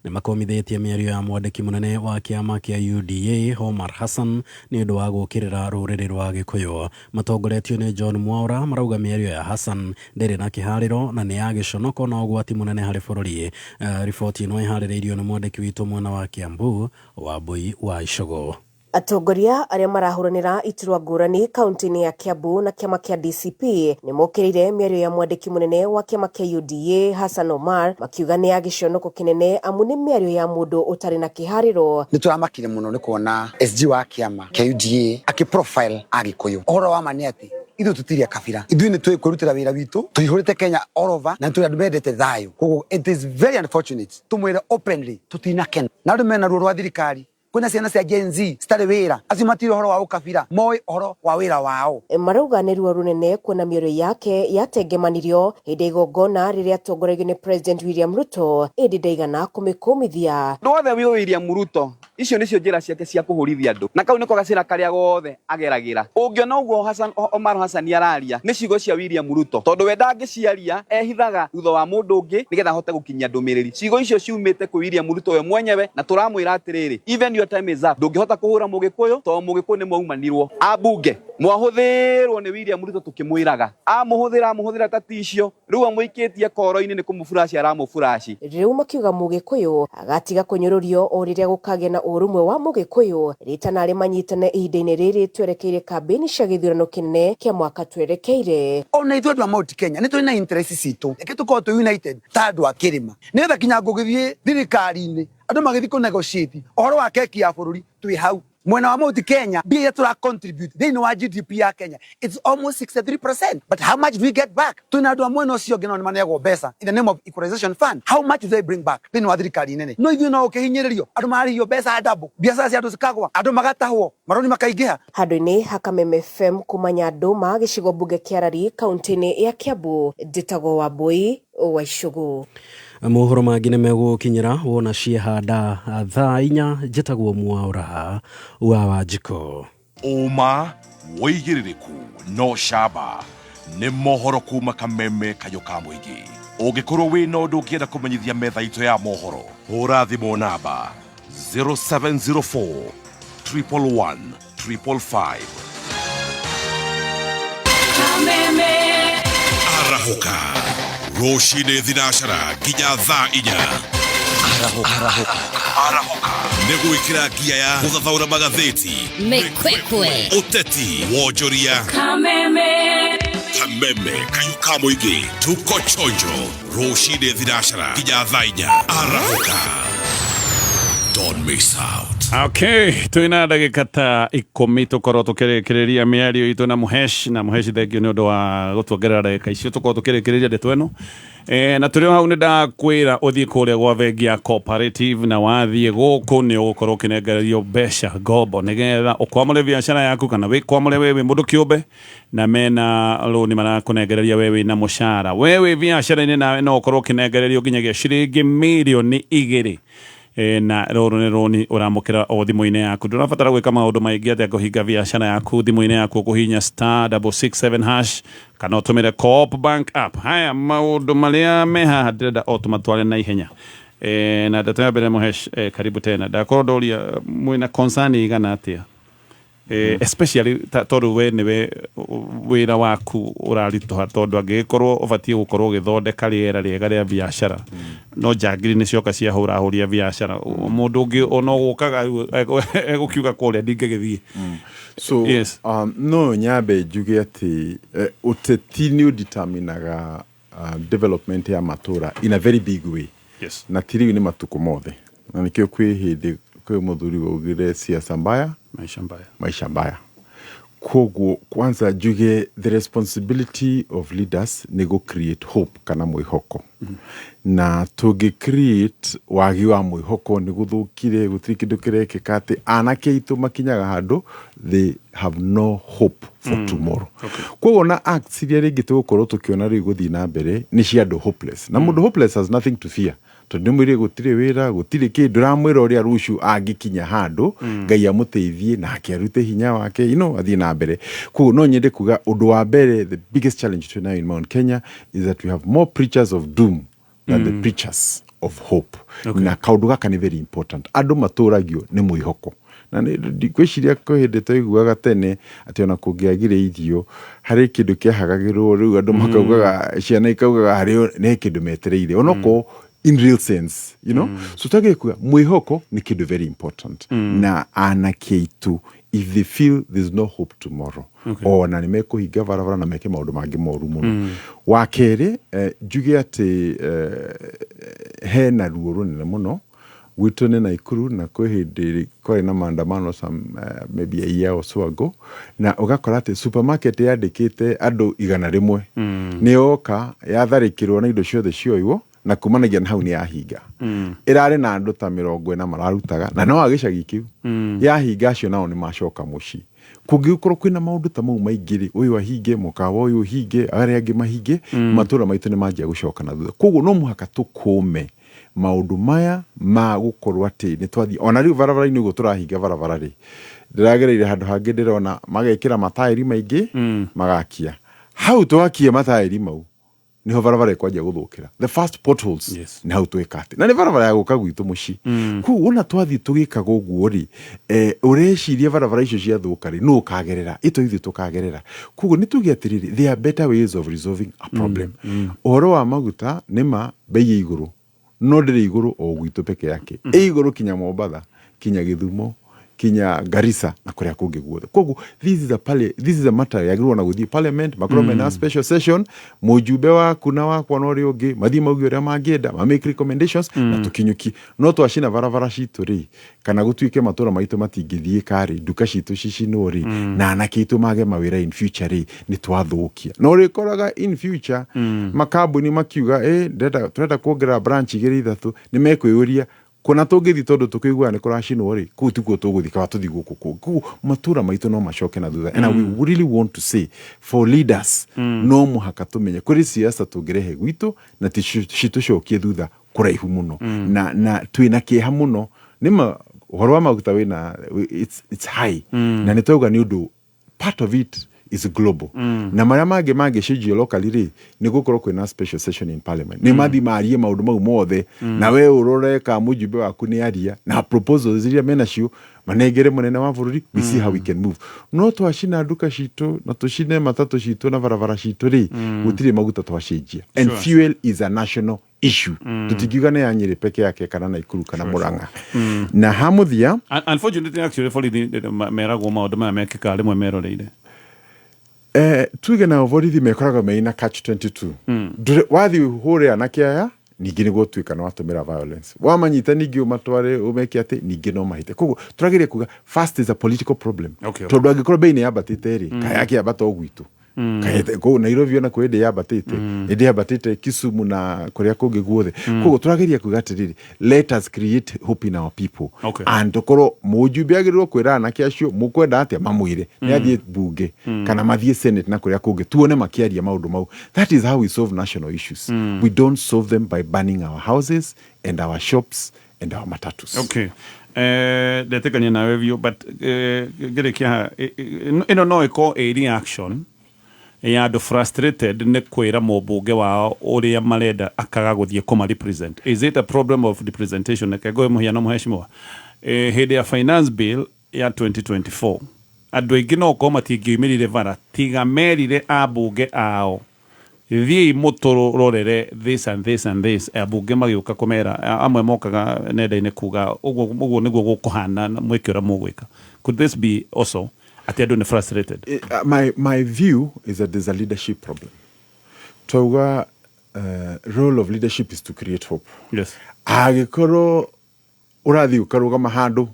S9: nĩ makomithĩtie mĩario ya mwandĩki mũnene wa kĩama kĩa UDA Omar Hassan nĩ ũndũ wa gũũkĩrĩra rũrĩrĩ rwa Gĩkũyũ. Matongoretio nĩ John Mwaura marauga mĩario ya Hassan ndĩrĩ na kĩharĩro na nĩ ya gĩconoko na ũgwati mũnene harĩ bũrũri. Riboti ĩno ĩharĩrĩirio nĩ mwandĩki witũ mwena wa Kiambu, Wambui wa Icũgũ.
S8: Atongoria arĩa marahũranĩra iturwa ngũrani kaunti-inĩ ya Kiambu na kĩama kĩa DCP nĩ mokĩrĩire mĩario ya mwandĩki mũnene wa kĩama kĩa UDA Hassan Omar makiuga nĩ ya gĩconoko kĩnene amu nĩ mĩario ya mũndũ ũtarĩ na kĩharĩro.
S16: Nĩ tũramakire mũno nĩ kuona SG wa kĩama kĩa UDA akĩ profile Agĩkũyũ. Ũhoro wa ma nĩ atĩ ithuĩ tũtirĩ a kabira, ithuĩ nĩ tũĩ kwĩrutĩra wĩra witũ, tũihũrĩte Kenya all over na nĩ tũrĩ andũ mendete thayũ. Koguo it is very unfortunate tũmwĩre openly tũtinakena na andũ mena ruo rwa thirikari. Kwĩna ciana cia Gen Z citarĩ wĩra, acio matirĩ ũhoro wa ũkabira, moĩ ũhoro wa wĩra wao.
S8: Marauga nĩ ruo rũnene kuona mĩario yake yatengemanirio hĩndĩ ya igongona rĩrĩa atongoragio nĩ President William Ruto, ĩndĩ ndaigana kũmĩkũmithia.
S6: Andũ othe wĩ William Ruto, icio nĩcio njĩra ciake cia kũhũrithia andũ, na kau nĩko gacĩra karĩa gothe ageragĩra. Ũngĩona ũguo Hassan, Omar Hassan araria nĩ ciugo cia William Ruto, tondũ we ndangĩciaria, ehithaga thutha wa mũndũ ũngĩ nĩgetha ahote gũkinyia ndũmĩrĩri. Ciugo icio ciumĩte kwĩ William Ruto we mwenyewe, na tũramwĩra atĩrĩrĩ, even your time is up. Ndũngĩhota kũhũra mũgĩkũyũ tondũ mũgĩkũyũ nĩ mwaumanirwo. Ambunge mwahũthĩrwo nĩ William Ruto tũkĩmwĩraga, amũhũthĩra amũhũthĩra ta ticio, rĩu amũikĩtie koro-inĩ nĩ kũmũburaci aramũburaci.
S8: Rĩu makiuga mũgĩkũyũ agatiga kũnyũrũrio o rĩrĩa gũkagĩa na ũrũmwe wa mũgĩkũyũ rĩtana arĩa manyitane ihinda-inĩ rĩrĩ twerekeire kambĩini cia gĩthurano kĩnene kĩa mwaka twerekeire.
S16: Ona ithuĩ andũ a Mount Kenya nĩ tũrĩ na interest citũ, reke tũkorwo twĩ united ta andũ a kĩrĩma, nĩgetha kinya ngũgĩthiĩ thirikari-inĩ andũ magĩthiĩ kũ negotiate ũhoro wa keki ya bũrũri twĩ hau. Mwena wa Mount Kenya mbia iria tũra contribute thĩinĩ wa GDP ya Kenya it's almost 63%, but how much do we get back? Twĩna andũ a mwena ũcio ũngĩ nao nĩ maneagwo mbeca in the name of equalization fund, how much do they bring back thĩinĩ wa thirikari nene? No ithuĩ no ũkĩhinyĩrĩrio, andũ mararĩhio mbeca double, biacara cia andũ cikagwa, andũ magatahwo, maroni makaingĩha.
S8: Handũ-inĩ ha Kameme FM kuma Nyandũma gĩcigo mbunge kĩa Rari kaunti-inĩ ya Kiambu, njĩtagwo Wambui wa Icũgũ.
S9: Mohoro mangĩ nĩ megũkinyĩra wona ciehanda thaa 4. Njĩtagwo Mwaũra wa Wanjikũ.
S10: Ũma, wĩigĩrĩrĩku no camba nĩ mohoro kuma Kameme kayũ ka mũingĩ. Ũngĩkorwo wĩna ũndũ ũngĩenda kũmenyithia metha itũ ya mohoro, hũra thimũ namba 0704 111 555.
S7: Kameme.
S10: Arahũka rũcinĩ thinacara nginya thaa 4. Arahũka nĩ gwĩkĩra ngia ya gũthathaũra magathĩti,
S7: Mĩkwekwe,
S10: ũteti, wonjoria.
S7: Kameme.
S10: Kameme kayũ ka mũingĩ, tuko chonjo rũcinĩ thinacara nginya thaa 4. Arahũka, don't miss out.
S1: Okay, twĩna ndagĩka ta 10 tũkorwo tũkĩrĩkĩrĩria mĩario itũ na Mũhesh. Na Mũhesh, thengiũ nĩ ũndũ wa gũtuongerera ndagĩka icio tũkorwo tũkĩrĩkĩrĩria ndeto ĩno. Na tũrĩ o hau nĩ ndakwĩra ũthiĩ kũrĩa gwa bengi ya Cooperative, na wathiĩ gũkũ nĩ ũgũkorwo ũkĩnengererio mbeca ngombo nĩgetha ũkwamũre biacara yaku kana wĩkwamũre we wĩ mũndũ kĩũmbe, na mena rũni marakũnengereria we wĩna mũcara, we wĩ biacara-inĩ, nawe no ũkorwo ũkĩnengererio nginyagia ciringi mirioni 2. Na rũrũ nĩ rũni ũramũkĩra o thimũ-inĩ yaku. Ndũrabatara gwĩka maũndũ maingĩ atĩa kũhinga biacara yaku thimũ-inĩ yaku, ũkũhihinya *667# kana ũtũmĩre Co-op Bank app. Haya maũndũ marĩa me haha ndĩrenda o tũmatware na ihenya. Na ndeto ya mbere, Mũhesh, karibu tena. Ndakorwo ndoria mwĩna concern igana atĩa, especially tondũ we nĩwe wĩra waku ũraritũha, tondũ angĩgĩkorwo ũbatiĩ gũkorwo ũgĩthondeka rĩera rĩega rĩa biacara, no njangiri nĩ cioka ciahũrahũria biacara, mũndũ ũngĩ ona ũgũkaga rĩu egũkiuga kũrĩa ndingĩgĩthiĩ.
S2: So no nyambe njuge atĩ ũteti nĩ ũdeterminaga development ya matũra in a very big way. Na ti rĩu, nĩ matukũ mothe, na nĩkĩo kwĩ hĩndĩ kwĩ mũthuri waugire, "Siasa mbaya,
S1: maisha mbaya."
S2: Maisha mbaya. Koguo kwanza njuge the responsibility of leaders nĩ gũ create hope kana mwĩhoko, na tũngĩ create wagi wa mwĩhoko, nĩ gũthũkire, gũtirĩ kĩndũ kĩrekĩka, atĩ anake aitũ makinyaga handũ they have no hope for tomorrow. Koguo na acts iria rĩngĩ tũgũkorwo tũkĩona rĩu gũthiĩ na mbere nĩ cia andũ hopeless, na mũndũ hopeless has nothing to fear, tondũ nĩ mwĩrĩ gũtirĩ wĩra, gũtirĩ kĩndũ, ndũramwĩra ũrĩa rũciũ angĩkinya handũ Ngai amũteithie nake arute hinya wake athiĩ na mbere. Koguo no nyende kuga ũndũ wa mbere, the biggest challenge twĩ nayo in Mount Kenya is that we have more preachers of doom than the preachers of hope. Na kaũndũ gaka nĩ very important. Andũ matũragio nĩ mwĩhoko, na ngwĩciria kwĩ hĩndĩ twaiguaga tene atĩ ona kũngĩagire irio harĩ kĩndũ kĩahagagĩrwo, rĩu andũ makaugaga, ciana ikaugaga harĩ nĩ kĩndũ metereire, onokorwo in real sense. So twagĩrĩire kuga mwĩhoko nĩ kĩndũ very important, na anake aitũ, if they feel there's no hope tomorrow, ona nĩ mekũhinga barabara na meke maũndũ mangĩ moru mũno. Wa kerĩ, njuge atĩ hena ruo rũnene mũno gwitũ nĩ Naikuru, na kwĩ hĩndĩ kwarĩ na maandamano some maybe a year or so ago, na ũgakora atĩ supermarket yandĩkĩte andũ 100 nĩ yoka yatharĩkĩrwo na indo ciothe cioywo, na kumanagia na hau nĩ yahinga. Ĩrarĩ na andũ ta 40 mararutaga na no a gĩcagi kĩu. Yahinga, acio nao nĩ macoka mũciĩ. Kũngĩgĩkorwo kwĩna maũndũ ta mau maingĩ rĩ, ũyũ ahinge mũkawa, ũyũ ũhinge, arĩa angĩ mahinge, matũra maitũ nĩ manjia gũcoka na thutha. Koguo no mũhaka tũkũme maũndũ maya ma gũkorwo atĩ nĩ twathiĩ ona rĩu barabara-inĩ ũguo tũrahinga barabara rĩ, ndĩragereire handũ hangĩ ndĩrona magekĩra mataĩri maingĩ, magakia hau. Twakia mataĩri mau niho barabara ĩkwanjia gũthũkĩra, the first potholes. Nĩ hau twĩka atĩ na nĩ barabara ya gũka gwitũ mũciĩ. Koguo wona twathiĩ tũgĩkaga ũguo rĩ, ũreciria barabara icio ciathũka rĩ, nũ ũkagerera? Ĩto ithuĩ tũkagerera. Koguo nĩ tuge atĩrĩrĩ, there are better ways of resolving a problem. Ũhoro wa maguta, nĩ ma bei ĩ igũrũ, no ndĩrĩ igũrũ o gwitũ peke yake, ĩ igũrũ kinya Mombatha, kinya Gĩthumo, kinya Garissa na kũrĩa kũngĩ guothe. Koguo this is a matter yagĩrĩirwo na gũthiĩ parliament, makorwo mena special session, mũjumbe waku na wakwa na ũrĩa ũngĩ mathiĩ mauge ũrĩa mangĩenda, ma make recommendations na tũkinyũkie. No twacina barabara citũ rĩ, kana gũtuĩke matũra maitũ matingĩthiĩka rĩ, nduka citũ cicinwo rĩ, na anake aitũ mage mawĩra in future rĩ, nĩ twathũkia. Na ũrĩkoraga in future makambuni makiuga, ndĩrenda kuongerera branch igĩrĩ ithatũ, nĩ mekwĩyũria kũna tũngĩthiĩ, tondũ tũkĩiguaga nĩ kũracinwo rĩ, kũu tikuo tũgũthiĩ, kaba tũthiĩ gũkũ kũngĩ. Koguo matũra maitũ no macoke na thutha, and we really want to say for leaders, no mũhaka tũmenye kũrĩ siasa tũngĩrehe gwitũ na citũcokie thutha kũraihu mũno. Na twĩna kĩeha mũno nĩma ũhoro wa maguta wĩna it's high, na nĩ twauga nĩ ũndũ part of it is global, na marĩa mangĩ mangĩcenjio locally rĩ, nĩ gũkorwo kwĩna special session in parliament, nĩ mathi marie maũndũ mau mothe, na we ũrore ka mũjumbe waku nĩ aria na proposals iria menacio manengere mũnene wa bũrũri. We see how we can move. No twacina nduka citũ na tũcine matatũ citũ na barabara citũ rĩ, gũtirĩ maguta twacenjia, and fuel is a national issue. Tũtingiuga nĩ ya Nyĩrĩ peke yake kana Naikuru kana Mũrang'a. Na ha mũthia,
S1: Unfortunately, actually, borithi meragwo maũndũ maya mekĩkaga rĩmwe meroreire.
S2: Tuge nao borithi mekoraga meina catch 22. Wathiĩ hũre anake aya, ningĩ nĩguo tuĩka nĩ watũmĩra violence, wamanyita ningĩ ũmatware ũmeke atĩ ningĩ no mahĩte. Koguo tũrageria kuga first is a political problem, tondũ angĩkorwo bei nĩ yambatĩte rĩ, kaya yakĩambata o gwitũ. Kũu Nairobi ona kwĩ hĩndĩ yambatĩte, hĩndĩ yambatĩte Kisumu na kũrĩa kũngĩ guothe. Koguo tũrageria kuga atĩrĩrĩ, let us create hope in our people, and tũkorwo mũjumbe agĩrĩirwo kwĩra anake acio mũkwenda atĩa, mamwĩre nĩ athiĩ bunge kana mathiĩ senate na kũrĩa kũngĩ, tuone makĩaria maũndũ mau. That is how we solve national issues. We don't solve them by burning our houses and our shops and our matatus.
S1: Okay. Ndetĩkania nawe biũ, but ngĩrĩkia haha, ĩno no ĩkorwo ĩ reaction ya andũ frustrated nĩ kwĩra mũmbunge wao ũrĩa marenda akaga gũthiĩ kũma represent. Is it a problem of representation? Reke ngũhe mũhiano, mũheshimiwa. Hĩndĩ ya Finance Bill ya 2024, andũ aingĩ no gũkorwo matingĩoimĩrire bara tiga merire ambunge ao, "Thiĩi mũtũrorere this and this and this." Ambunge magĩũka kũmera, amwe mokaga nenda-inĩ kuga ũguo ũguo nĩguo gũkũhana na mwĩke ũrĩa mũgwĩka. Could this be also atĩ andũ nĩ frustrated?
S2: My view is that there's a leadership problem. Twauga role of leadership is to create hope. Angĩkorwo ũrathiĩ ũkarũgama handũ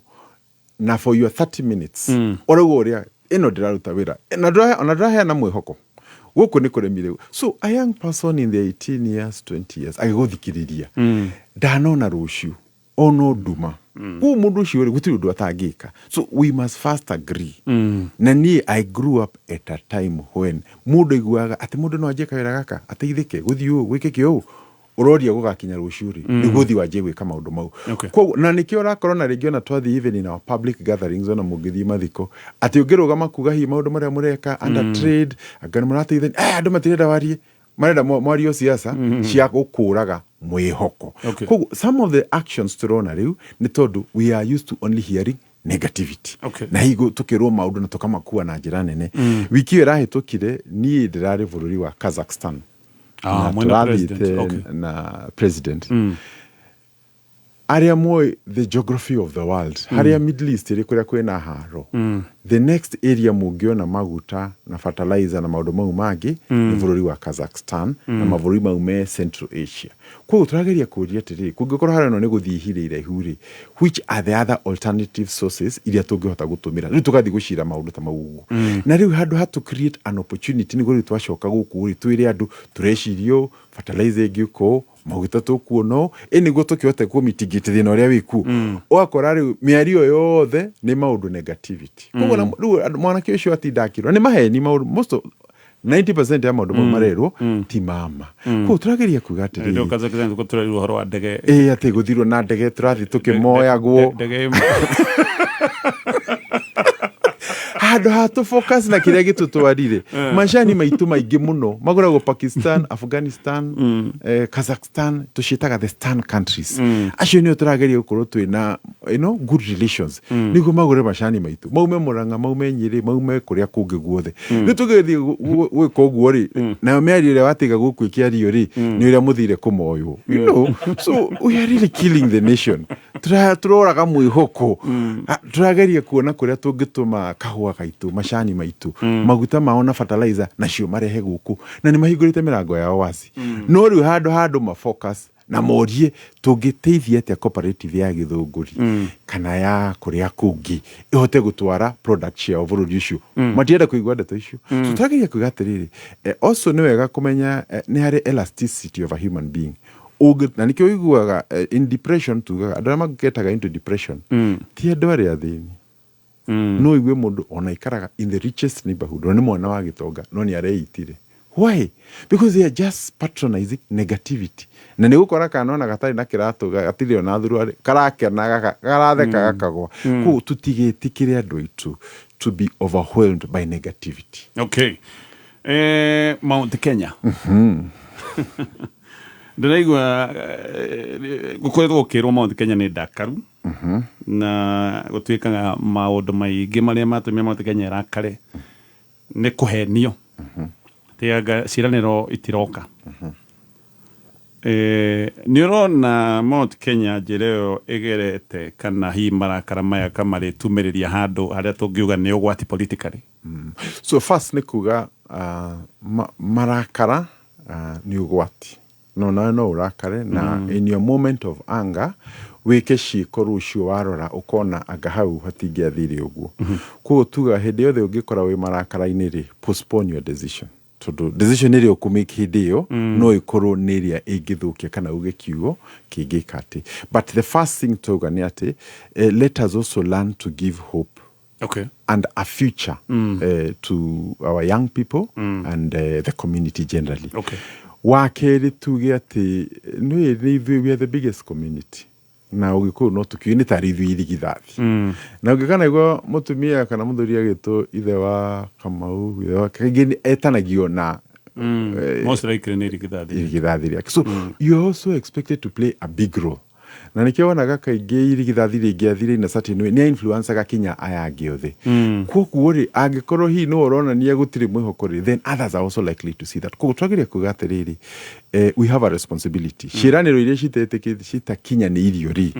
S2: na for your 30 minutes ũrauga ũrĩa ĩno ndĩraruta wĩra na ona ndĩraheana mwĩhoko gũkũ nĩ kũremire, so a young person in the 18 years, 20 years agĩgũthikĩrĩria ndanona rũciũ ono nduma. Koguo mũndũ ũcio rĩ, gũtirĩ ũndũ atangĩka. So we must first agree. Na niĩ I grew up at a time when mũndũ aiguaga atĩ mũndũ no anjie kawĩra gaka ateithĩke gũthiĩ ũũ gwĩkĩke ũũ, ũroria gũgakinya rũciũ rĩ, nĩguo ũthiĩ wanjie gwĩka maũndũ mau. Koguo na nĩkĩo ũrakora na rĩngĩ ona twathiĩ even in our public gatherings, ona mũngĩthiĩ mathiko, atĩ ũngĩrũgama kuga hihi maũndũ marĩa mũreka under trade, anga nĩ mũrateithania, andũ matirenda warie, marenda mwario siasa cia gũkũraga mwĩhoko. Koguo some of the actions tũrona rĩu nĩ tondũ we are used to only hearing negativity na higo tukĩrwo maũndũ na tũkamakua na njĩra nene. Wiki ĩyo ĩrahĩtũkire niĩ ndĩrarĩ bũrũri wa Kazakhstan
S1: Ah,
S2: na
S1: mwena president.
S2: tũrathiĩte na president. Arĩa moĩ the geography of the world, harĩa Middle East ĩrĩ, kũrĩa kwĩna haro, the next area mũngĩona maguta na fertilizer na maũndũ mau mangĩ nĩ bũrũri wa Kazakhstan na mabũrũri mau me Central Asia. Koguo tũrageria kũria atĩrĩrĩ, kũngĩkorwo harĩa ĩno nĩ gũthiĩ ihinda iraihu rĩ, which are the other alternative sources iria tũngĩhota gũtũmĩra? Rĩu tũgathiĩ gũcira maũndũ ta mau ũguo. Na rĩu handũ ha to create an opportunity nĩguo rĩu twacoka gũkũ rĩ, twĩre andũ tũreciria ũũ, fertilizer ĩngĩũka ũũ, maguta tũkuona ũũ, ĩ nĩguo tũkĩhote kũ mitigate thĩna ũrĩa wĩkuo. Ũgakora rĩu mĩario yothe nĩ maũndũ negativity. Koguo rĩu mwanake ũcio atinda akĩrwo nĩ maheni maũndũ, most of 90% ya maũndũ mau marerwo ti mama. Koguo tũrageria kuga
S1: Rĩu
S2: atĩrĩrĩ,
S1: Kazakhstan tũrerirwo ũhoro wa ndege.
S2: Ĩ atĩ gũthirwo na ndege tũrathiĩ tũkĩmoyagwo.
S1: Ndege ĩmwe.
S2: Handũ ha tũ focus na kĩrĩa gĩtũtwarire, macani maitũ maingĩ mũno magũragwo Pakistan, Afghanistan, Kazakhstan, tũciĩtaga the stan countries. Acio nĩo tũrageria gũkorwo twĩna good relations nĩguo magũre macani maitũ, maume Mũrang'a, maume Nyĩrĩ, maume kũrĩa kũngĩ guothe. Rĩu tũgĩthiĩ gwĩka ũguo rĩ, nayo mĩario ĩrĩa watiga gũkũ ĩkĩario rĩ, nĩ ũrĩa mũthire kũmoywo. So we are really killing the nation. Tũroraga mwĩhoko. Ah, tũrageria kuona kũrĩa tũngĩtũma kahũa gaitũ, macani maitũ, maguta mao na fertilizer nacio marehe gũkũ, na nĩ mahingũrĩte mĩrango yao waci. No rĩu handũ mafocus na morie tũngĩteithia atĩa cooperative ya Gĩthũngũri kana ya kũrĩa kũngĩ ĩhote gũtwara product ciao bũrũri ũcio, matienda kũigua ndeto icio. So tũrageria kuga atĩrĩrĩ, also nĩ wega kũmenya nĩ harĩ elasticity of a human being. Na nĩkĩo ũiguaga in depression, tugaga andũ arĩa magetaga into depression ti andũ arĩa athĩni. No igue mũndũ ona ikaraga in the richest neighborhood, ona nĩ mwana wa gĩtonga, no nĩ areitire. Why? Because they are just patronizing negativity. Na nĩ gũkora kana ona gatarĩ na kĩratũ, gatirĩ ona thuruarĩ, karakena, garatheka, gakagwa. Koguo tũtigetĩkĩre andũ aitũ to be overwhelmed by negativity.
S1: Okay. Mount Kenya, ndĩraigua gũkoretwo gũkĩrwo Mount Kenya nĩ ndakaru na gũtuĩkaga maũndũ maingĩ marĩa matũmire Mount Kenya ĩrakare nĩ kũhenio atĩ anga ciĩranĩro itiroka. Nĩ ũrona Mount Kenya njĩra ĩyo ĩgerete, kana hihi marakara maya kamarĩtumĩrĩria handũ harĩa tũngiuga nĩ ũgwati politically?
S2: So first nĩ kuga marakara nĩ ũgwati, no nawe no ũrakare na in your moment of anger wĩke ciĩko rũciũ warora ũkona anga hau hatingĩathire ũguo. Koguo tuga hĩndĩ yothe ũngĩkora wĩ marakara-inĩ rĩ, postpone your decision, tondũ decision ĩrĩa ũkũmake hĩndĩ ĩyo no ĩkorwo nĩ ĩrĩa ĩngĩthũkia kana uge kiugo kĩngĩka atĩ. But the first thing tauga nĩ atĩ let us also learn to give hope and a future to our young people and the community generally. Wa kerĩ tuge atĩ nĩ ithuĩ we are the biggest community. Na ũgĩkũyũ no tũkiũĩ nĩ tarĩ ithuĩ irigithathi. Na ũngĩkanaigua mũtumia kana mũthuri agĩtwo ithe wa Kamau, ithe wa, kaingĩ etanagio na
S1: Most likely nĩ irigithathi.
S2: Irigithathi rĩake. So you are also expected to play a big role, na nĩkĩo wonaga kaingĩ irigithathi rĩngĩathire in a certain way, nĩ influencaga kinya aya angĩ othe. Koguo rĩ, angĩkorwo hihi nĩwe ũronania gũtirĩ mwĩhoko rĩ, then others are also likely to see that. Koguo twagĩrĩire kuga atĩrĩrĩ, we have a responsibility. Ciĩranĩro iria citakinyanĩirio rĩ,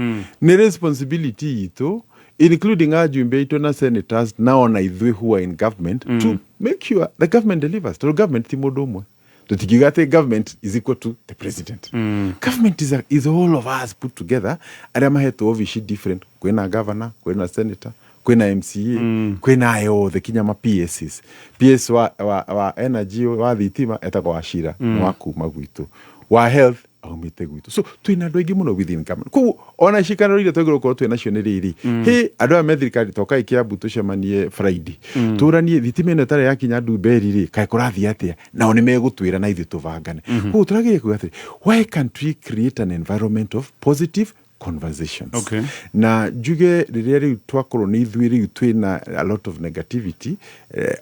S2: nĩ responsibility itũ, including ajumbe aitũ na senators na ona ithuĩ who are in government, to make sure the government delivers, tondũ government ti mũndũ ũmwe. Tũtikiuga atĩ government is equal to the president. Government is all of us put together, arĩa mahetwo obici different. Kwĩna governor, kwĩna senator, kwĩna MCA, kwĩna aya othe kinya ma PSs. PS wa energy, wa thitima, etagwo Wachira. Nĩ wa kuma gwitũ. Wa health aumĩte gwitũ. So twĩna andũ aingĩ mũno within government. Koguo ona cikanĩro iria twagĩrĩirwo gũkorwo twĩ nacio nĩ rĩrĩ, hĩ, andũ aya me thirikari, tokai Kĩambu tũcemanie Friday, tũranie thitima ĩno ĩtarĩ yakinya Ndumberi rĩ, kaĩ kũrathiĩ atĩa? Nao nĩ megũtwĩra na ithuĩ tũbangane. Koguo tũragĩrĩire kuga atĩrĩ, why can't we create an environment of positive conversations? Na njuge rĩrĩa rĩu twakorwo nĩ ithuĩ rĩu twĩna a lot of negativity,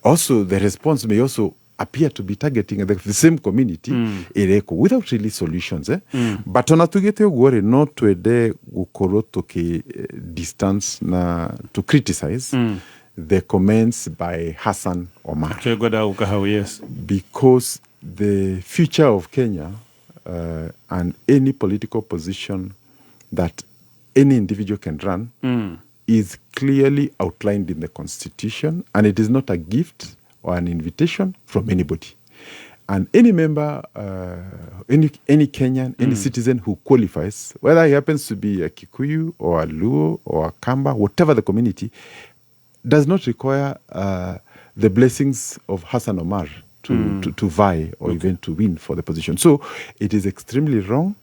S2: also the response may also appear to be targeting the same community ĩrekwo without really solutions, eh? But ona tugĩte ũguo rĩ, no twende gũkorwo tũkĩ distance na to criticize the comments by Hassan Omar.
S1: Okay, ngwendaga gũka hau, yes.
S2: Because the future of Kenya and any political position that any individual can run is clearly outlined in the constitution, and it is not a gift or an invitation from anybody. And any member, any Kenyan, any citizen who qualifies, whether he happens to be a Kikuyu or a Luo or a Kamba, whatever the community, does not require the blessings of Hassan Omar to vie or even to win for the position. So it is extremely wrong,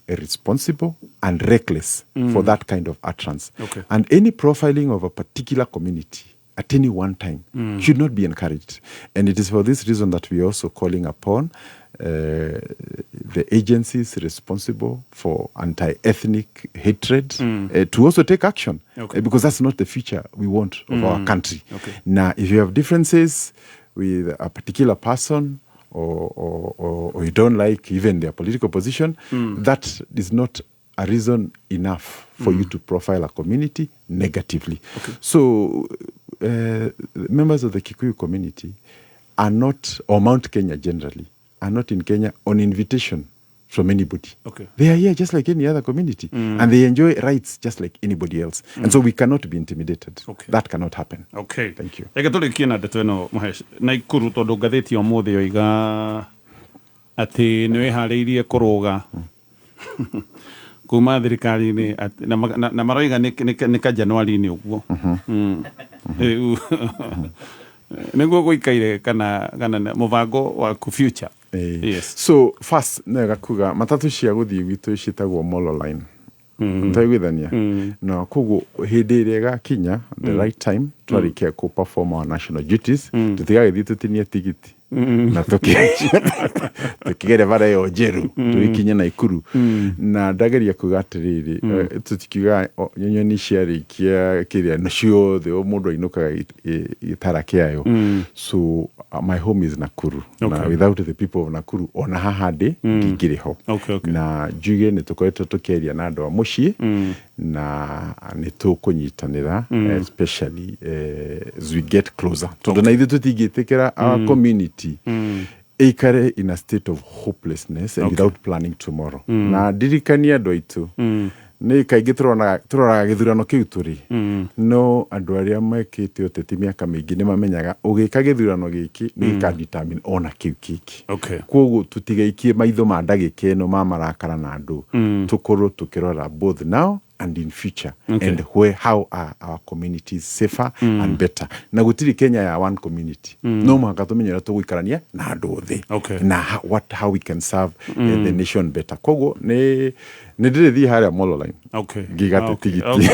S2: irresponsible, and reckless for that kind of utterance. And any profiling of a particular community at any one time should not be encouraged. And it is for this reason that we are also calling upon the agencies responsible for anti-ethnic hatred to also take action, because that's not the future we want of our country. Now, if you have differences with a particular person or you don't like even their political position, that is not a reason enough for you to profile a community negatively. So, members of the Kikuyu community are not, or Mount Kenya generally, are not in Kenya on invitation from anybody. They are here just like any other community, and they enjoy rights just like anybody else. And so we cannot be intimidated. That cannot happen. Thank you.
S1: Reke tũrĩkie na ndeto ĩno, Mũhesh, Naikuru, tondũ ngathĩti ya ũmũthĩ yoiga atĩ nĩ wĩharĩirie kũrũga kuma thirikari-inĩ na maroiga nĩ ka Januari-inĩ ũguo. Rĩu nĩguo gũikaire kana mũbango waku future? Yes.
S2: So first nega kuga matatu cia gũthiĩ gwitũ ciĩtagwo Molo Line. Ntaiguithania na koguo hĩndĩ ĩrĩa ĩgakinya the right time, twarĩkia kũ perform our national duties, tũtigagĩthiĩ tũtinie tigiti na tũkĩgere bara ĩyo njerũ tũgĩkinye Naikuru. Na ndageria kuga atĩrĩrĩ, tũtikiuga nyoni ciarĩkia kĩrĩa na ciothe, o mũndũ ainũkaga gĩtara kĩayo. So my home is Nakuru, na without the people of Nakuru, ona haha ndĩ ndingĩrĩ ho. Na njuge nĩ tũkoretwo tũkĩaria na andũ a mũciĩ na nĩ tũkũnyitanĩra, especially as we get closer, tondũ na ithuĩ tũtingĩtĩkĩra our community ĩikare in a state of hopelessness and without planning tomorrow. Na ndirikanie andũ aitũ, nĩ kaingĩ tũroraga gĩthurano kĩu tũrĩ, no andũ arĩa mekĩte ũteti mĩaka mĩingĩ nĩ mamenyaga ũgĩka gĩthurano gĩkĩ nĩ gĩka ona kĩu kĩngĩ. Koguo tũtigaikie maitho ma ndagĩka ĩno ma marakara na andũ, tũkorwo tũkĩrora both now and in future and where, how are our communities safer and better. Na gũtirĩ Kenya ya one community. No mũhaka tũmenye ũrĩa tũgũikarania na andũ othe na how we can serve the nation better. Koguo nĩ ndĩrĩthiĩ harĩa Molo Line ngigate tigiti.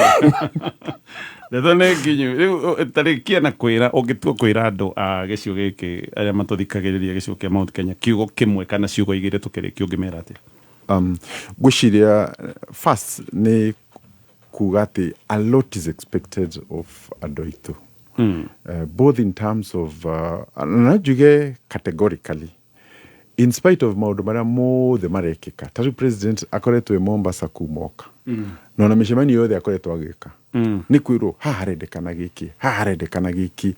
S1: Ndeto nĩ nginyu. Rĩu tarĩkia na kwĩra, ũngĩtua kwĩra andũ a gĩcigo gĩkĩ arĩa matũthikagĩrĩria, gĩcigo kĩa Mount Kenya, kiugo kĩmwe kana ciugo igĩrĩ tũkĩrĩkia, ũngĩmera atĩa?
S2: Ngwĩciria first nĩ Kuga atĩ a lot is expected of andũ aitũ, both in terms of na njuge categorically, in spite of maũndũ marĩa mothe marekĩka, ta rĩu president akoretwo e Mombasa kuma oka, na ona mĩcemanio yothe akoretwo agĩka, nĩ kwĩrwo haha harendekana gĩkĩ, haha harendekana gĩkĩ,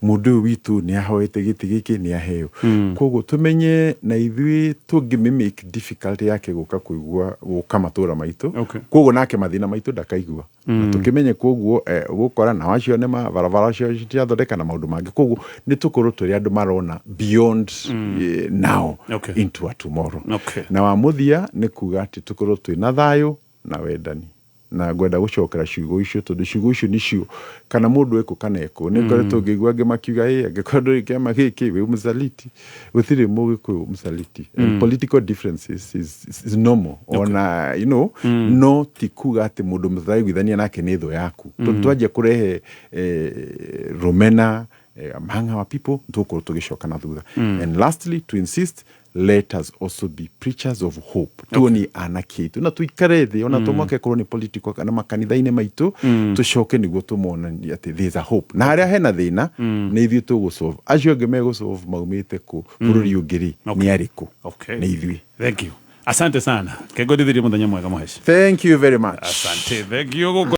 S2: mũndũ ũyũ witũ nĩ ahoete gĩtĩ gĩkĩ, nĩ aheo. Koguo tũmenye na ithuĩ tũngĩmĩ difficult yake gũka kũigua gũka matũra maitũ. Koguo nake mathĩna maitũ ndakaigua. Na tũkĩmenye koguo ũgũkora nao acio nĩ barabara cio citirathondeka na maũndũ mangĩ. Koguo nĩ tũkorwo tũrĩ andũ marona beyond now into a tomorrow. Na wa mũthia nĩ kuga atĩ tũkorwo twĩna thayũ na wendani, na ngwenda gũcokera ciugo icio tondũ ciugo icio nĩcio kana mũndũ ekũ kana ekũ nĩ ngoretwo ngĩigua angĩ makiuga ĩ angĩkorwo ndũrĩ kĩama gĩkĩ wĩ mũsaliti. Gũtirĩ mũgĩkũyũ mũsaliti. And political differences is normal ona no ti kuga atĩ mũndũ mũtaraiguithania nake nĩ thũ yaku, tondũ twanjia kũrehe rũmena among our people, tũgũkorwo tũgĩcoka na thutha. And lastly, to insist, let us also be preachers of hope. Tuonie anake aitũ na tuikare thĩ ona tũmoke korwo nĩ political kana makanitha-inĩ maitũ, tũcoke nĩguo tũmonanie atĩ there is a hope, na harĩa hena thĩna nĩ ithuĩ tũgũsolve. Acio angĩ megũsolve maumĩte kũ bũrũri ũngĩ rĩ, nĩ arĩkũ? Nĩ ithuĩ.
S1: Thank you, asante sana. Kengondithirie mũthenya mwega, mũheci.
S2: Thank you very much.
S1: Asante, thank you. Gũkũ.